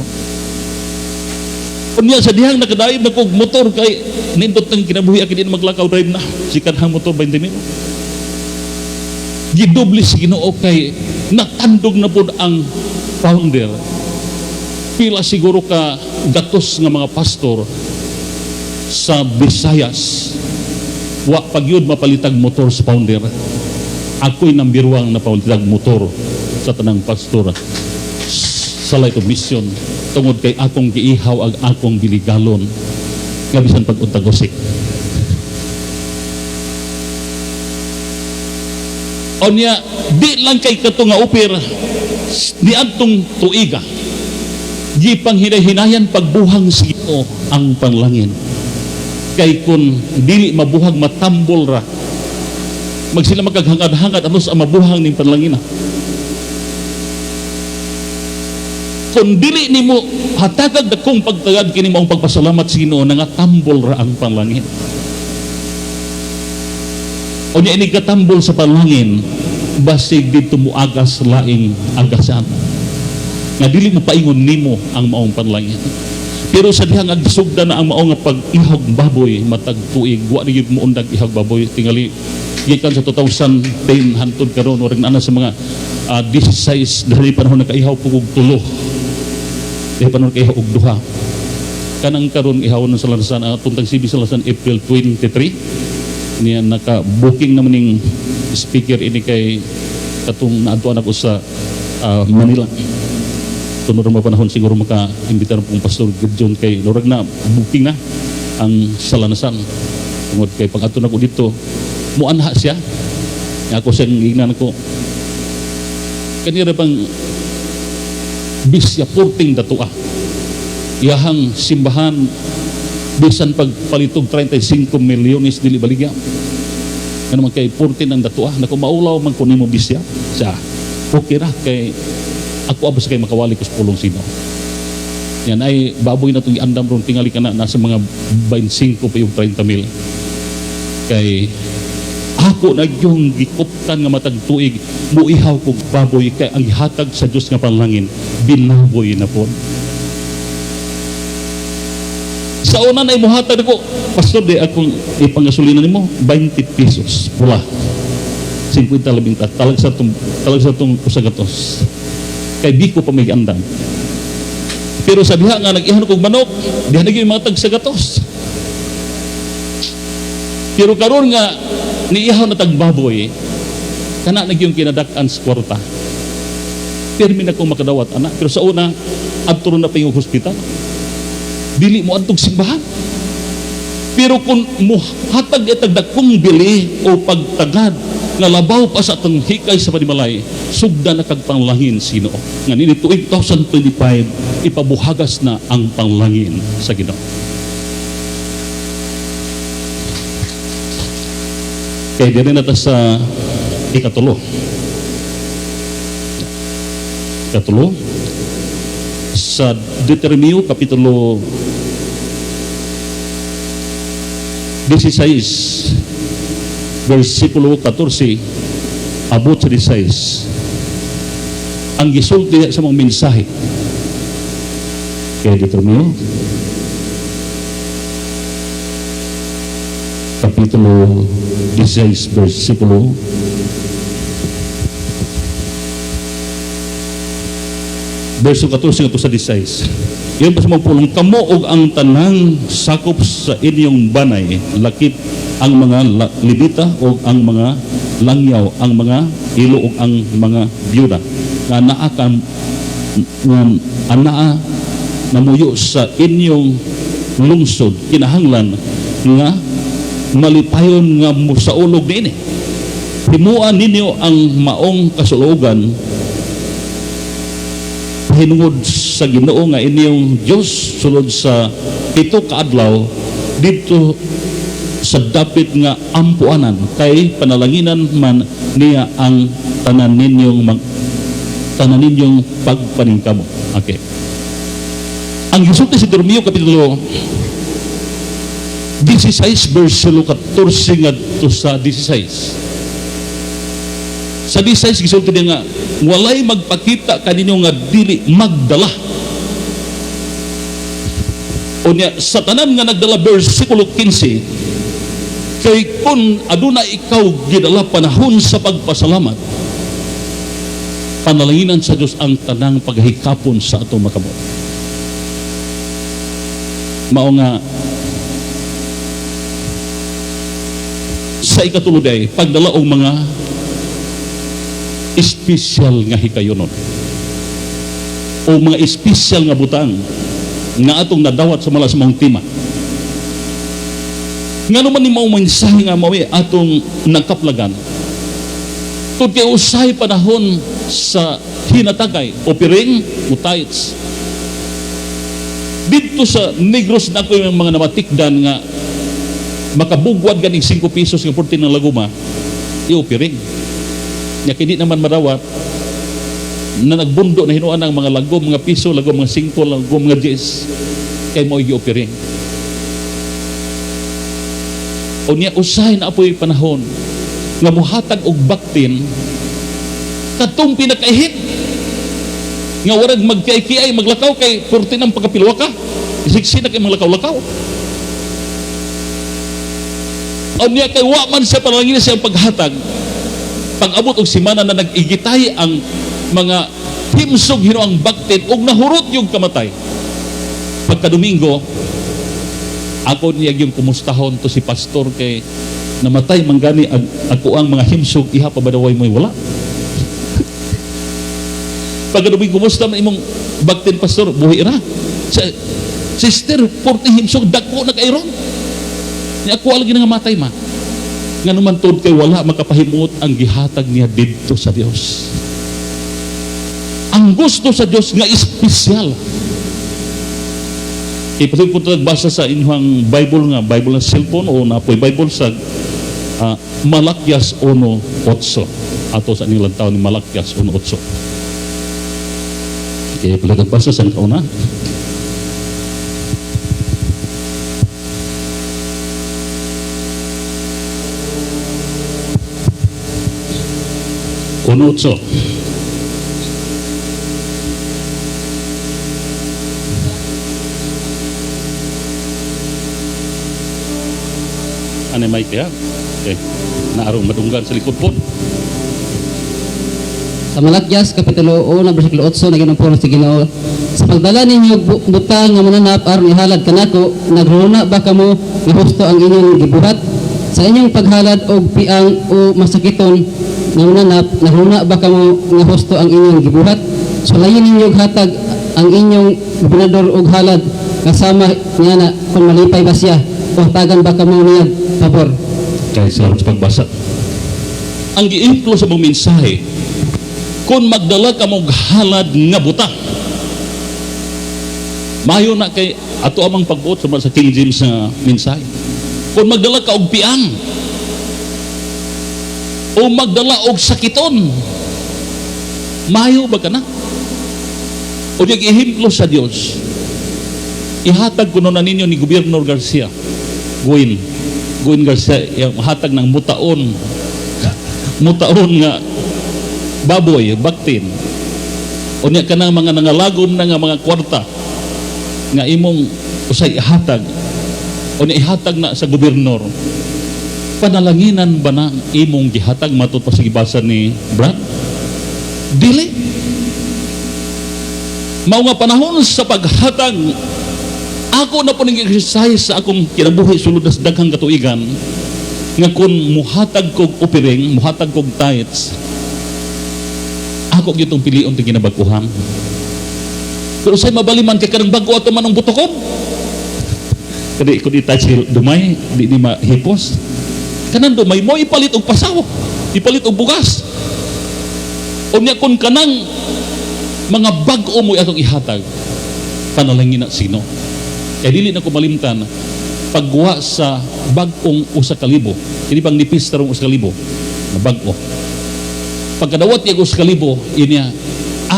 D: Unya sa dihang nakadaib na kog motor kay nindot nang kinabuhi ak di na maglakaw, drive na. Sikanhang motor 20 mil. Gidoble sa Ginoo kay natandog na pod ang founder. Pila siguro ka gatos nga mga pastor sa Visayas wa pagyud mapalitag motor sa founder. Ako'y nambirwang napalitag motor sa tanang pastor sa Light of Mission tungod kay akong giihaw ang akong biligalon nga bisan pag-untag usik. Onya, di lang kay kato nga upir niadtong tuiga, gipanghinay-hinayan pagbuhang sa Ginoo ang panlangin. Kay kun dili mabuhag, matambol ra. Magsila magkaghangad-hangad ano sa mabuhang ning panlangin. Kung dili nimo hatagag dakong pagtagad kini maong pagpasalamat sa Ginoo, nangatambol ra ang panlangin. Unya ini katambol sa panlangin, basig didto moagas laing agasan. Nga dili mo paingon nimo ang maong panlangin. Pero sa dihang agsugda na ang maong pag-ihog baboy matag tuig, wa ni gyud mo undag ihog baboy tingali gikan sa 2010 hantod karon, warag naa na sa mga 16 dali panahon nakaihaw po og tulo. Dili panahon kaihaw og duha. Kanang karon ihawon sa Lansan, tuntang CB sa Lansan April 23 niya naka-booking naman ning speaker ini kay katong naadtuan ako sa Manila. Tunod ra panahon siguro maka-imbitar pong Pastor Gideon kay lurag na booking na ang Salanasan. Tungod kay pag adto nako dito, muanha siya. Nga ako siyang gignan ko. Kanira pang bisya purting datua. Iyahang simbahan bisan pagpalitog 35 milyones dili baligya. Nga naman kay 14 ang datua, nako maulaw man ko nimo bisya. Siya, okay ra kay ako abos kay makawali ko sa pulong sino. Yan ay baboy na itong iandam ron tingali ka na nasa mga 25 pa yung 30 mil. Kay Ako na yung gikuptan nga matag tuig muihaw kog baboy kay ang gihatag sa Dios nga panalangin binaboy na po. Sa una na imuhatag ako, pastor, di akong ipangasulina nimo 20 pesos pula. 50 labing ta, talag sa tong usa ka gatos. Kay biko pa may giandam. Pero sa diha nga nag-ihaw kog manok, diha na gyud mga tag sa gatos. Pero karon nga niihaw na tag baboy, kana na gyud kinadak-an sa kwarta. Pirmi na kong makadawat ana, pero sa una adto na pa yung hospital. Dili mo adtog simbahan. Pero kung muhatag itag dakong bili o pagtagad nga labaw pa sa atong hikay sa panimalay, sugda na kag panglangin sa Ginoo. Nga nini tuig 2025 ipabuhagas na ang panglangin sa Ginoo. Kaya diri na ta sa ikatulo. Ikatulo sa Deuteronomio Kapitulo 16 versikulo 14 abot sa 16 ang gisulti sa mga mensahe kay Deuteronomio Kapitulo 16 versikulo verso 14 ngadto sa 16. Ingon pa sa mga pulong, kamo og ang tanang sakop sa inyong banay, lakip ang mga Levita o ang mga langyaw, ang mga ilo ug ang mga byuda nga naa kan nga anaa namuyo sa inyong lungsod, kinahanglan nga malipayon nga musaulog niini. Himuan ninyo ang maong kasuloogan pahinungod sa Ginoo nga inyong Dios sulod sa 7 ka adlaw didto sa dapit nga ampuanan, kay panalanginan man niya ang tanan ninyong pagpaningkamot. Okay. Ang gisulti sa Deuteronomio Kapitulo 16 versikulo 14 ngadto sa 16. Sa 16 gisulti niya nga walay magpakita kaninyo nga dili magdala. Unya sa tanan nga nagdala, versikulo 15, kay kung aduna ikaw gidala panahon sa pagpasalamat, panalanginan sa Dios ang tanang paghikapon sa atong makamot. Mao nga sa ikatulo day, pagdala og mga espesyal nga hikayonon o mga espesyal nga butang nga atong nadawat sa malas mong tema. Ngano man ni mao mensahe nga mao atong nagkaplagan? Tungod kay usahay panahon sa hinatagay, offering o tithes. Dito sa Negros na ako yung mga namatikdan nga makabugwad ganing 5 pesos nga 14 ng laguma, i-offering. Nya kini naman madawat na nagbundo na hinuan ang mga lagom, mga piso, lagom mga 5, lagom mga 10, kay mo i-offering. Unya usahay na apoy panahon nga muhatag og baktin katong pinakaihit nga warag magkiay-kiay maglakaw kay purti ng pagkapilwa ka isiksi na kay maglakaw-lakaw. Unya kay wa man siya panalangin siyang paghatag, pag-abot og simana na nag-igitay ang mga himsog hinuang baktin og nahurot yung kamatay. Pagka Domingo, ako niya yung kumustahon to si pastor kay namatay man gani ang ako ang mga himsog, iha pa ba daway mo'y wala. Pagka Domingo, kumusta man imong baktin, pastor? Buhi ra. Sa, sister, 40 himsog, dako na kay ron. Ni ako lagi nga matay ma. Nga naman tuod kay wala makapahimuot ang gihatag niya didto sa Dios. Ang gusto sa Dios nga espesyal. Ipatuloy po nagbasa sa inyong Bible nga, Bible ng cellphone o napoy Bible sa Malakias 1:8. Ato sa inyong taon ni Malakias 1:8. Okay, pala nagbasa sa kauna. 1:8. Ano mic ya? Okay. Naarong madunggan sa likod po.
E: Sa Malakyas, Kapitulo 1, versikulo 8, naginang sa Ginoo. Sa pagdala ninyo butang nga mananap aron ihalad kanako, nagruna ba kamo nga husto ang inyong gibuhat? Sa inyong paghalad og piang o masakiton nga mananap, nagruna ba kamo nga husto ang inyong gibuhat? Sulayin ninyo og hatag ang inyong gobernador og halad kasama niya na kung malipay ba siya o hatagan ba kamo niya pabor.
D: Kaya salamat sa pagbasa. Ang giimplo sa mong mensahe, kung magdala ka mong halad nga buta, mayo na kay ato amang pagbuot sa King James na mensahe. Kung magdala ka og piang, o magdala og sakiton, mayo ba ka na? O nag-ihimplo sa Dios, ihatag kuno na ninyo ni Gobernador Garcia, Gwen Garcia, hatag ng mutaon, mutaon nga baboy, baktin. O niya ka ng mga nangalagom na nga mga kwarta nga imong usay ihatag. O niya ihatag na sa gobernador. Panalanginan ba na imong gihatag matud pa sa gibasa ni Brad? Dili. Mao nga panahon sa paghatag, ako na po ning exercise sa akong kinabuhi sulod sa daghang katuigan nga kung muhatag kog offering, muhatag kog tithes, ako gyud tong pilion ti kinabaguhan. Pero say mabaliman kay kanang bag-o ato man ang butokon. Kadi kun i-touch dumay, di ni mahipos. Kanang dumay mo ipalit og pasaw, ipalit og bugas. Unya kun kanang mga bag-o mo atong ihatag, panalangin na sino. Kaya dili na ko malimtan pagguwa sa bag-ong 1,000. Kini bang nipis tarong 1,000 na bag-o. Pagkadawat niya 1,000, inya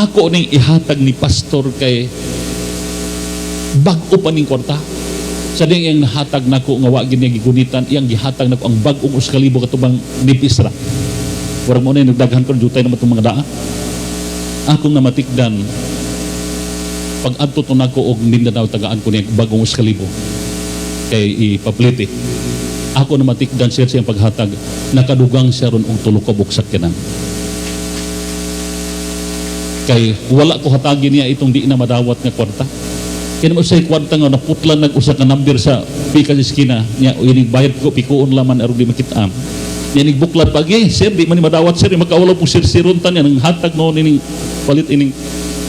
D: ako ning ihatag ni pastor kay bag-o pa ning kwarta. Sa ding iyang nahatag nako nga wa gid niya gigunitan, iyang gihatag nako ang bag-ong 1,000 katubang nipis ra. Murag mo na nagdaghan ko jutay naman itong mga daa. Akong namatikdan pag adto to nako og Mindanao, tagaan ko niya bagong 1,000 kay ipaplite. Ako namatikdan siya siyang paghatag, nakadugang siya ron og tulo ka buok sakyanan. Kay wala ko hatagin niya itong di na madawat nga kwarta. Kaya naman sa kwarta nga naputlan nag usa ka number sa pika sa eskina niya, inig bayad ko pikuon laman aron di makita. Niya nigbuklat pag sir di man ni madawat sir, makawala po sir siron ta niya nang hatag no ining palit ining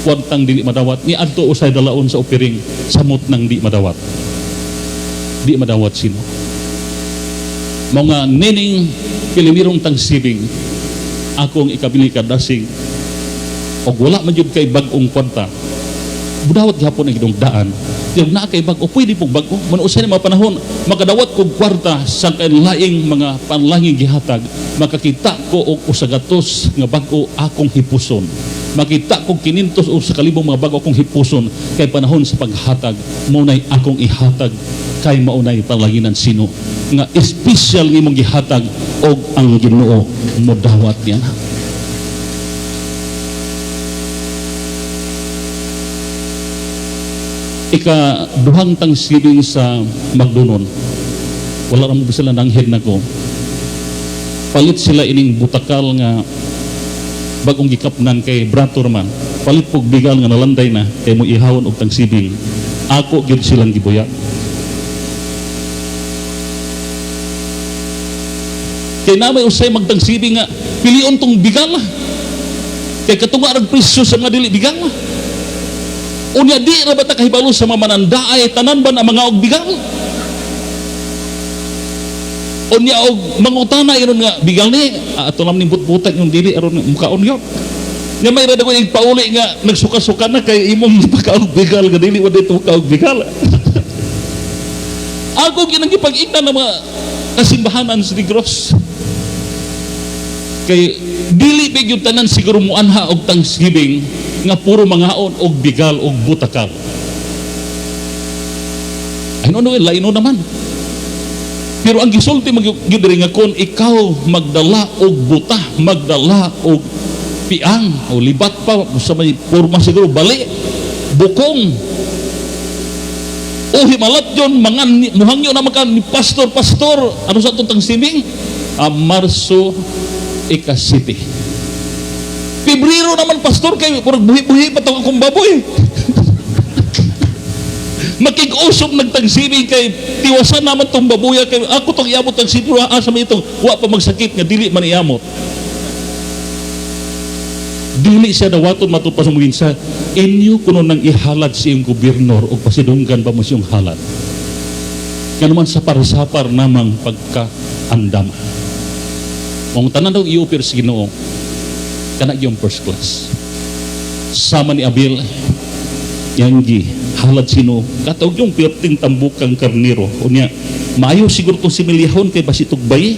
D: kwartang dili madawat. Ni adto usay dalaon sa opiring samot nang di madawat. Di madawat sino. Mao nga nining pilimirong thanksgiving akong ikabili kadasing og wala man jud kay bag-ong kwarta. Budawat gihapon ang gidong daan. Yung naa kay bag-o, pwede pong bag-o. Mano usay mga panahon, makadawat kog kwarta sa laing mga panlanging gihatag, makakita ko og 100 nga bag-o akong hipuson. Makita kog 500 o 1,000 mga bag-o akong hipuson kay panahon sa paghatag, maunay akong ihatag kay maunay panlanginan sino nga espesyal nga imong gihatag og ang Ginoo modawat niya na. Ikaduhang thanksgiving sa Magdunon, wala ra mo sila nanghid nako. Palit sila ining butakal nga bagong gikapnan kay Brator man. Palit pog bigal nga nalanday na kay mo ihawon og thanksgiving. Ako gyud silang gibuyag. Kay namay usay magthanksgiving nga pilion tong bigal. Kay katunga rag presyo sa mga dili bigal. Unya di ra ba ta kahibalo sa mga manandaay tanan ba na mga og bigal? Unya og mangutana iron nga bigal ni ato lang ning butbutan yung dili aron mukaon gyud. Nya may ra dagoy pauli nga nagsuka-suka na kay imong gipakaog bigal nga dili wa dito kaog bigal. Ako ginang gipag-ingnan ng mga kasimbahanan sa Negros. Kay dili ba gyud tanan siguro muanha og thanksgiving nga puro mangaon og bigal og butakal. Ay no, no, laino naman. Pero ang gisulti magyud diri nga kon ikaw magdala og buta, magdala og Piang o libat pa sa may porma siguro bali bukong o himalat yun mga muhangyo na maka ni pastor pastor ano sa itong tangsiming Marso ikasiti. Pebrero naman pastor kay murag buhi-buhi pa tong akong baboy. Makig-usop nagtagsiming kay tiwasan naman tong babuya kay ako tong iamot tagsiming asa man itong wa pa magsakit nga dili man iamot. Dili siya dawaton matud pa sa sa inyo kuno nang ihalad sa iyong gobernador o pasidunggan ba mo siyang halad. Nga sa sapar namang pagkaandama. Kung tanan daw i-offer sa Ginoo, kana yung first class. Sama ni Abel, yang halad sino, katawag yung perting tambukang karniro. Unya, maayo siguro itong similyahon kay basitog bayi.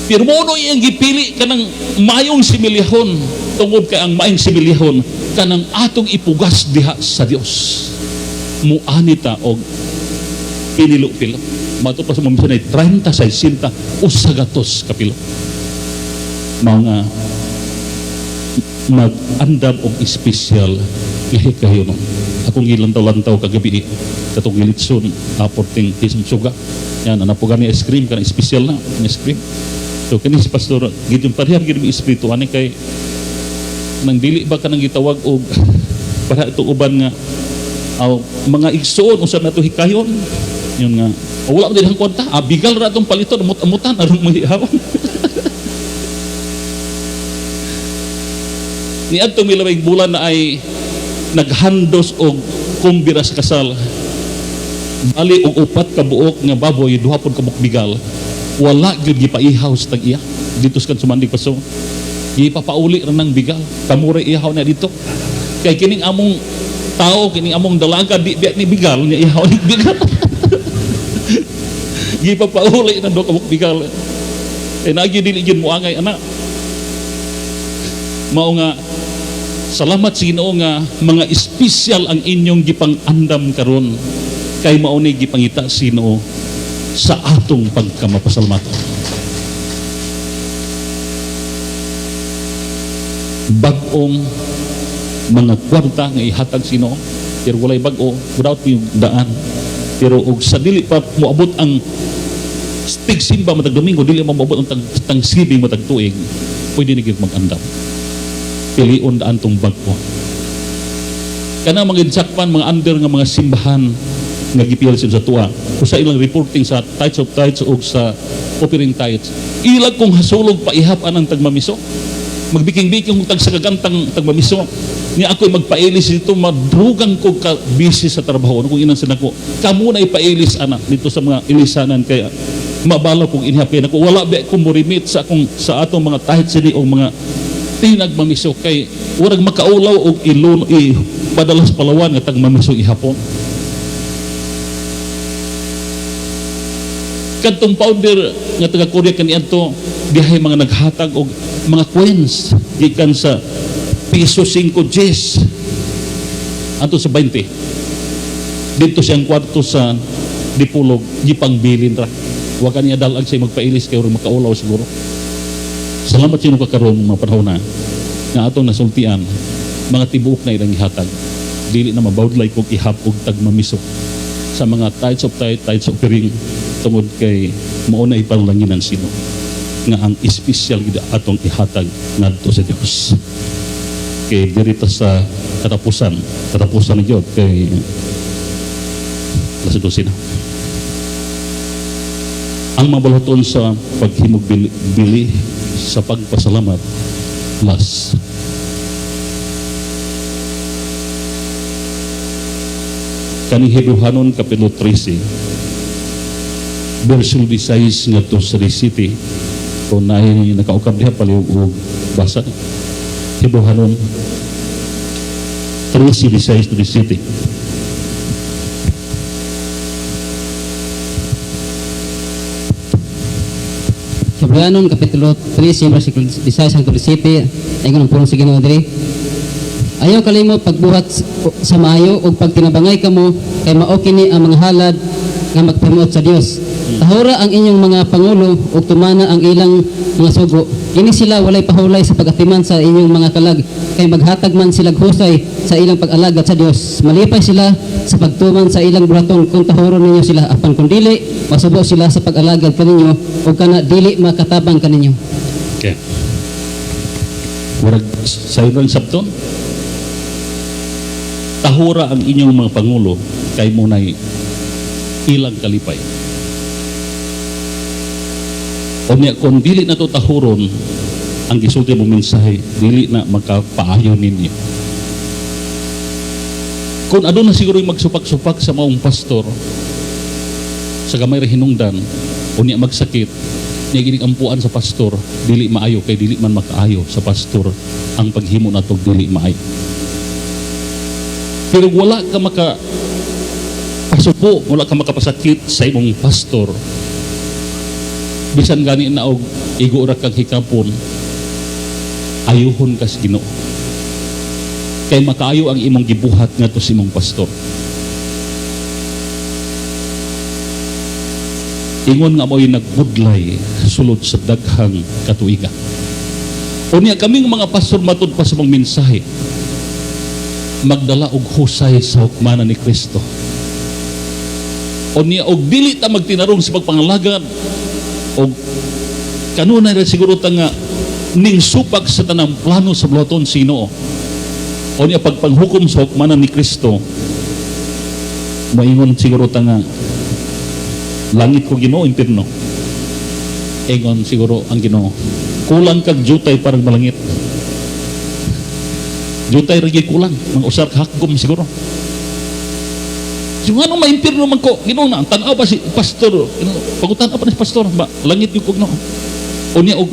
D: Pero mo iyang gipili kanang mayong similyahon tungod kay ang maayong similyahon kanang atong ipugas diha sa Dios. Muani ta og pinilo-pilo. Mato pa sa mga ay 30, 60, 100 kapilo. Mga mag-andam og espesyal nga hikayon. Akong gilantaw-lantaw kagabi katong gilitson aporting kisong suga. Yan, ano po gani ice cream kana espesyal na ice cream. So kini si pastor gid yung parehar gid mi espiritu ani kay nang dili ba kanang gitawag og para ito uban nga aw, mga igsoon usa na to hikayon yun nga wala man din kwarta bigal ra atong paliton amut-amutan aron mahihaw. Ni adtong milabing bulan na ay naghandos og kumbira sa kasal bali og upat ka buok nga baboy duha pud ka buok bigal wala gyud gipaihaw sa tag-iya dito sa Sumandig Paso gipapauli ra ng bigal kamura ihaw na dito kay kining among tao kining among dalaga di biya ni bigal nya ihaw ni bigal. Gipapauli na duha ka buok bigal eh nagi dili gyud moangay ana. Mao nga salamat sa Ginoo nga mga espesyal ang inyong gipang-andam karon kay mao ni gipangita sa Ginoo sa atong pagkamapasalamatan. Bag-ong mga kwarta nga ihatag sa Ginoo pero walay bag-o without yung daan pero og sa dili pa moabot ang tigsimba matag Domingo dili mo moabot ang thanksgiving matag tuig pwede na gyud mag-andam. Pilion daan tong bag-o. Kana mga insakpan mga under nga mga simbahan nga gipil sa tuwa o sa ilang reporting sa tithes of tithes o sa offering tithes ilag kong hasulog paihap anang tagmamiso magbiking-biking kong tagsagagantang tagmamiso niya ako'y magpailis dito madrugang ko ka busy sa trabaho ano kung inang sinako kamo na ipailis ana dito sa mga ilisanan kaya mabalaw kong inihap kaya nako wala ba ko morimit sa akong sa atong mga tithes sini o mga tinagmamiso kay warag makaulaw og ilon i padalas Palawan nga tagmamiso ihapon. Kadtong founder nga taga Korea kaniadto dihay mga naghatag og mga coins gikan sa piso 5 10 anto sa 20 dito siyang kwarto sa Dipolog gipangbilin ra wa kaniya dalag say magpailis kay makaulaw siguro. Salamat sino kakaroon mga panahon na nga atong nasultian mga tibuok na ilang gihatag dili na mabawdlay kog ihap og tagmamiso sa mga tithes of tithe, tithes offering tungod kay mao na ipalanginan sino nga ang espesyal gid atong ihatag ngadto sa Dios. Kay diri ta sa katapusan, katapusan na gyud kay 12 na. Ang mabaluton sa paghimog bili sa pagpasalamat last. Kaning Hebreohanon Kapitulo 13 verse 16 ngadto sa 17 kung naay nakaukab diha palihog og basa. Hebreohanon 13:16 to 17.
E: Hebreohanon Kapitulo 13 versikulo 16 hangtod 17 ingon ang pulong sa Ginoo diri. Ayaw kalimot pagbuhat sa maayo ug pagtinabangay kamo kay mao kini ang mga halad nga magpahimuot sa Dios. Tahura ang inyong mga pangulo ug tumana ang ilang mga sugo. Kini sila walay pahulay sa pag-atiman sa inyong mga kalag kay maghatag man sila husay sa ilang pag-alagad sa Dios. Malipay sila sa pagtuman sa ilang buhaton kung tahuron ninyo sila, apan kung dili, masubo sila sa pag-alagad kaninyo ug kana dili makatabang kaninyo.
D: Okay. Murag sayo lang sabton. Tahura ang inyong mga pangulo kay munay ilang kalipay. Unya kung dili na to tahuron ang gisulti mo mensahe, dili na makapaayo ninyo. Kung aduna siguro yung magsupak-supak sa maong pastor sa gamay ra hinungdan, unya magsakit, niya gining ampuan sa pastor, dili maayo kay dili man makaayo sa pastor ang paghimo nato dili maayo. Pero wala ka maka pasupo, wala ka makapasakit sa imong pastor. Bisan gani na og igo ra kag hikapon, ayuhon ka sa Ginoo. Kay makaayo ang imong gibuhat ngadto sa imong pastor. Ingon nga mo'y nagbudlay sulod sa daghang katuigan. Unya kaming mga pastor matud pa sa mong mensahe, magdala og husay sa hukmanan ni Kristo. Unya og dili ta magtinarong sa pagpangalagad og kanunay ra siguro ta nga ning supak sa tanang plano sa buluhaton sa Ginoo. Unya pagpanghukom sa hukmanan ni Kristo, moingon siguro ta nga langit ko Ginoo, impierno. Ingon siguro ang Ginoo, kulang kag jutay para malangit. Jutay ra gyud kulang, mga usar ka hakgom siguro. So ngano maimpierno man ko, Ginoo na, tan-aw pa si pastor, Ginoo, pagutan pa ni pastor, ba langit gyud ko Ginoo. Unya og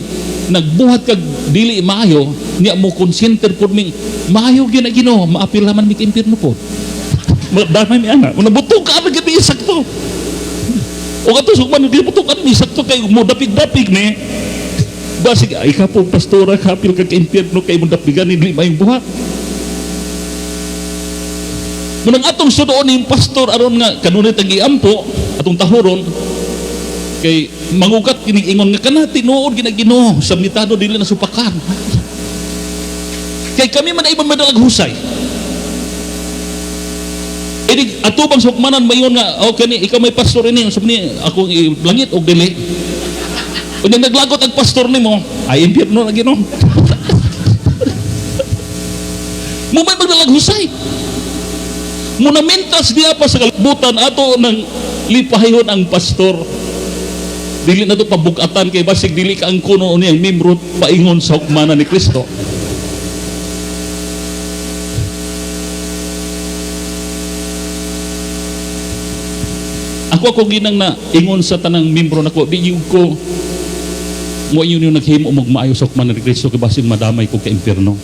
D: nagbuhat kag dili maayo, niya mo konsenter pud ming maayo gyud na Ginoo, maapil man mi ka impierno po. Damay mi ana, nabutog ka ana gyud mi sakto. O kato sukman gibutukan mi sakto kay mo dapig-dapig ni. Basig ay ka po pastora kapil kag impierno kay mo dapigan dili maayong buhat. Munang atong sudoon ning pastor aron nga kanunay tag iampo atong tahuron kay mangugat kining ingon nga kana tinuod gina Ginoo sa mitado dili na supakan. Kay kami man ay madalag husay. Inig atubang sa hukmanan mayon nga okay ni ikaw may pastor ini sub ni ako langit og dili. Unya naglagot ang pastor nimo ay impierno na Ginoo. Mo may magdalag husay. Munamentas diya pa sa kalibutan ato nang lipahihon ang pastor. Dili na to pabugatan kay basig dili ka ang kuno niyang membro paingon sa hukmanan ni Kristo. Ako ako ginang na ingon sa tanang membro nako, di gyud ko mo inyon yung naghimo og maayo sa hukmanan ni Kristo kay basig madamay ko ka impierno.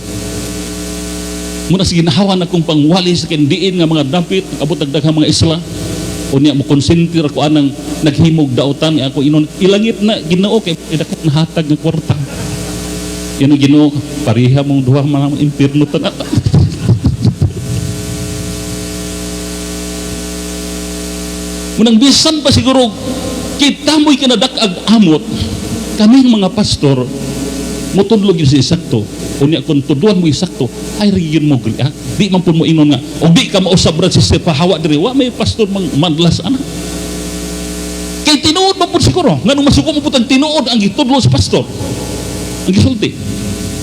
D: Muna sa ginahawan akong pangwali sa kindiin nga mga dapit, abot dagdaghang mga isla. Unya mo konsentir ako anang naghimog daotan ako inon ilangit na Ginoo kay dako nahatag nga kwarta. Yan ang Ginoo pareha mong duha man ang impierno tanan. Munang bisan pa siguro kita mo'y kinadak-ag amot kaming mga pastor motudlog yun sa isakto. Unya kung tuduan mo isakto ay rigin mo ha? Di man pud mo ingon nga og di ka mausab ra si pahawa diri, wa may pastor mang madlas ana. Kay tinuod man pud siguro nganong masuko mo pud ang tinuod ang gitudlo sa pastor ang gisulti.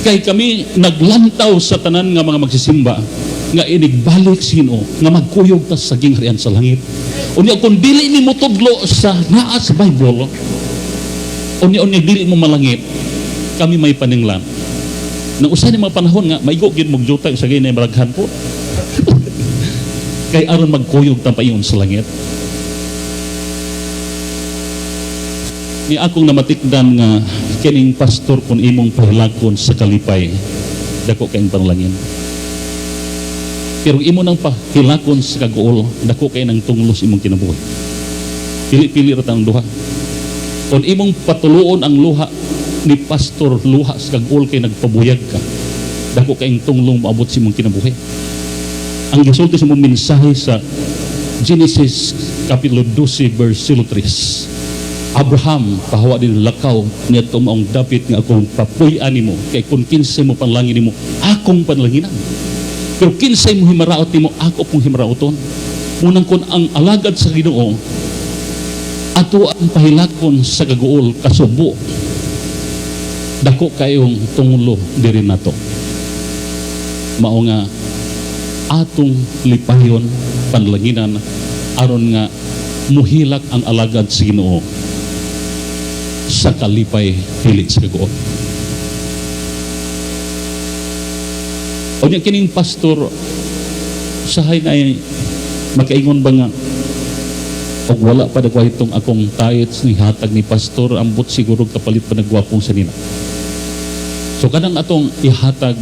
D: Kay kami naglantaw sa tanan nga mga magsisimba nga inigbalik sino nga magkuyog ta sa gingharian sa langit. Unya kung dili ni mo tudlo sa naa sa Bible, unya unya dili mo malangit, kami may paninglan. Nang usa ni mga panahon nga maigo gyud mog jutag sa gayud maraghan po. Kay aron magkuyog ta paingon sa langit. Ni akong namatikdan nga kining pastor kun imong pahilakon sa kalipay, dako kayong panalangin. Pero imo nang pahilakon sa kaguol, dako kay nang tunglos imong kinabuhi. Pili-pili ra tang duha. Kun imong patuluon ang luha ni pastor, luha sa kaguol kay nagpabuyag ka, dako kayong tunglong moabot sa imong kinabuhi. Ang gisulti sa imong mensahe sa Genesis Kapitulo 12 verse 03. Abraham pahawa din lakaw niya maong dapit nga akong papuy-an nimo, kay kung kinsay mo panlangin nimo, akong panlanginan. Pero kinsay mo himaraot nimo, ako pong himarauton. Unang kun ang alagad sa Ginoo ato ang pahilakon sa kaguol kasubo, dako kayong tungulo diri nato. Mao nga atong lipayon panlanginan aron nga muhilak ang alagad sa Ginoo sa kalipay dili sa kaguol. Unya kining pastor sahay na ay makaingon ba nga og wala pa nagwa itong akong tithes ni hatag ni pastor, ambot siguro kapalit pa nagwapong sa nina. So kanang atong ihatag,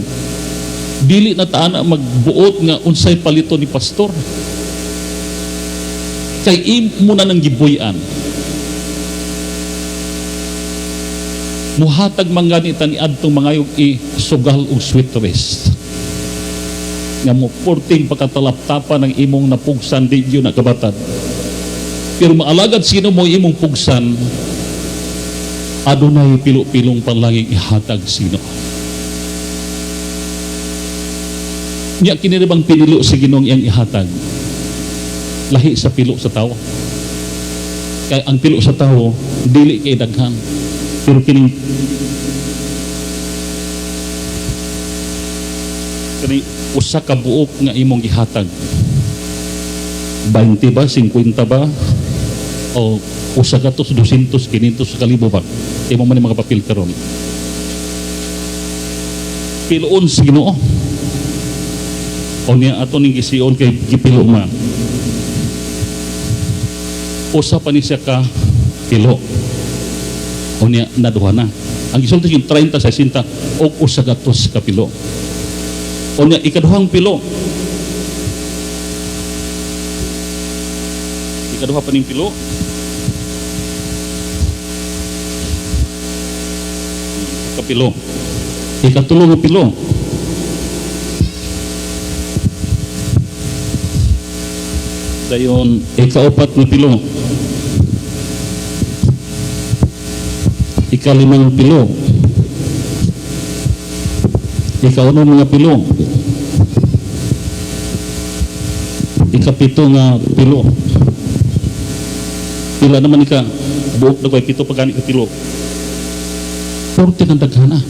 D: dili na taan na magbuot nga unsay palito ni pastor. Kay imo na nang gibuy-an. Muhatag man gani ta ni adtong mangayog isugal og sweet rest. Nga mo porting pagkatalaptapan ng imong napugsan, di yun nakabatad. Pero maalagad sino mo imong pugsan, adunay pilo-pilong panlanging ihatag sino. Nya kini bang pinilo sa Ginoong iyang ihatag? Lahi sa pilo sa tawo. Kay ang pilo sa tawo dili kay daghan. Pero kining kani usa ka buok nga imong gihatag, 20 ba, 50 ba, o usa ka tos, 200, 500, kalibo ba, imo man mga papel karon. Piloon sa Ginoo. O niya ato ning gision kay gipilo man. Usa pa ni siya ka pilo. O niya naduha na. Ang gisulti yung 30 sa 60 og usa ka tos ka pilo. O niya ikaduhang pilo. Ikaduha pa ning pilo. Kapilo. Ikatulo nga pilo. Dayon ikaapat nga pilo. Ikalimang pilo. Ikaunom nga pilo. Ikapito nga pilo. Pila naman ika buok na ko'y pito pagani ka pilo. Porte ng daghana.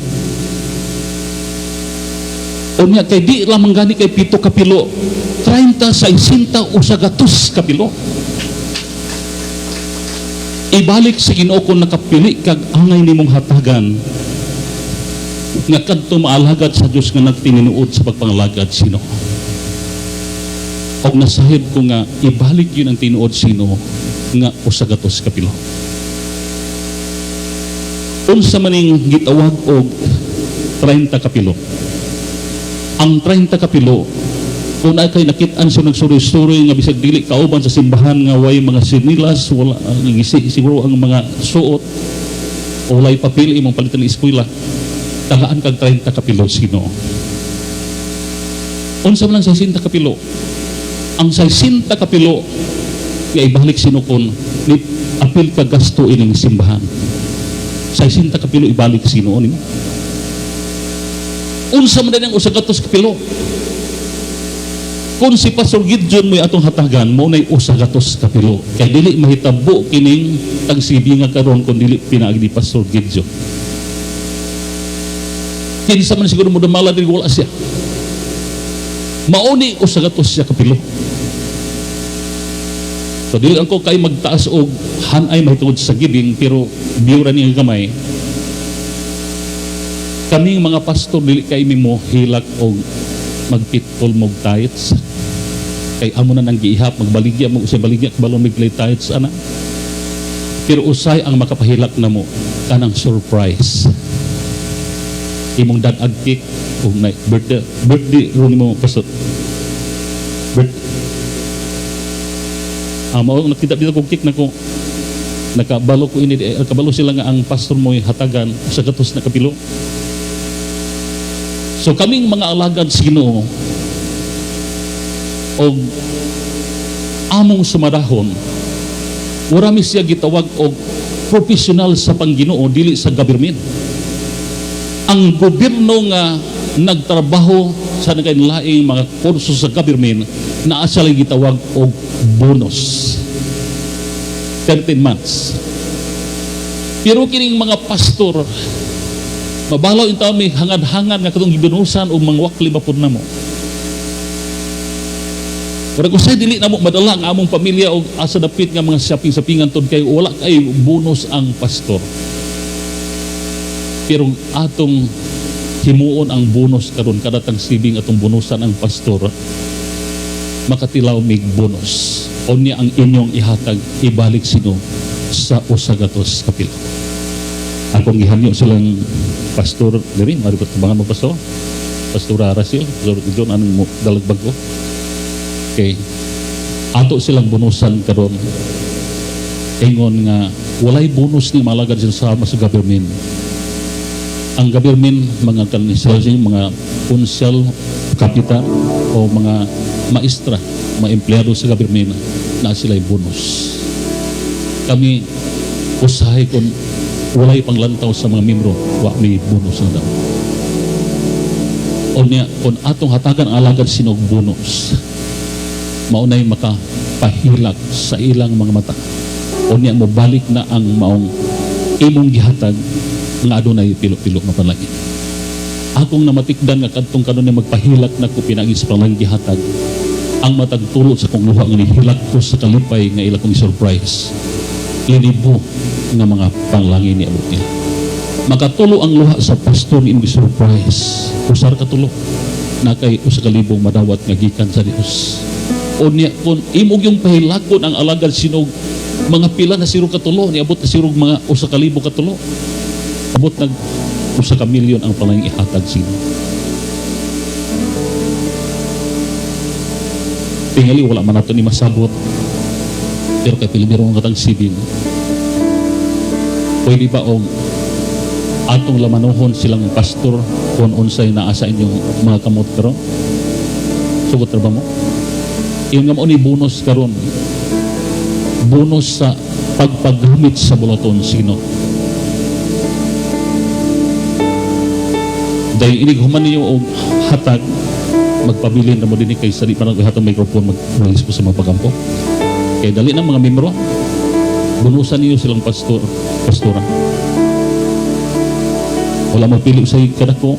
D: Unya kay di lamang gani kay pito ka pilo, 30, 60, 100 ka pilo. Ibalik sa Ginoo kung nakapili kag angay nimong hatagan nga kadto maalagad sa Dios nga nagtininuod sa pagpangalagad sino. Og nasahid ko nga ibalik yun ang tinuod sino nga 100 ka pilo. Unsa maning gitawag og 30 ka pilo? Ang 30 ka pilo, kung na kay nakit-an siya nagsuroy-suroy nga bisag dili kauban sa simbahan nga way mga sinilas, wala ngisi siguro ang mga suot, walay papel imong palitan ng eskwela, tagaan kag 30 ka pilo sino. Unsa man ang 60 ka pilo? Ang 60 ka pilo nga ibalik sino kon ni apil ka gasto ining simbahan. 60 ka pilo ibalik sino nimo. Unsa man ang 100 ka pilo? Kung si Pastor Gideon mo'y atong hatagan, mo na'y 100 ka pilo. Kay dili mahitabo kining tagsibi nga karon kung dili pinaagi ni Pastor Gideon. Kinsa man siguro mo dumala dili wala siya. Mauni 100 siya ka pilo. So dili ang ko kay magtaas og hanay mahitungod sa giving, pero biyura niya gamay. Kaming mga pastor dili kay mimo hilak og magpitpol mog tithes. Kay amo na nang giihap magbaligya mo usay baligya kabalo mig play tithes ana. Pero usay ang makapahilak namo kanang surprise. Imong dag-ag cake og na birthday ron nimo pastor. Mao nakita dito kog cake nako. Nakabalo ko ini, nakabalo sila nga ang pastor mo'y hatagan sa gatos na kapilo. So kaming mga alagad sa Ginoo og among sumadahon, wala mi siya gitawag og profesional sa pangginoo dili sa government. Ang gobyerno nga nagtrabaho sa nagkainlaing mga kurso sa government naa sila gitawag og bonus. 13 months. Pero kining mga pastor, mabalaw in may hangad-hangad nga katong gibinusan og mangwakli ba pud namo. Murag usay dili namo madala ang among pamilya og asa dapit nga mga shopping-shoppingan tod kay wala kay bonus ang pastor. Pero atong himuon ang bonus karon kada Thanksgiving, atong bonusan ang pastor, makatilaw mig bonus. Unya ang inyong ihatag ibalik sino sa usa gatos kapila. Akong gihanyo silang pastor diri, mari tabangan mo, pastor. Pastora Rasil, Pastor John, anong mo dalagbag ko. Okay. Ato silang bonusan karon. Ingon nga walay bonus ni malagad sila sama sa government. Ang government, mga kanisal, mga punsyal, kapitan o mga maestra, mga empleyado sa government na sila'y bonus. Kami usahay kung walay panglantaw sa mga membro, wa may bonus na daw. O niya, kung atong hatagan ang alagad sinog bonus, maunay makapahilak sa ilang mga mata. O niya, mobalik na ang maong imong gihatag nga adunay pilo-pilo nga panlangin. Akong namatikdan nga kadtong kanunay magpahilak na ko pinagi sa panlangin gihatag, ang matag tulo sa kong luha nga nihilak ko sa kalipay nga ila kong surprise. Linibo nga mga panglangin ni abot nila. Makatulo ang luha sa pastor ni imong surprise. Usar katulo na kay usa ka libong madawat nga gikan sa Dios. Unya kun imong yung pahilakon ang alagad sinog mga pila na sirog katulo, niabot na sirog mga 1,000 katulo. Abot nag 1 milyon ang palangin ihatag sino. Tingali wala man nato ni masabot. Pero kay pilimiro ang katang sibil. Pwede ba og atong lamanuhon silang pastor kung unsay naa sa inyong mga kamot karon? Sugot ra ba mo? Iyon nga mao ni bonus karon. Bonus sa pagpagamit sa bulaton sino. Dahil inig human ninyo og hatag, magpabilin na mo din kay sa di pa naghatag microphone, mag-release po sa mga pagampo. Kay dali ng mga membro, bunusan niyo silang pastor, pastora. Wala magpili sa kadako.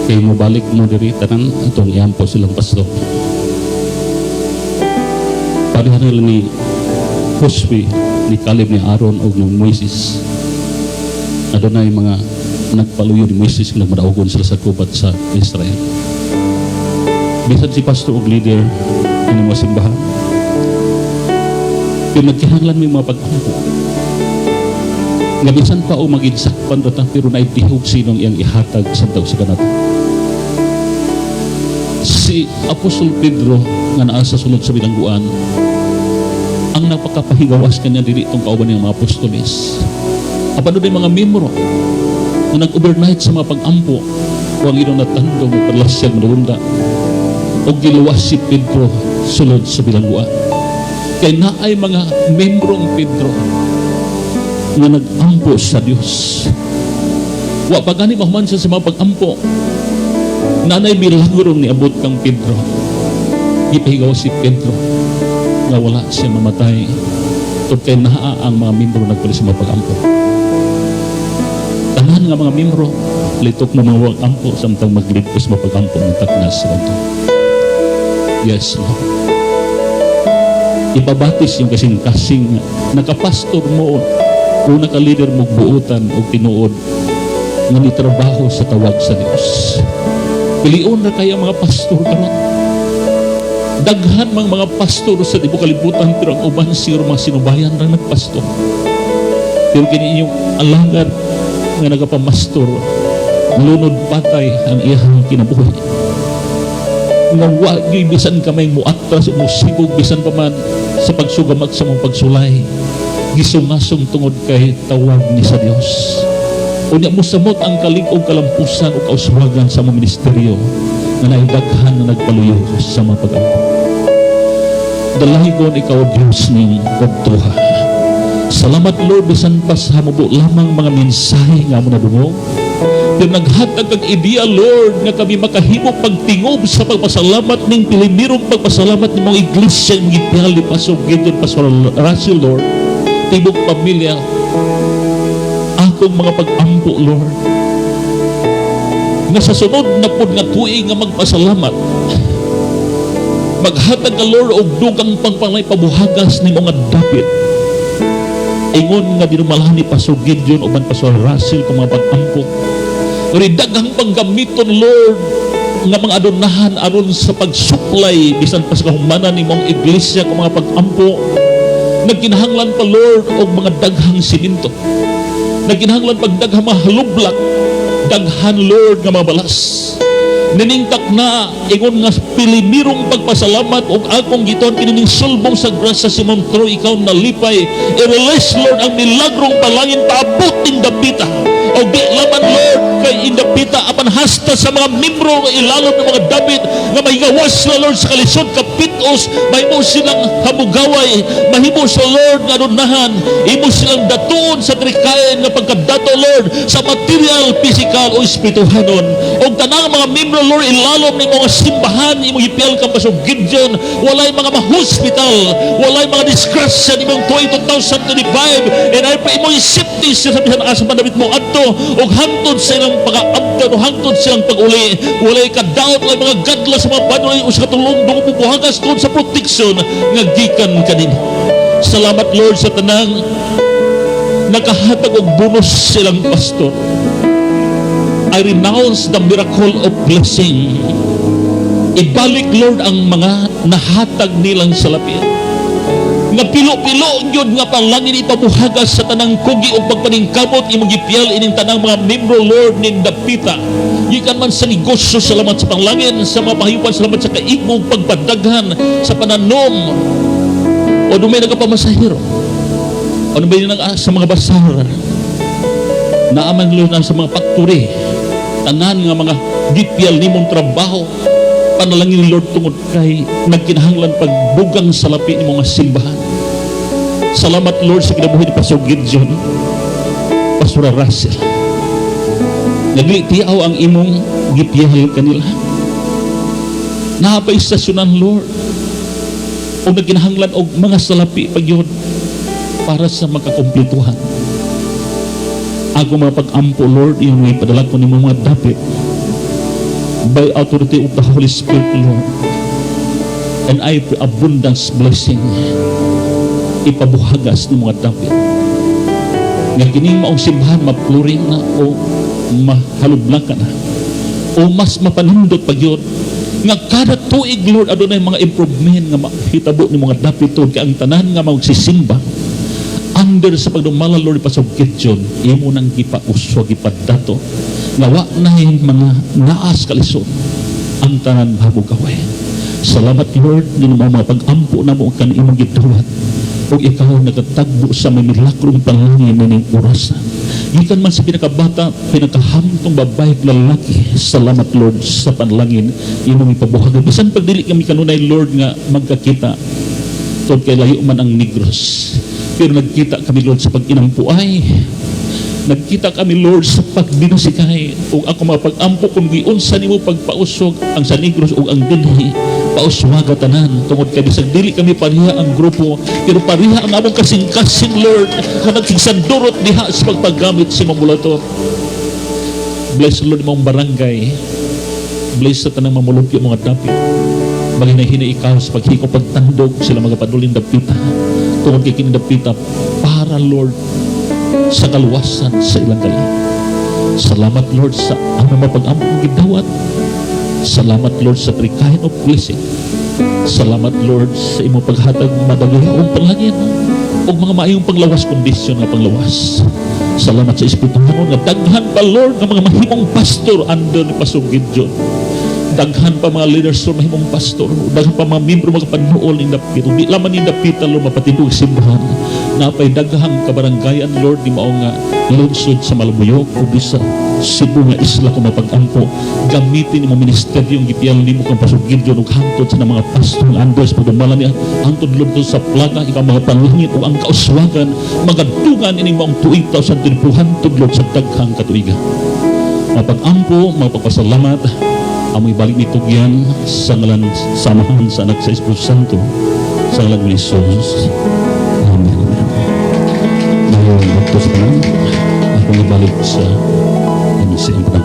D: Kay mobalik mo diri tanan atong iampo silang pastor. Pareha nila ni Josue, ni Caleb, ni Aaron ug ni Moises. Adunay mga nagpaluyo ni Moises nga nagmadaugon sila sa gubat sa Israel. Bisan si pastor og leader ini mga simbahan. Pero nagkinahanglan may mga pag-ampo. Nga bisan pa o maging sakpan ra ta, pero naitihog sinong iyang ihatag sa tao sa kanato. Si Apostol Pedro nga naa sa sulod sa bilangguan, ang napakapahigawas kanya dili itong kauban niyang mga apostoles. Apan doon mga membro nga nag-overnight sa mga pag-ampo, o ang inyong natandong magpalasyag manulunda, o giluwas si Pedro sulod sa bilangguan. Kay naay mga membrong Pedro nga nag-ampo sa Dios. Wa pa gani mahuman siya sa mga pag-ampo. Nanay milagro ni abot kang Pedro. Gipahigaw si Pedro. Nga wala siya mamatay tungod kay naa ang mga membro nagpuli sa mga pag-ampo. Tanan nga mga membro litok mo mga ampo samtang magligpos mo pag-ampo ng taknas sa kanto. Yes, Lord. Ipabatis yung kasing-kasing nakapastor mo o nakalider mo buutan o tinuod nga nitrabaho sa tawag sa Dios. Pilion na kaya mga pastor karon. Daghan mang mga pastor sa tibuok kalibutan, pero ang uban siguro mga sinubayan ra nagpastor. Pero kini inyong alagad nga nagapamastor, lunod patay ang iyang kinabuhi. Nga wa gyud bisan kamay muatras o musigog bisan pa man sa pagsugamat sa mong pagsulay. Gisungasong tungod kay tawag ni sa Dios. Unya mosamot ang kalig-og, kalampusan o kauswagan sa mga ministeryo nga naidaghan na nagpaluyo sa mga pag-ampo. Dalaygon ikaw, Diyos ning Ogtuha. Salamat, Lord, bisan pa sa hamubo lamang mga mensahe nga mo nadungog. Pero naghatag kag ideya, Lord, nga kami makahimo pagtingob sa pagpasalamat ning pilimirong pagpasalamat ni mga iglesia ng gipiyal ni Pastor Gideon, Pastor Russell, Lord. Tibok pamilya, akong mga pag-ampo, Lord. Nga sa sunod na pod nga tuig nga magpasalamat, maghatag ka, Lord, og dugang pangpangay pabuhagas ni mga dapit. Ingon nga dinumalahan ni Pastor Gideon uban Pastor Russell kung mga pag-ampo. Pero daghang panggamiton, Lord, nga mga adonahan aron sa pagsupply bisan pa sa kahumanan ni mong iglesia kung mga pag-ampo. Nagkinahanglan pa, Lord, og mga daghang siminto. Nagkinahanglan pag daghang mga halublak, daghan, Lord, nga mga balas. Niningtak na ingon nga pilimirong pagpasalamat og akong giton kinining sulbong sa grasya si Montroy, ikaw nalipay. I-release, Lord, ang milagrong palangin paabot indapita. O di laman, Lord, kay indapita apan hasta sa mga membro nga ilalom ng mga dapit nga mahigawas sila, Lord, sa kalisod kapitos, mahimo silang hamugaway, mahimo sa Lord nga adunahan, imo silang datuon sa trikayan nga pagkadato, Lord, sa material, physical o espirituhanon. Og tanang mga membro, Lord, ilalom ni mga simbahan imo gipiyal kang Pastor Gideon, walay mga ma-hospital, walay mga disgrasya nimong tuig 2025, and I pray imo safety sa bisan asa man dapit mo adto og hangtod sa ilang pag-aabdan o hangtod silang pag-uli, walay kadaot, walay mga gadla sa mga badoy o sa katulong dungog pupuhagas tungod sa protection nga gikan kanino. Salamat, Lord, sa tanang nakahatag og bonus silang pastor. I renounce the miracle of blessing. Ibalik, Lord, ang mga nahatag nilang salapi. Nga pilo-pilo yun nga palangin ipabuhagas sa tanang kugi o pagpaningkamot imong gipiyal ining tanang mga membro, Lord, ning dapita. Gikan man sa negosyo, salamat sa panglangin, sa mga pahayupan, salamat sa kaigmong pagpadaghan sa pananom o dumay nagapamasahero o dumay nag sa mga basar naaman, Lord, na sa mga factory, tanan nga mga gipiyal nimong trabaho, panalangin, Lord, tungod kay nagkinahanglan pagbugang salapi ni mga simbahan. Salamat, Lord, sa kinabuhi ni Pastor Gideon, Pastor Russell. Naglitiaw ang imong gipiyal kanila. Napay istasyonan, Lord, o nagkinahanglan og mga salapi pagyud para sa makakumpletuhan. Ako mga pag-ampo, Lord, iyong ipadala ko ni mga dapit by authority of the Holy Spirit, Lord. And I pray abundance blessing ipabuhagas ng mga dapit. Nga kining maong simbahan mapluring na o mahalublakan na o mas mapanindot pag yun nga kada tuig, Lord, adunay mga improvement nga mahitabo ni mga dapit tungod kay ang tanan nga magsisimba under sa pagdumala, Lord, Pastor Gideon, imo nang gipauswa, gipadato nga wa na mga naas kalisod, ang tanan mahabugaway. Salamat, Lord, ni mga pag-ampo na mo kan imong gidawat ug ikaw nagatagbo sa may milagrong panlangin nining orasa. Gikan man sa pinakabata, pinakahamtong babae ug lalaki, salamat, Lord, sa panlangin imong ipabuhagan. Bisan pagdili kami kanunay, Lord, nga magkakita tungod kay layo man ang Negros. Pero nagkita kami, Lord, sa pag-inampuay. Nagkita kami, Lord, sa pagdinasikay. Ug ako mapag-ampo kung giunsa nimo pagpausog ang sa Negros ug ang dinhi. Pauswaga tanan tungod kay bisag dili kami pareha ang grupo, pero pareha ang among kasing-kasing, Lord, nga nagsigsandurot diha sa pagpagamit sa imong bulaton. Bless, Lord, imong barangay. Bless sa tanang mamulumpyo mga dapit. Maghinay-hinay ikaw sa paghiko pagtandog sila mga padulin dapita. Tungod kay kini dapita para, Lord, sa kaluwasan sa ilang kali. Salamat, Lord, sa among mapag-ampo gidawat. Salamat, Lord, sa three kind of blessing. Salamat, Lord, sa imong paghatag madagayong panglangin ug mga maayong panglawas, kondisyon nga panglawas. Salamat sa Espiritu nga daghan pa, Lord, nga mga mahimong pastor under ni Pastor Gideon. Daghan pa mga leaders, Lord, mahimong pastor. Daghan pa mga membro magapanuol ning dapit. Di laman ning dapita, Lord, mapatindog simbahan. Napay daghang kabaranggayan, Lord, di mao nga lungsod sa Malabuyok o bisa Cebu nga isla ko mapag-ampo. Gamitin imong ministeryo ang gipiyal nimo kang Pastor Gideon ug hangtod sa mga pastor nga Andres pagdumala niya hangtod, Lord, sa plaka ikaw mga panglangit ug ang kauswagan magadugan ining maong tuig 2024 hangtod, Lord, sa daghang katuigan. Mapag-ampo, mapagpasalamat, amoy balik ni Tugyan sa ngalan sa Amahan, sa Anak, sa Espiritu Santo, sa ngalan ni Jesus. Amen. Ngayon, Dr. sa tanan, akong ibalik sa MC ang tanan.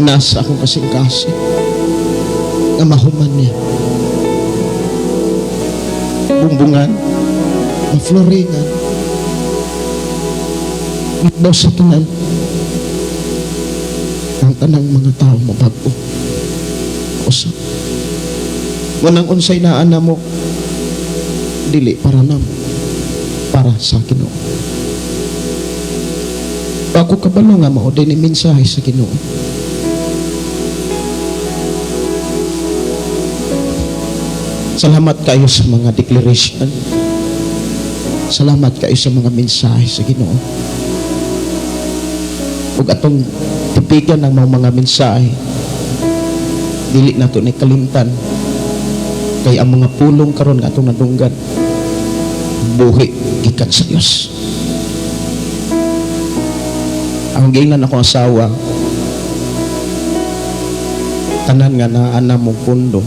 F: Nasa akong kasing-kasing nga mahuman niya, bumbungan, mafloringan, daw sa tanan ang tanang mga tao mabag-o usap. Munang unsay naa namo, dili para namo, para sa Ginoo. Ako kabalo nga mao din ni mensahe sa Ginoo. Salamat kayo sa mga declaration. Salamat kayo sa mga mensahe sa Ginoo. Ug atong tipigan ang mga mensahe, dili nato ni kalimtan kay ang mga pulong karon nga atong nadunggan, buhi gikan sa Dios. Ang giingnan akong asawa, tanan nga naa na mong pundo,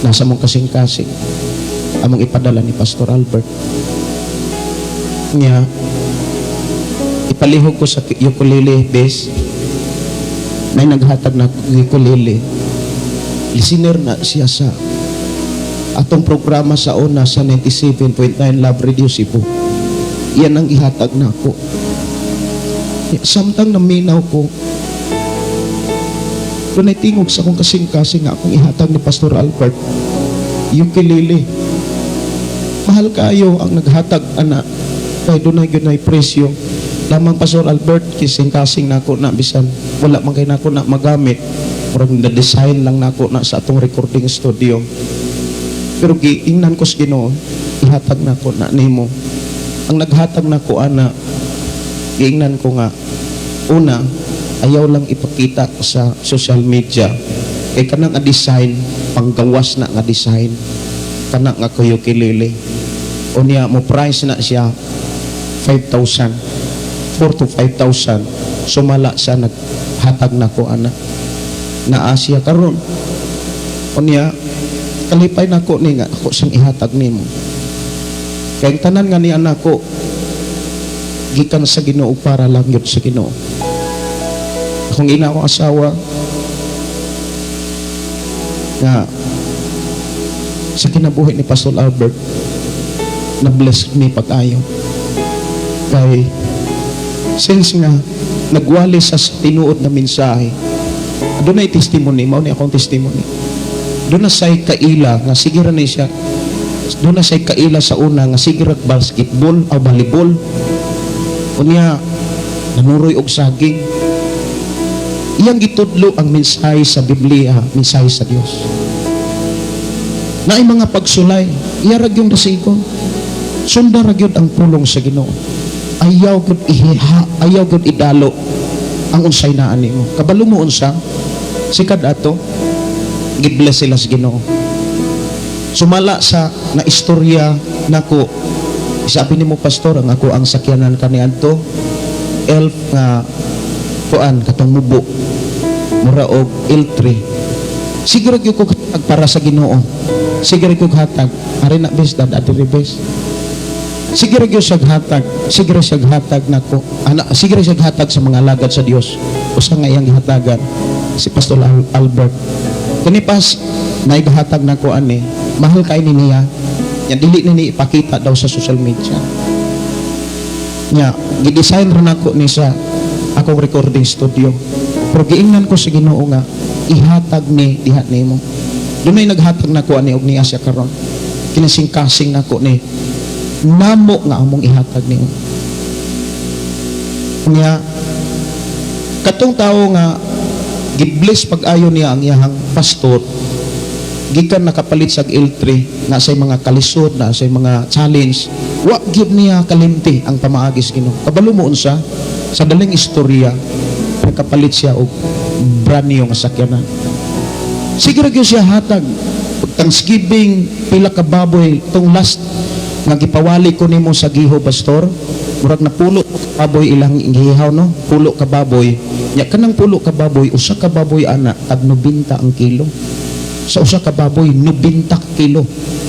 F: nasa mong kasing-kasing, among ipadala ni Pastor Albert. Nya, ipalihog ko sa ukulele, bes, may naghatag na ukulele. Listener na siya sa atong programa sa una sa 97.9 Love Radio Cebu. Iyan ang ihatag na ako. Samtang naminaw ko, doon ay tingog sa akong kasing-kasing nga akong ihatag ni Pastor Albert, ukulele. Mahal kayo ang naghatag, ana, kay doon ay yun ay presyo. Lamang Pastor Albert, kasing-kasing na ako na bisan wala man kay nako na magamit. Murag na-design lang nako na sa atong recording studio. Pero giingnan ko sa Ginoo, ihatag nako na nimo. Ang naghatag nako ana, giingnan ko nga una, ayaw lang ipakita sa social media. Kay kanang nga design, panggawas na nga design, kana nga ukulele. Unya mo price na siya 5,000, 4 to 5,000. Sumala sa naghatag nako ana. Naa siya karon. Unya, kalipay nako ni nga ako siyang ihatag nimo. Kay ang tanan nga ni anak ko gikan sa Ginoo, para lang yun sa Ginoo. Akong ina, akong asawa nga sa kinabuhi ni Pastor Albert, na-bless mi pag-ayo. Kay since nga nagwali sa tinuod na mensahe, doon na testimony, mao ni akong testimony. Doon na siya'y kaila nga sige ra ni siya. Doon na siya'y kaila sa una nga sige ra basketball o volleyball. Unya nanuroy og saging. Iyang gitudlo ang mensahe sa Biblia, mensahe sa Dios. Naay mga pagsulay, iya ra gyud dasigon. Sunda ra gyud ang pulong sa Ginoo. Ayaw gyud ihiha, ayaw gyud idalo ang unsay naa nimo. Kabalo mo unsa? Sikad ato, gibless sila sa Ginoo. Sumala sa na istorya nako, sabi nimo, "Pastor, ang ako ang sakyanan kaniadto elf nga kuan katong mubo, mura og L3." Siguro gyud ko hatag para sa Ginoo. Sige ra gyud hatag. Ari na bes dad, adiri bes. Sige ra gyud siya hatag. Sige ra siya hatag nako. Ana, sige ra siya hatag sa mga alagad sa Dios. Usa nga iyang gihatagan si Pastor Albert. Kini pas naigahatag nako ani, mahal kay ni niya. Nya dili ni ipakita daw sa social media. Nya gi-design ra nako ni sa akong recording studio. Pero giingnan ko sa Ginoo nga ihatag ni diha nimo. Dunay naghatag nako ani og niya siya karon. Kinasingkasing nako ni namo nga among ihatag nimo. Nya katong tawo nga gibless pag-ayo niya ang iyahang pastor, gikan nakapalit sa L3 na sa mga kalisod, na sa mga challenge, wa gyud niya kalimti ang pamaagi sa Ginoo. Kabalo mo unsa? Sa daling istorya, nakapalit siya og brand new nga sakyanan. Sige ra gyud siya hatag. Pag Thanksgiving, pila ka baboy tong last nga gipawali ko nimo sa Giho, pastor, murag na pulo ka baboy ilang gihaw, no? Pulo ka baboy. Nya kanang pulo ka baboy, usa ka baboy ana tag 90 ang kilo. Sa usa ka baboy, 90 kilo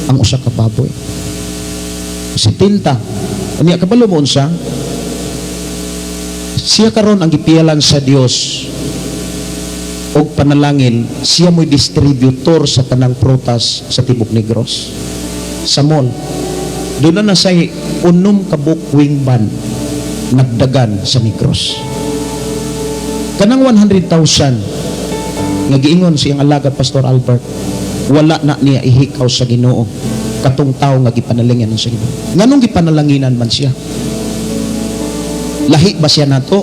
F: ang usa ka baboy. 70. Unya kabalo mo unsa? Siya karon ang gipiyalan sa Dios og panalangin, siya mo'y distributor sa tanang prutas sa tibok Negros. Sa mall. Doon na say 6 ka buok wing van nagdagan sa Negros. Kanang 100,000 nga giingon siyang alagad Pastor Albert, wala na niya ihikaw sa Ginoo katong tao nga gipanalanginan sa Ginoo. Nganong gipanalanginan man siya? Lahi ba siya nato?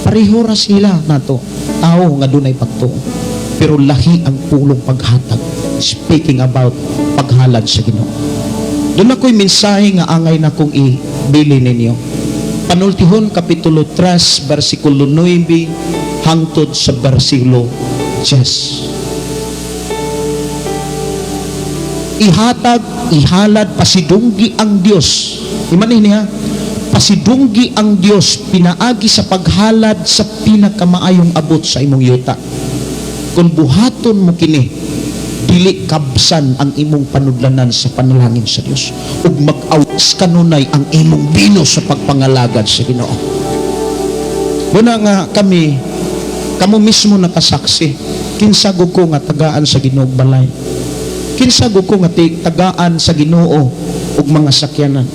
F: Pareho ra sila nato. Tao nga dunay pagtuo. Pero lahi ang pulong paghatag. Speaking about paghalad sa Ginoo. Doon ako'y mensahe nga angay na kong ibili ninyo. Panultihon Kapitulo 3, versikulo 9 hangtod sa versikulo 10. Ihatag, ihalad, pasidunggi ang Dios. Imanin niya, pasidunggi ang Dios pinaagi sa paghalad sa pinakamaayong abot sa imong yuta. Kung buhaton mo kini, dili kabsan ang imong panudlanan sa panalangin sa Dios ug mag-awas kanunay ang imong bino sa pagpangalagad sa Ginoo. Muna nga kami, kamo mismo nakasaksi, kinsa gud ko nga tagaan sa Ginoo og balay? Kinsa gud ko nga tagaan sa Ginoo og mga sakyanan?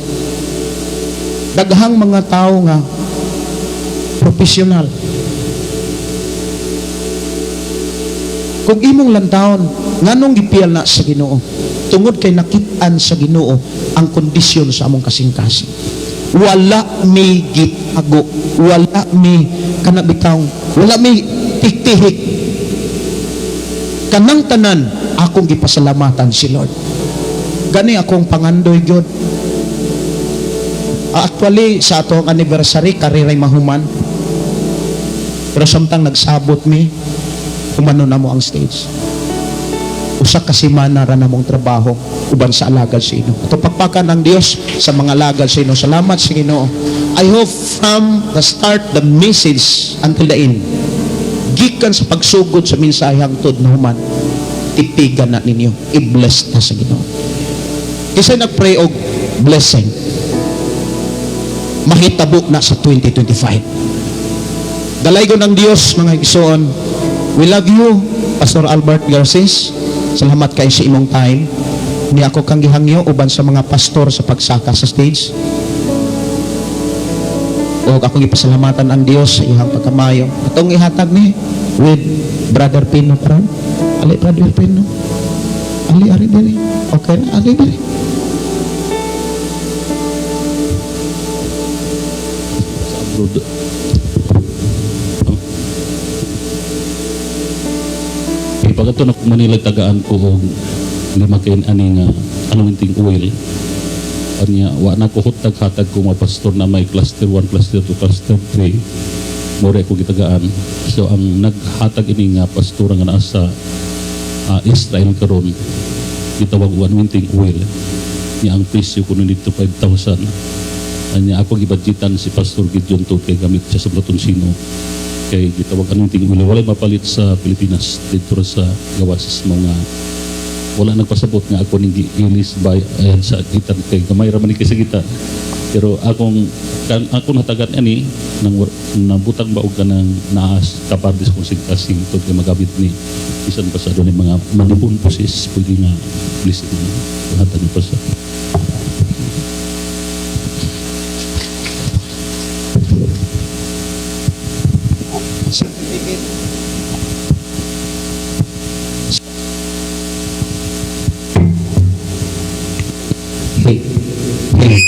F: Daghang mga tao nga profesional. Kung imong lantawon, nganong gipiyal na sa Ginoo? Tungod kay nakit-an sa Ginoo ang kondisyon sa among kasing-kasing. Wala mi gitago, wala mi kana bitawng, wala mi tiktihik. Kanang tanan akong gipasalamatan si Lord. Gani akong pangandoy gyud. Actually, sa atong anniversary, kariray mahuman. Pero samtang nagsabot mi, umano na mo ang stage. Usa ka semana ra namong trabaho uban sa alagad sa Ginoo. Ato pakpakan ang Dios sa mga alagad sa Ginoo. Salamat sa Ginoo. I hope from the start the message until the end, gikan sa pagsugod sa mensahe hangtod na human. Tipigan na ninyo. I-bless na sa Ginoo. Kasi nag-pray og blessing. Mahitabo na sa 2025. Dalaygon ng Dios, mga igsoon. We love you, Pastor Albert Garces. Salamat kay sa imong time. Ni ako kang gihangyo uban sa mga pastor sa pagsaka sa stage. O akong ipasalamatan ang Dios sa iyang pagkamayo. Atong ihatag ni with Brother Pino Pran. Ali, Brother Pino. Ali, ari diri. Okay na, ali diri.
D: Sa abroad. Oh. Eh, pag ato na Manila, tagaan ko og 5 kay ani nga anointing oil. Anya wa na ko hutag hatag ko mga pastor na may cluster 1, cluster 2, cluster 3. More ko gitagaan. So ang naghatag ini nga pastor nga naa sa Israel karon, gitawag anointing oil. Nya ang presyo kuno dito 5,000. Anya ako gibudgetan si Pastor Gideon to kay gamit siya sa Platoncino. Kay gitawag anointing oil, walay mapalit sa Pilipinas dito ra sa gawas sa mga wala nagpasabot nga ako ning giilis by sa gitar kay gamay ra man ni kay sa gitar. Pero akong kan ako natagan ani nang nabutang ba og kanang naas kapardis kung kasing tud kay magamit ni bisan pa sa ni mga manipon poses pwede nga blessing hatag ni Pastor.
F: Certificate.
C: Hey, hey.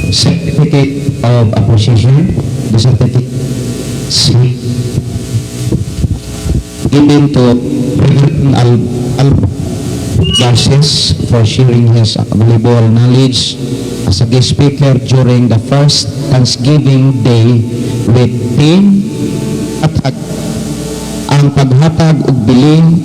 C: Certificate of Appreciation, the certificate C given to Reverend Al Garces for sharing his valuable knowledge as a guest speaker during the first Thanksgiving Day with team at ang paghatag og bilin.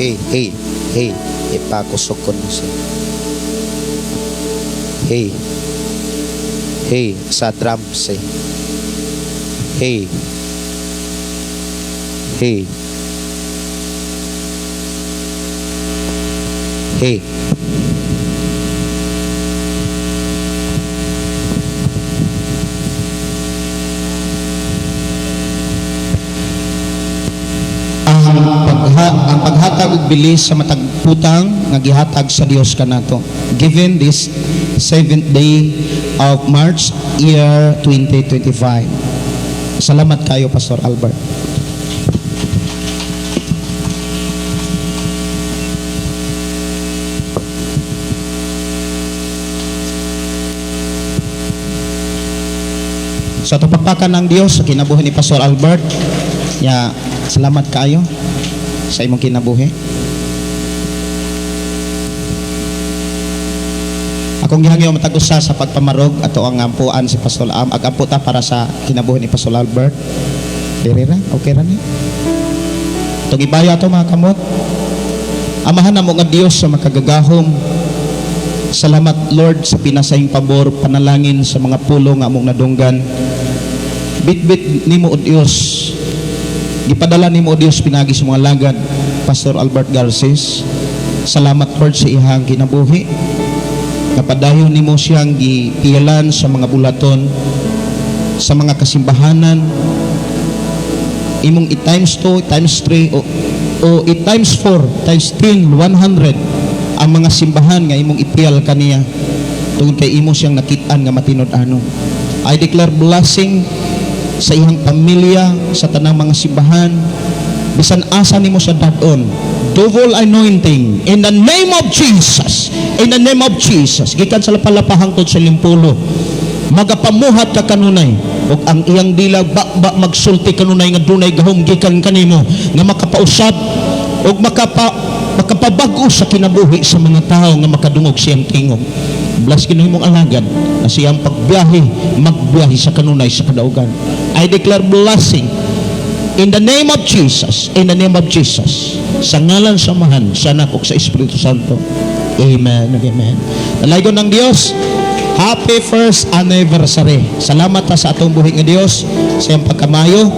F: Hey, hey, hey, ipakusog ko na siya. Hey, hey, sa drums eh. Hey, hey, hey. Ang paghatag og bilis sa matag putang nga gihatag sa Dios kanato. Given this 7th day of March year 2025. Salamat kayo, Pastor Albert. Sa tupakpakan ng Dios sa kinabuhi ni Pastor Albert, ya, salamat kayo sa imong kinabuhi. Akong gihangyo matag usa sa pagpamarog ato ang ampuan si Pastor Am. Agampo ta para sa kinabuhi ni Pastor Albert. Diri ra, okay ra ni. Itong ibaya ato mga kamot. Amahan namo nga Dios sa makagagahom. Salamat, Lord, sa pinasayong pabor, panalangin sa mga pulo nga among nadunggan. Bitbit nimo, o Dios. Gipadala nimo, o Dios, pinagi sa mga lagad Pastor Albert Garces. Salamat, Lord, sa ihang kinabuhi. Napadayon nimo siyang gipiyalan sa mga bulaton, sa mga kasimbahanan. Imong i-times 2, times 3, o i-times 4, times 10, 100 ang mga simbahan nga imong ipiyal kaniya tungod kay imo siyang nakit-an nga matinud-ano. I declare blessing sa iyang pamilya, sa tanang mga simbahan, bisan asa nimo sa dad-on. Double anointing in the name of Jesus. In the name of Jesus. Gikan sa lapalapa hangtod sa limpulo. Magapamuhat ka kanunay ug ang iyang dila ba magsulti kanunay nga dunay gahom gikan kanimo nga makapausab ug makapabag-o sa kinabuhi sa mga tao nga makadungog siyang tingog. Bless Ginoo imong alagad na siyang pagbiyahe magbiyahe sa kanunay sa kadaugan. I declare blessing in the name of Jesus, in the name of Jesus. Sa ngalan sa Amahan, sa Anak ug sa Espiritu Santo. Amen. Amen. Dalaygon ng Dios. Happy first anniversary. Salamat ta sa atong buhi nga Dios sa iyang pagkamayo.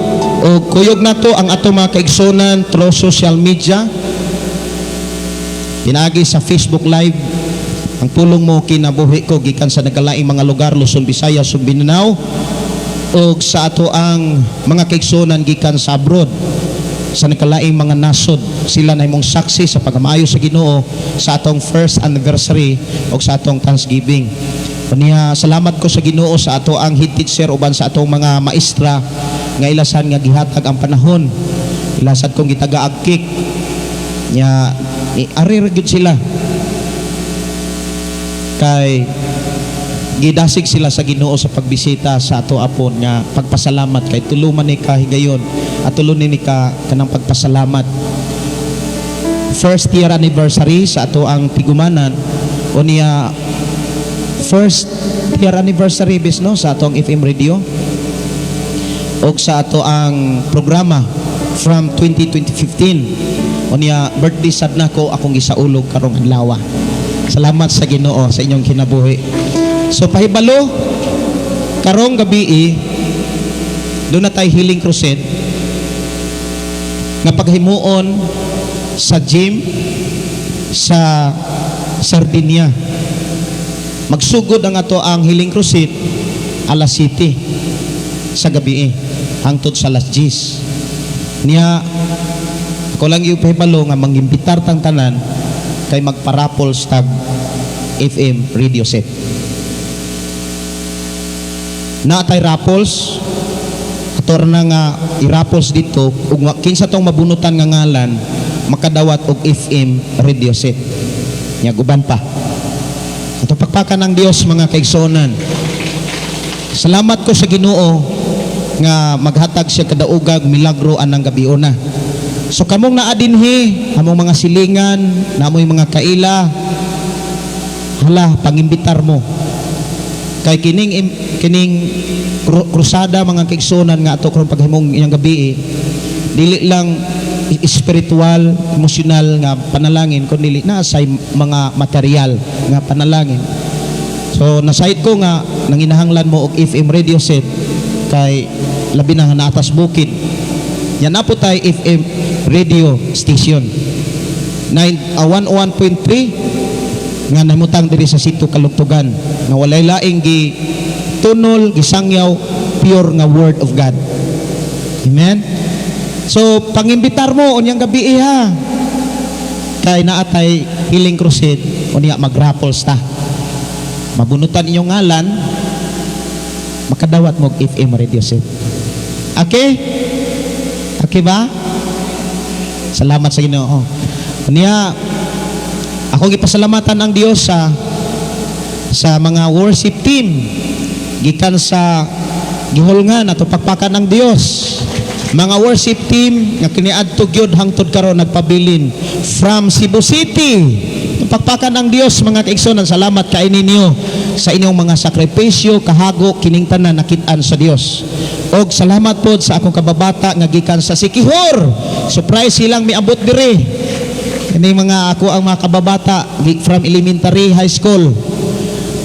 F: O kuyog nato ang atong mga kaigsunan through social media. Pinaagi sa Facebook Live. Ang pulong mo kinabuhi ko gikan sa nagkalaing mga lugar, Luzon, Visayas ug Mindanao, ug sa ato ang mga kaigsunan gikan sa abroad, sa nagkalaing mga nasod. Sila na imong saksi sa pagkamayo sa Ginoo sa atong first anniversary ug sa atong Thanksgiving. Unya, salamat ko sa Ginoo sa ato ang head teacher uban sa atong mga maestra nga ilasan nga gihatag ang panahon, ilasad kong gitagaag cake nya ari ra gyud sila kay gidasig sila sa Ginoo sa pagbisita sa ato apon nga pagpasalamat kay tulo man ni ka higayon at tulo ni ka kanang pagpasalamat, first year anniversary sa ato ang tigumanan, unya first year anniversary bis, no, sa atong FM radio og sa ato ang programa from 2015. Unya birthday sad nako, akong gisaulog karong adlaw. Salamat sa Ginoo sa inyong kinabuhi. So pahibalo, karong gabi duna tay healing crusade nga paghimuon sa gym sa Sardinia. Magsugod ang ato ang healing crusade alas 7 sa gabi hangtod sa alas 10. Niya ako lang yung pahibalo nga mangimbitar tang tanan kay magpa-raffles tag FM radio set. Na tay raffles ator na nga i-raffles dito ug kinsa tong mabunutan nga ngalan makadawat og FM radio set. Nya guban pa. Ato pakpakan ng Dios, mga kaigsuonan. Salamat ko sa Ginoo nga maghatag siya kadaugag milagro anang gabiona. So kamong naa dinhi, among mga silingan, namoy mga kaila, hala, pangimbitar mo. Kay kining krusada, mga kaigsuonan, nga ato karon paghimong iyang gabi, dili lang spiritual, emosyonal nga panalangin, kundi na sa mga material nga panalangin. So nasayod ko nga nanginahanglan mo og FM radio set kay labi na nga naa tas bukid. Yan na po tay FM radio station. 9 101.3 nga nahimutang diri sa Sitio Kalugtugan nga walay laing gi tunol, gisangyaw, pure nga word of God. Amen. So pangimbitar mo unyang gabi ha. Kay naa tay healing crusade, unya mag-raffles ta. Mabunutan inyong ngalan, makadawat mo og FM radio set. Okay? Okay ba? Salamat sa Ginoo. Unya ako gipasalamatan ang Dios sa mga worship team gikan sa Gihulngan. Ato pakpakan ang Dios. Mga worship team nga kiniadto gyud hangtod karon nagpabilin from Cebu City. Pakpakan ang Dios, mga kaigsuonan. Salamat kay ninyo sa inyong mga sakripisyo, kahago, kining tanan nakit-an sa Dios. Og salamat pod sa akong kababata nga gikan sa Siquijor. Surprise silang miabot diri. Kini mga ako ang mga kababata from elementary, high school.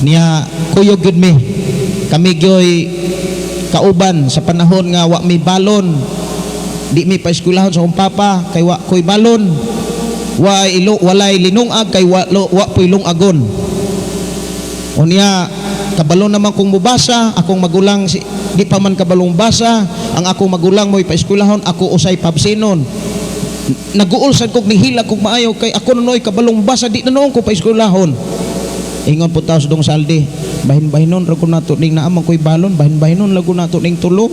F: Niya kuyog gyud mi. Kami gyoy kauban sa panahon nga wa mi balon. Di mi paeskwelahon sa akong papa kay wa koy balon. Wa ilo, walay linungag kay wa poy lungagon. Unya kabalo naman kong mubasa, akong magulang si, di pa man kabalong basa, ang akong magulang mo'y paeskwelahon, ako usay pabsinon. Naguol sad kog nihila kog maayo kay ako nunoy kabalong basa, di na noon ko paeskwelahon. Ingon po taos dong saldi, bahin-bahinon ra ko nato ning naamang ko'y balon, bahin-bahinon lago nato ning tulong.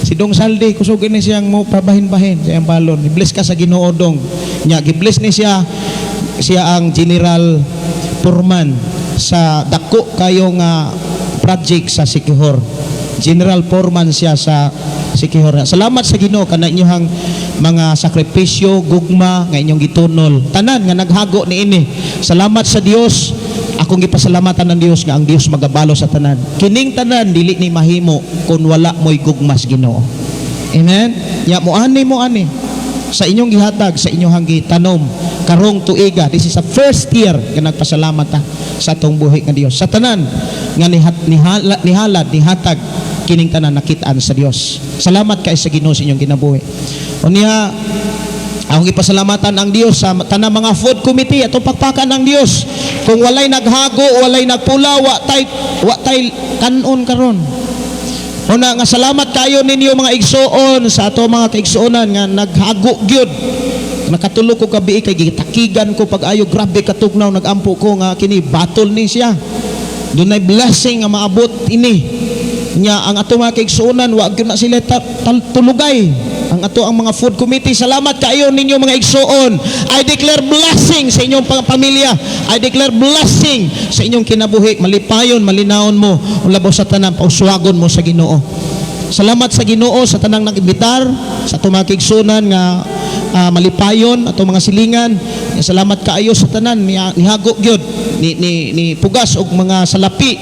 F: Si Dong Saldi, kusog ni siyang mo pabahin-bahin sa iyang balon. I-bless ka sa Ginoo, dong. Nya gi-bless ni siya, siya ang general foreman sa dako kayo nga project sa Siquijor. General foreman siya sa Siquijor. Salamat sa Ginoo kana inyong mga sakripisyo, gugma nga inyong gitunol. Tanan nga naghago niini. Salamat sa Dios. Akong gipasalamatan ng Dios nga ang Dios magabalo sa tanan. Kining tanan dili ni mahimo kung wala mo'y gugma sa Ginoo. Amen. Ya mo ani sa inyong gihatag, sa inyong gitanom. karong tuiga. This is the first year nga nagpasalamat ta sa atong buhi nga Dios. Sa tanan nga nihalad, nihatag kining tanan nakitaan sa Dios. Salamat kay sa Ginoo sa inyong kinabuhi. Unya, akong ipasalamatan ang Dios sa tanang mga food committee, atong pakpakan ang Dios. Kung walay naghago, walay nagpula, wa tay kanon karon. Una nga salamat kayo ninyo mga igsuon sa ato mga kaigsuonan nga naghago gyud. Nakatulog ko gabi kay gitakigan ko pag-ayo, grabe katugnaw, nagampo ko nga kini battle ni siya. Dunay blessing nga maabot ini. Nya ang ato mga kaigsuonan wa gyud na sila tulugay. Ang ato ang mga food committee, salamat kayo ninyo mga igsuon. I declare blessing sa inyong pamilya. I declare blessing sa inyong kinabuhi. Malipayon, malinaon mo. Labaw sa tanan, pauswagon mo sa Ginoo. Salamat sa Ginoo sa tanang nag-imbitar, sa atong mga kaigsuonan nga malipayon, atong mga silingan. Salamat kaayo sa tanan nihago gyud ni pugas og mga salapi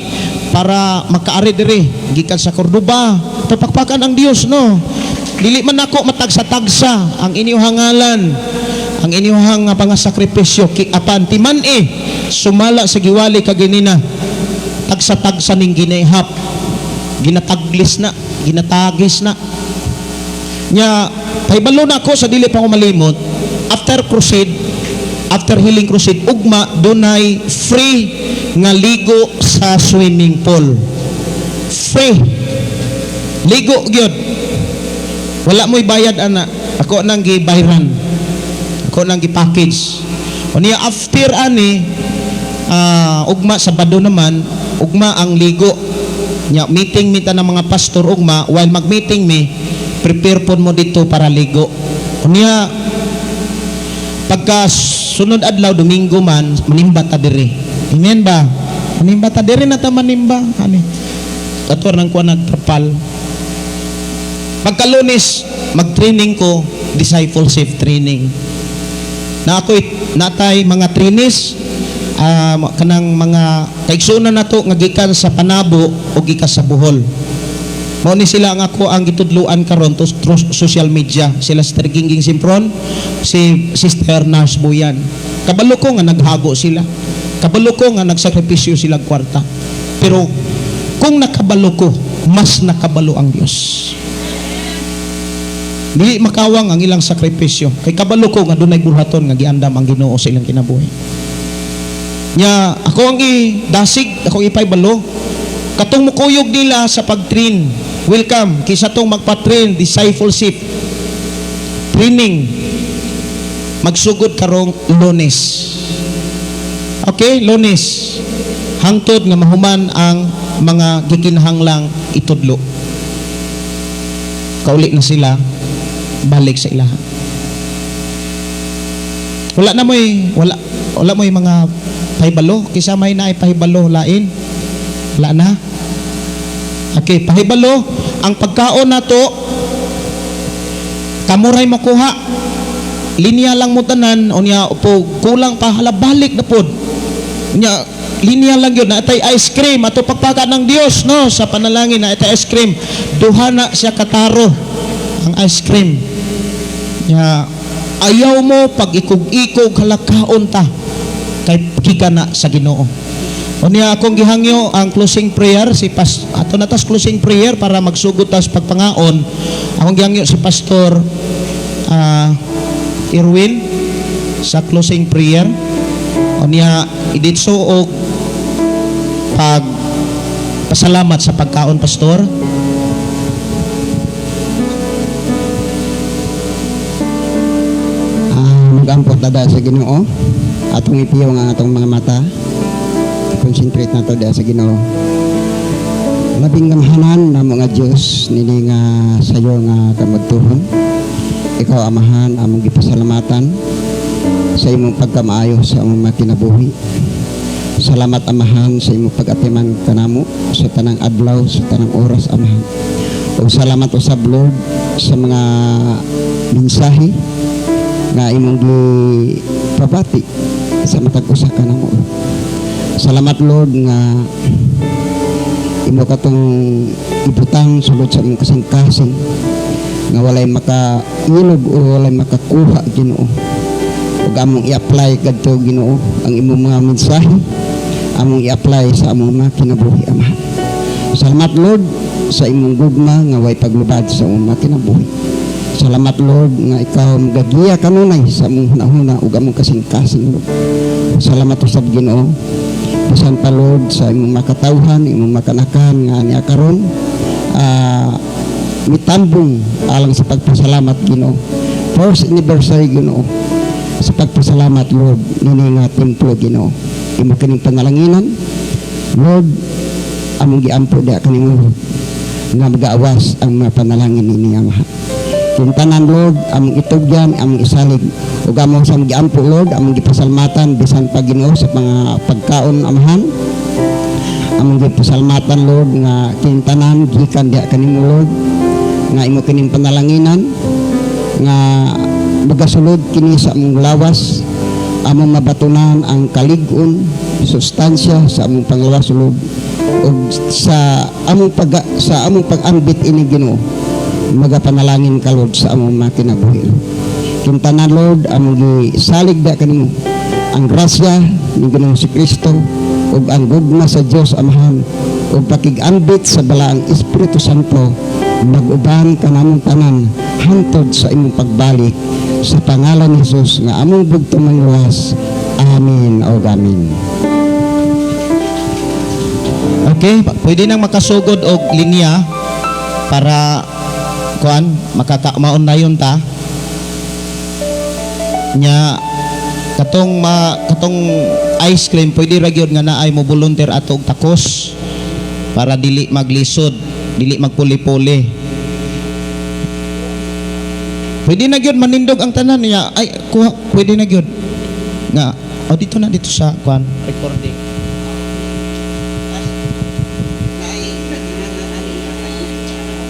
F: para makaari diri gikan sa Cordoba. Tapakpakan ang Dios, no. Dili man nako matagsa-tagsa ang inyong ngalan, ang inyong pangasakripisyo, apan timan-i sumala sa giwali kaginina, tagsa-tagsa ning ginaihap, ginataglis na, ginatagis na. Nya pahibalo na ako sa dili pa ko malimot, after crusade, after healing crusade, ugma dunay free nga ligo sa swimming pool. Free ligo gyud. Wala mo'y bayad ana. Ako nang gibayran. Ako nang gi-package. Unya after ani ugma Sabado naman, ugma ang ligo. Nya meeting mita ng mga pastor ugma, while mag-meeting mi, prepare pod mo dito para ligo. Unya pagka sunod adlaw, Domingo man, manimba ta diri. Amen ba? Manimba ta diri na ta manimba ani. Ato nang kuha nagtrapal. Pagka Lunes, mag-training ko, discipleship training. Na ako'y natay mga trainees, kanang mga kaigsuonan nato nga gikan sa Panabo o gikan sa Bohol. Mao ni sila ang ako ang gitudloan karon to through social media. Sila Sister Gingging Simpron, si Sister Nars Buyan. Kabalo ko nga naghago sila. Kabalo ko nga nagsakripisyo sila kwarta. Pero kung nakabalo ko, mas nakabalo ang Dios. Dili makawang ang ilang sakripisyo. Kay kabalo ko nga dunay buhaton nga giandam ang Ginoo sa ilang kinabuhi. Nya ako ang idasig, ako ipaybalo. Katong mukuyog nila sa pag-train. Welcome kisa tong magpa-train discipleship training magsugod karong Lunes. Okay, Lunes. Hangtod nga mahuman ang mga gikinahanglang itudlo. Kauli na sila, balik sa ilaha. Wala na mo'y, wala, wala mo'y mga pahibalo. Kisa may naay pahibalo lain. Wala na. Okay, pahibalo, ang pagkaon nato, kamuray makuha. Linya lang mo tanan, unya po, kulang pa, hala, balik na pod. Unya, linya lang yun, na itay ice cream, ato pagpaka ng Dios, no, sa panalangin, na itay ice cream. Duha na siya kataro, ang ice cream. Nya, ayaw mo pag ikog-ikog halakaon ta, kay kika na sa Ginoo. Unya akong gihangyo ang closing prayer si pas ato na tas closing prayer para magsugod tas pagpangaon. Akong gihangyo si Pastor Irwin sa closing prayer. Unya iditso og pag pasalamat sa pagkaon, Pastor.
G: Mag-ampo ta da sa Ginoo. Atong ipiyaw nga atong mga mata. Concentrate nato da sa Ginoo. Labing gamhanan namo nga Dios nini nga sayo nga kamagtuhon. Ikaw Amahan among gipasalamatan sa imong pagkamaayo sa among mga kinabuhi. Salamat Amahan sa imong pag-atiman kanamo sa tanang adlaw, sa tanang oras Amahan. Ug salamat usab Lord sa mga mensahe nga imong gipabati sa matag usa kanamo. Salamat Lord nga imo katong ibutang sulod sa imong kasing-kasing nga walay makailog o walay makakuha Ginoo. Ug among i-apply kadto Ginoo ang imong mga mensahe, among i-apply sa among mga kinabuhi, Amahan. Salamat, Lord, sa imong gugma nga way paglubad sa among mga kinabuhi. Salamat, Lord, nga ikaw magagiya kanunay sa among hunahuna ug among kasing-kasing, Lord. Salamat usab, Ginoo. Bisan pa, Lord, sa imong makatawhan, imong makanakan nga niya karon mitambong alang sa pagpasalamat, Ginoo. First anniversary, Ginoo, sa pagpasalamat, Lord, nini nga templo, Ginoo. Imo kining panalanginan, Lord, among giampo diha kanimo, Lord, nga magawas ang mga panalangin nini, Amahan. Kintanan, Lord, among itugyan, among isalig ug among sa giampo, Lord, among gipasalamatan bisan pa, Ginoo, sa mga pagkaon, Amahan. Among gipasalamatan, Lord, nga kintanan gikan diha kanimo, Lord, nga imo kining panalanginan nga magasulod kini sa among lawas, among mabatunan ang kalig-on sustansya sa among panglawas, Lord, ug sa among pag-ambit ini, Ginoo, magapanalangin ka, Lord, sa among mga kinabuhi, Lord. Kintanan, Lord, among gisalig da kanimo ang grasya ni Ginoong si Kristo ug ang gugma sa Dios Amahan ug pakig-ambit sa Balaang Espiritu Santo mag-uban kanamong tanan hantod sa imong pagbalik, sa pangalan ni Jesus nga among bugtong manluwas. Amen o amen.
C: Okay, pwede nang makasugod og linya para kuan makakamaon na yun ta. Nya katong ice cream, pwede ra gyud nga naay mo volunteer ato og takos para dili maglisod, dili magpuli-puli. Pwede na gyud manindog ang tanan niya. Ay, kuha, pwede na gyud. Nga, oh, dito na dito sa kuan recording.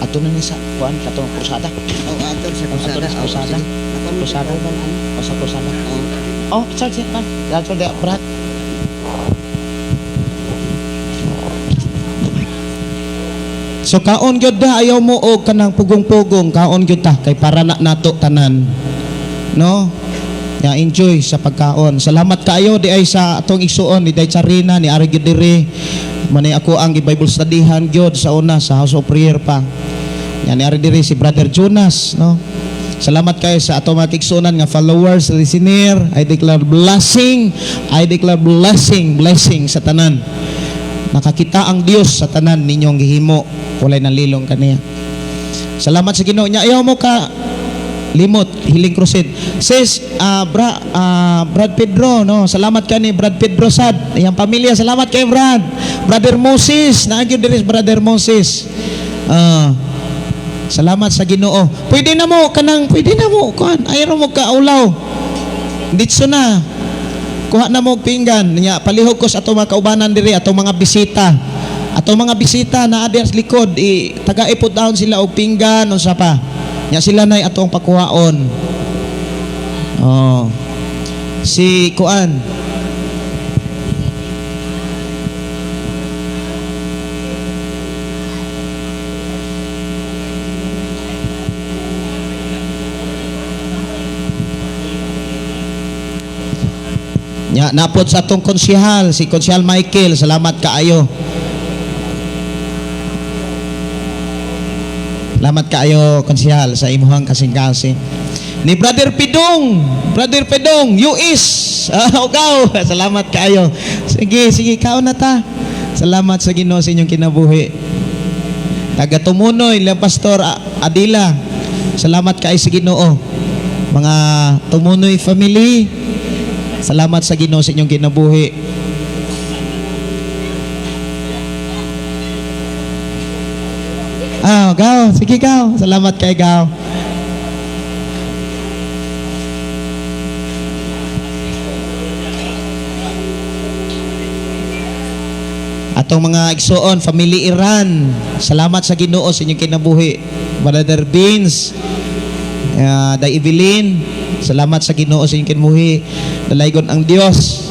C: Ato na ni sa kuan katong krusada.
G: Oh, ato sa
C: Ato na sa krusada. Krusada. O sa krusada. Oh, charge it man. That's all the Brad. So kaon gyud da, ayaw mo og kanang pugong-pugong, kaon gyud ta kay para na nato tanan. No? Ya, enjoy sa pagkaon. Salamat kaayo di ay sa atong igsuon ni Day Charina ni ari gyud diri. Manay ako ang gi-Bible studyhan gyud sa una sa House of Prayer pa. Ya, ni ari diri si Brother Jonas, no? Salamat kayo sa atong mga igsuonan nga followers, listener. I declare blessing, I declare blessing, blessing sa tanan. Nakakita ang Dios sa tanan ninyong gihimo, walay nalilong kaniya. Salamat sa Ginoo. Nya ayaw mo ka limot Healing Crusade. Sis, Brad Pedro, no? Salamat ka ni Brad Pedro sad. Iyang pamilya, salamat kay Brad. Brother Moses, naa gyud diri si Brother Moses. Salamat sa Ginoo. Pwede na mo kanang pwede na mo kuan. Ayaw mo kaulaw. Ditso na. Kuha na mo og pinggan. Nya palihog ko sa atong mga kaubanan diri, atong mga bisita. Atong mga bisita naa diri sa likod, i taga iput down sila og pinggan unsa pa. Nya sila nay atong pakuhaon. Oh. Si kuan. Nya napod sa atong konsehal, si Konsehal Michael, salamat kaayo. Salamat kaayo, konsehal, sa imuhang kasing-kasing. Ni Brother Pidong, Brother Pidong, US. Ah, ugaw. Salamat kaayo. Sige, sige, kaon na ta. Salamat sa Ginoo sa inyong kinabuhi. Taga Tumunoy, la Pastor Adila. Salamat kaayo sa Ginoo. Mga Tumunoy family, salamat sa Ginoo sa inyong kinabuhi. Ah, gaw, sige gaw. Salamat kay gaw. Atong mga igsuon, family Iran, salamat sa Ginoo sa inyong kinabuhi. Brother Beans, Day Evelyn, salamat sa Ginoo sa inyong kinabuhi. Dalaygon ang Dios.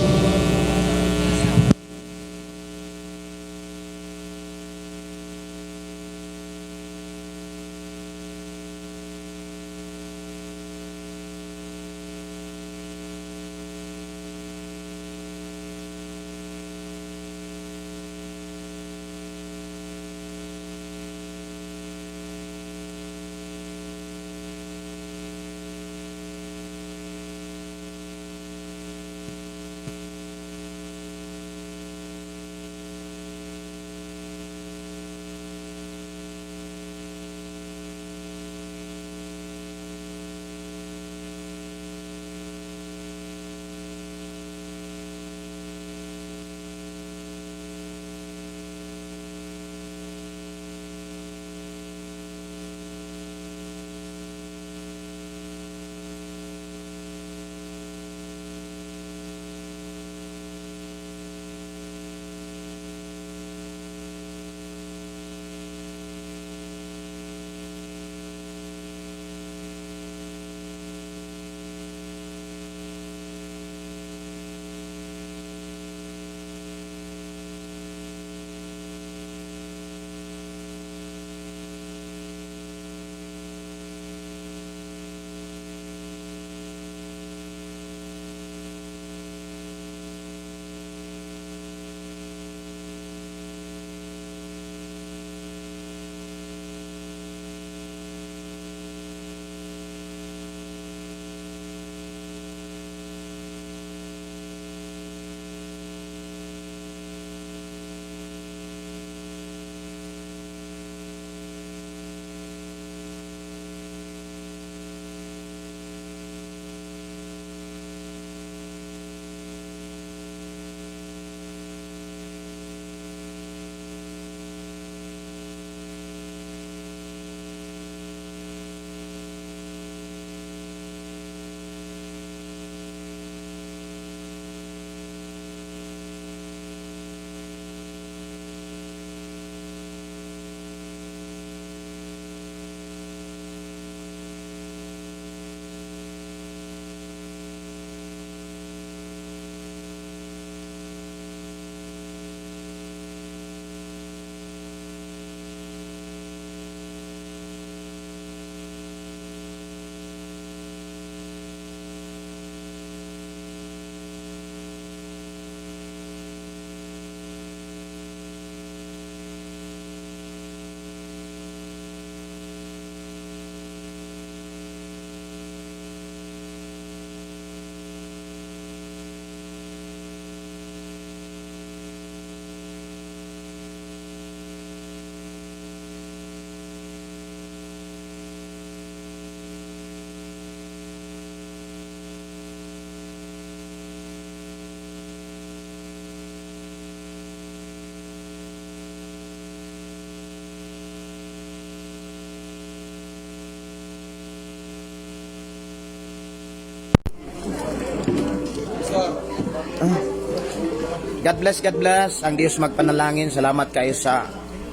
H: God bless, God bless. Ang Dios magpanalangin. Salamat kayo sa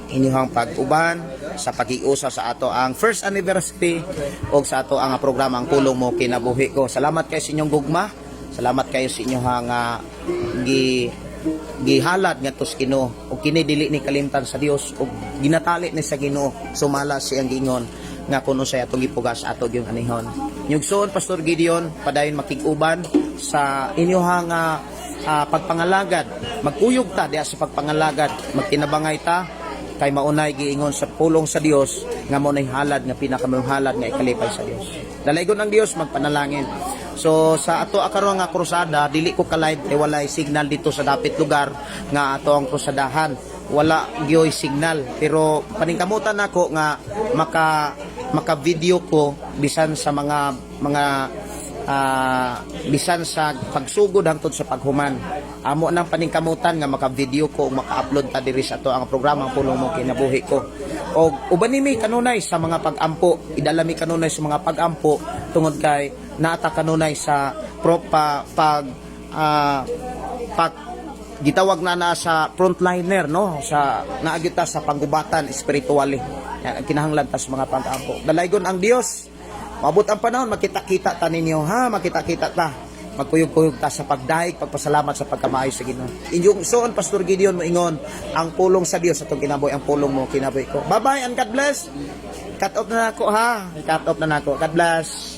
H: inyong pag-uban, sa pag-iusa sa ato ang first anniversary o sa ato ang programa Ang Pulong Mo Kinabuhi Ko. Salamat kayo sa inyong gugma. Salamat kayo sa inyong gi gihalad ngadto sa Ginoo ug kini dili ni kalimtan sa Dios ug ginatali ni sa Ginoo sumala siyang giingon nga kuno sa atong gipugas ato gyung anihon. Nyugsoon, Pastor Gideon, padayon makig-uban sa inyong pagpangalagad. Magkuyog ta diha sa pagpangalagad, magtinabangay ta kay maunay giingon sa pulong sa Dios nga mo halad nga pinakamayong halad nga ikalipay sa Dios. Dalaygon ang Dios magpanalangin. So sa ato akaron nga krusada, dili ko ka live kay walay signal dito sa dapit lugar nga ato ang krusadahan. Wala gyoy signal, pero paningkamutan nako nga maka maka video ko bisan sa mga mga bisan sa pagsugod hangtod sa paghuman. Amo nang paningkamutan nga maka-video ko ug maka-upload ta diri sa ato ang programa Ang Pulong Mo Kinabuhi Ko. Og uban nimi kanunay sa mga pag-ampo, idala mi kanunay sa mga pag-ampo tungod kay naata kanunay sa propa pag pag gitawag na na sa frontliner, no, sa naagi ta sa panggubatan spiritually. Yan, ang kinahanglan ta sa mga pag-ampo. Dalaygon ang Dios. Maabot ang panahon, makita-kita ta ninyo, ha, makita-kita ta, magkuyog-kuyog ta sa pagdahig, pagpasalamat sa pagkamaayo sa Ginoo. Inyong soon, Pastor Gideon, moingon ang pulong sa Dios atong kinabuhi, ang pulong mo kinabuhi ko. Bye-bye and God bless. Cut off na nako, ha, cut off na nako. God bless.